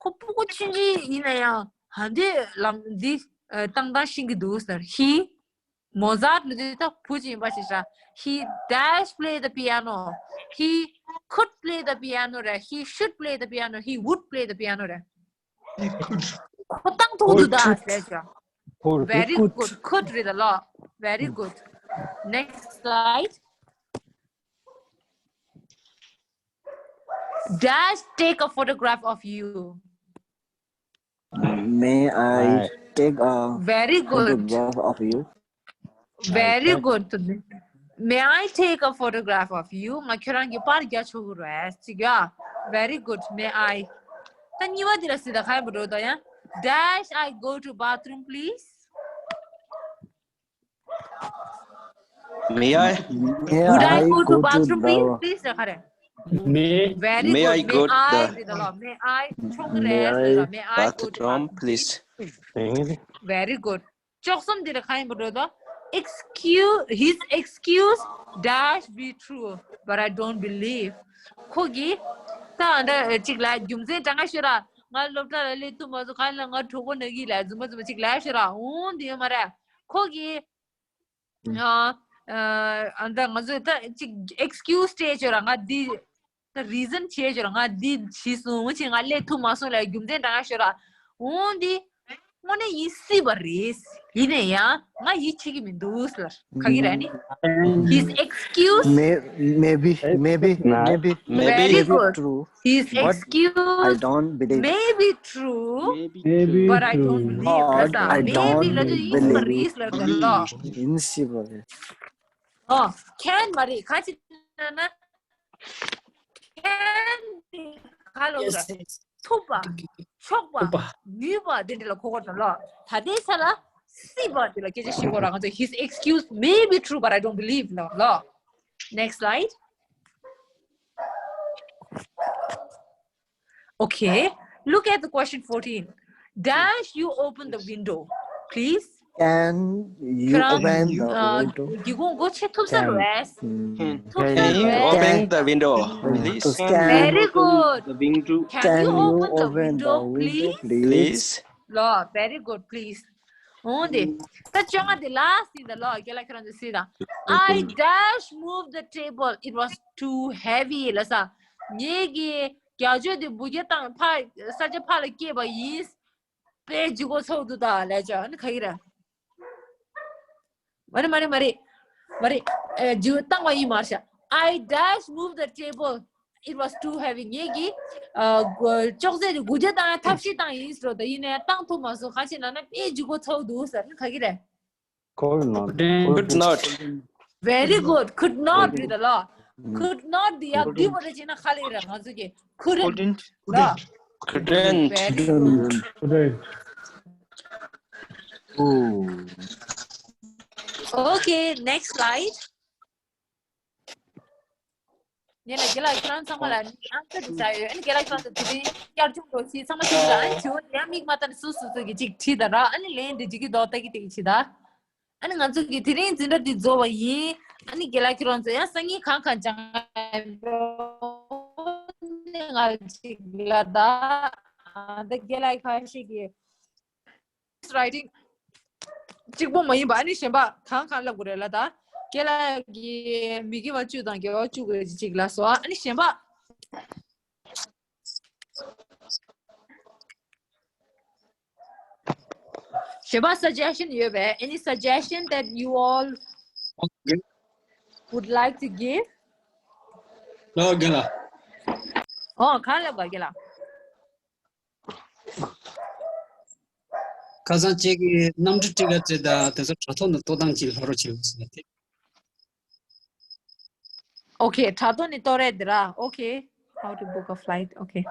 ཁོ་སྤུ་གུ་ཆུང་ཆུང་ཡིན་ན་ཡང་ཧ་འདི་ལམ་འདི་ཏང་ཏང་ཤེས་ཀྱི་འདུག་ཟེར། He Mozart ལ་དེ་ད་བུ་ཅིག་ཡིན་པ་ཞིག་ཤ། He dash play the piano. He could play the piano རེད། He should play the piano. He would play the piano རེད། He could. ཁོ་བཏང་ཐུབ་འདུག་ད་ཟེར་ཤ། Very good. Could རེད་ལ། Very good. Next slide. Dash take a photograph of you. May I take a photograph of you? Very good. May I take a photograph of you? ང་ཁྱོད་རང་གི་པར་རྒྱག་ཆོག་གི་རེད་ཅིག་ཡ། Very good. May I? ད་གཉིས་པ་འདི་ལ་སི་ད་ཁ་ཡ་འགྲོ་ད་ཡ། Dash I go to bathroom, please? May I? Would I go to bathroom, please? Please ར་ག་རེ། May, very good. May I go to the bathroom, please? May I go to bathroom, please? Very good. བཅུ་གསུམ་འདི་ར་ག་ཡིན་པ་འགྲོ་དོ། Excuse, his excuse dash be true, but I don't believe. ཁོ་གིས་ད་འདྲ་ཅིག་ལ་རྒྱུ་མཚན་དྲང་ང་ཤོད་ར། ང་སློབ་གྲྭ་ལ་སླེབས་ཐུབ་མ་སོང་། ག་ལ་ང་གྲོད་ཁོག་ན་གི་ལ་རྫུན་མ་རྫུན་མ་ཅིག་ལ་ཤོད་ར། འོང་དེ་ཡོད་མ་རེད། ཁོ་གིས་ཨ་ཨ་ད་ང་ཚོས་ད་ཅིག་excuse སྤྲད་ཤོད་ར། ང་འདི་ད་reason བྱས་ཤོད་ར། ང་འདི་བྱས་སོང་། འོ་ཅི་ང་སླེབས་ཐུབ་མ་སོང་ལ་རྒྱུ་མཚན་དྲང་ང་ཤོད་ར། འོང་དེ། དངོས་གནས་ཡིན་སྲིད་པ་རེད། ཡིན་ན་ཡང་ང་ཡིད་ཆེས་ཀྱི་མི་འདུག་ཟེར། ག་གི་རེད་ནི། His excuse. May- maybe, maybe, maybe, Very maybe good. True. His But I excuse don't believe. May be true, Maybe but I true. don't believe. But That's a I maybe. don't ལབ་དུས་ཡིན་པ་believe. རེད་ལབ་དགོས་ལོ། ཡིན་སྲིད་པ་རེད། ཨོ། can མ་རེད། ག་ཅི་ན་ན། can དེ་ག་ལོ་ར། ཐུབ་པ། ཆོག་པ། ནུས་པ་དེ་འདྲ་ལ་གོ་དགོས་ལོ། ད་ལྟའི་ཆ་ལ་སྲིད་པ་དེ་ལ་སྐད་ཆ་བཤད་དགོས་ར། ང་ཚོ། His excuse may be true, but I don't believe. ལོ་ལོ། Next slide. Okay. Look at the question fourteen. Dash you open the window, please. Can you ཁྱོད་རང་open the ཨ། window? སྒེའུ་ཁུང་སྒོ་ཕྱེ་ཐུབ་ས་རེད། Hmm. ཐུབ་ས་Can you རེད། open the window, Hmm. please? Can Very you good. The window. Can Can you you open the open the window, window, please? please? Please. ལོ། Very good, please. འོང་དེ། ད་བཅོ་ལྔ་དེ་last in the law. རྒན་ལགས་ཁྱོད་རང་ཚོ་གཟིགས་དང་། I dash move the table. It was too heavy. ལ་ས། ངེད་ཀྱིས་རྒྱ་ཆོས་དེ་འབུ་རྒྱ་བཏང་ཕ་ས་ཆ་ཕ་ལ་སྐྱེས་པ་ཡིན། དཔེ་ལྗིད་ཁོག་ཚ་བོ་འདུག་ད་ལས་ཅོ། ཨ་ནི་ག་གི་རེད། མ་རེད་མ་རེད་མ་རེད། མ་རེད། ཨེ། ལྗིད་བཏང་བ་ཡིན་མ་རེད། I dash move the table. It was too heavy. ངེད་ཀྱིས་ཨ། ཅོག་ཙེ་དེ་འབུ་རྒྱ་བཏང་ཡ་ཐབས་ཤེས་བཏང་ཡིན་ཟེར་རོ། ད་ཡིན་ནའི་བཏང་ཐུབ་མ་སོང་། ག་ཅི་ན་ན་དཔེ་ལྗིད་ཁོག་ཚ་བོ་འདུག་ཟེར། ཨ་ནི་ག་གི་རེད། Could not. Could not. Very good. Could not རེད་ད་ལོ། Could not དེ་ཡ་འདི་བ་རེད་ཅེ་ན་ཧ་ལས་རེད། ང་ཚོ་གི་couldn't. Couldn't. ལོ། Couldn't. Very good. Right. Okay, next slide. ཉེ་ལ་རྒན་ལགས་ཁྱེད་རང་ཚང་མ་ལ་answer དེ་བྱ་ཡོད། ཨ་ནི་རྒན་ལགས་ཁྱེད་རང་ཚོ་དེ་རིང་བསྐྱར་སྦྱོང་འགྲོ་ཤེས་ཚང་མ་ཤེས་ཀྱི་རེད། ཨ་ནི་དྲི་བ་དེ་ཡང་མིག་མ་བལྟ་ནས་སུ་སུ་སུ་གི་ཅིག་བྲིས་དང་ར། ཨ་ནི་ལན་དེ་འགྲིག་གི་འདུག་ལྟ་གི་བལྟ་གི་བྱེད་ད། ཨ་ནི་ང་ཚོ་གི་དེ་རིང་འཛིན་གྲྭ་འདི་རྫོགས་པ་ཡིན། ཨ་ནི་རྒན་ལགས་ཁྱེད་རང་ཚོ་ཡང་སང་ཉིན་གང་གང་སྦྱང་ནས་ང་ཅིག་ལ་ད། ཨ་ད་རྒན་ལགས་ཁ་ཤས་ཀྱི་writing གཅིག་པོ་མ་ཡིན་པ། ཨ་ནི་གཞན་པ་གང་གང་ལབ་དགོས་རེད་ལ་ད། རྒན་ལགས་ཀྱི་མི་དགེ་བ་བཅུ་དང་དགེ་བ་བཅུ་དགོས་ཅིག་ལ་སོ། ཨ་ནི་གཞན་པ། གཞན་པ་suggestion ཡོད་པས། Any suggestion that you all would like to give? ལོ་རྒན་ལགས། ཨོ། གང་ལབ་ག་རྒན་ལགས། ཁ་སང་ཅིག་གི་གནམ་གྲུ་ཊི་ཀེ་ཊི་ཅིག་དང་དེ་ཚོ་དྲ་ཐོག་ནས་གཏོང་སྟངས་ཅིག་ལྷག་རོགས་བྱེད་ཟེར་ཏེ། Okay, དྲ་ཐོག་ནས་གཏོང་རེད་འདི་ར། Okay, how to book a flight. Okay.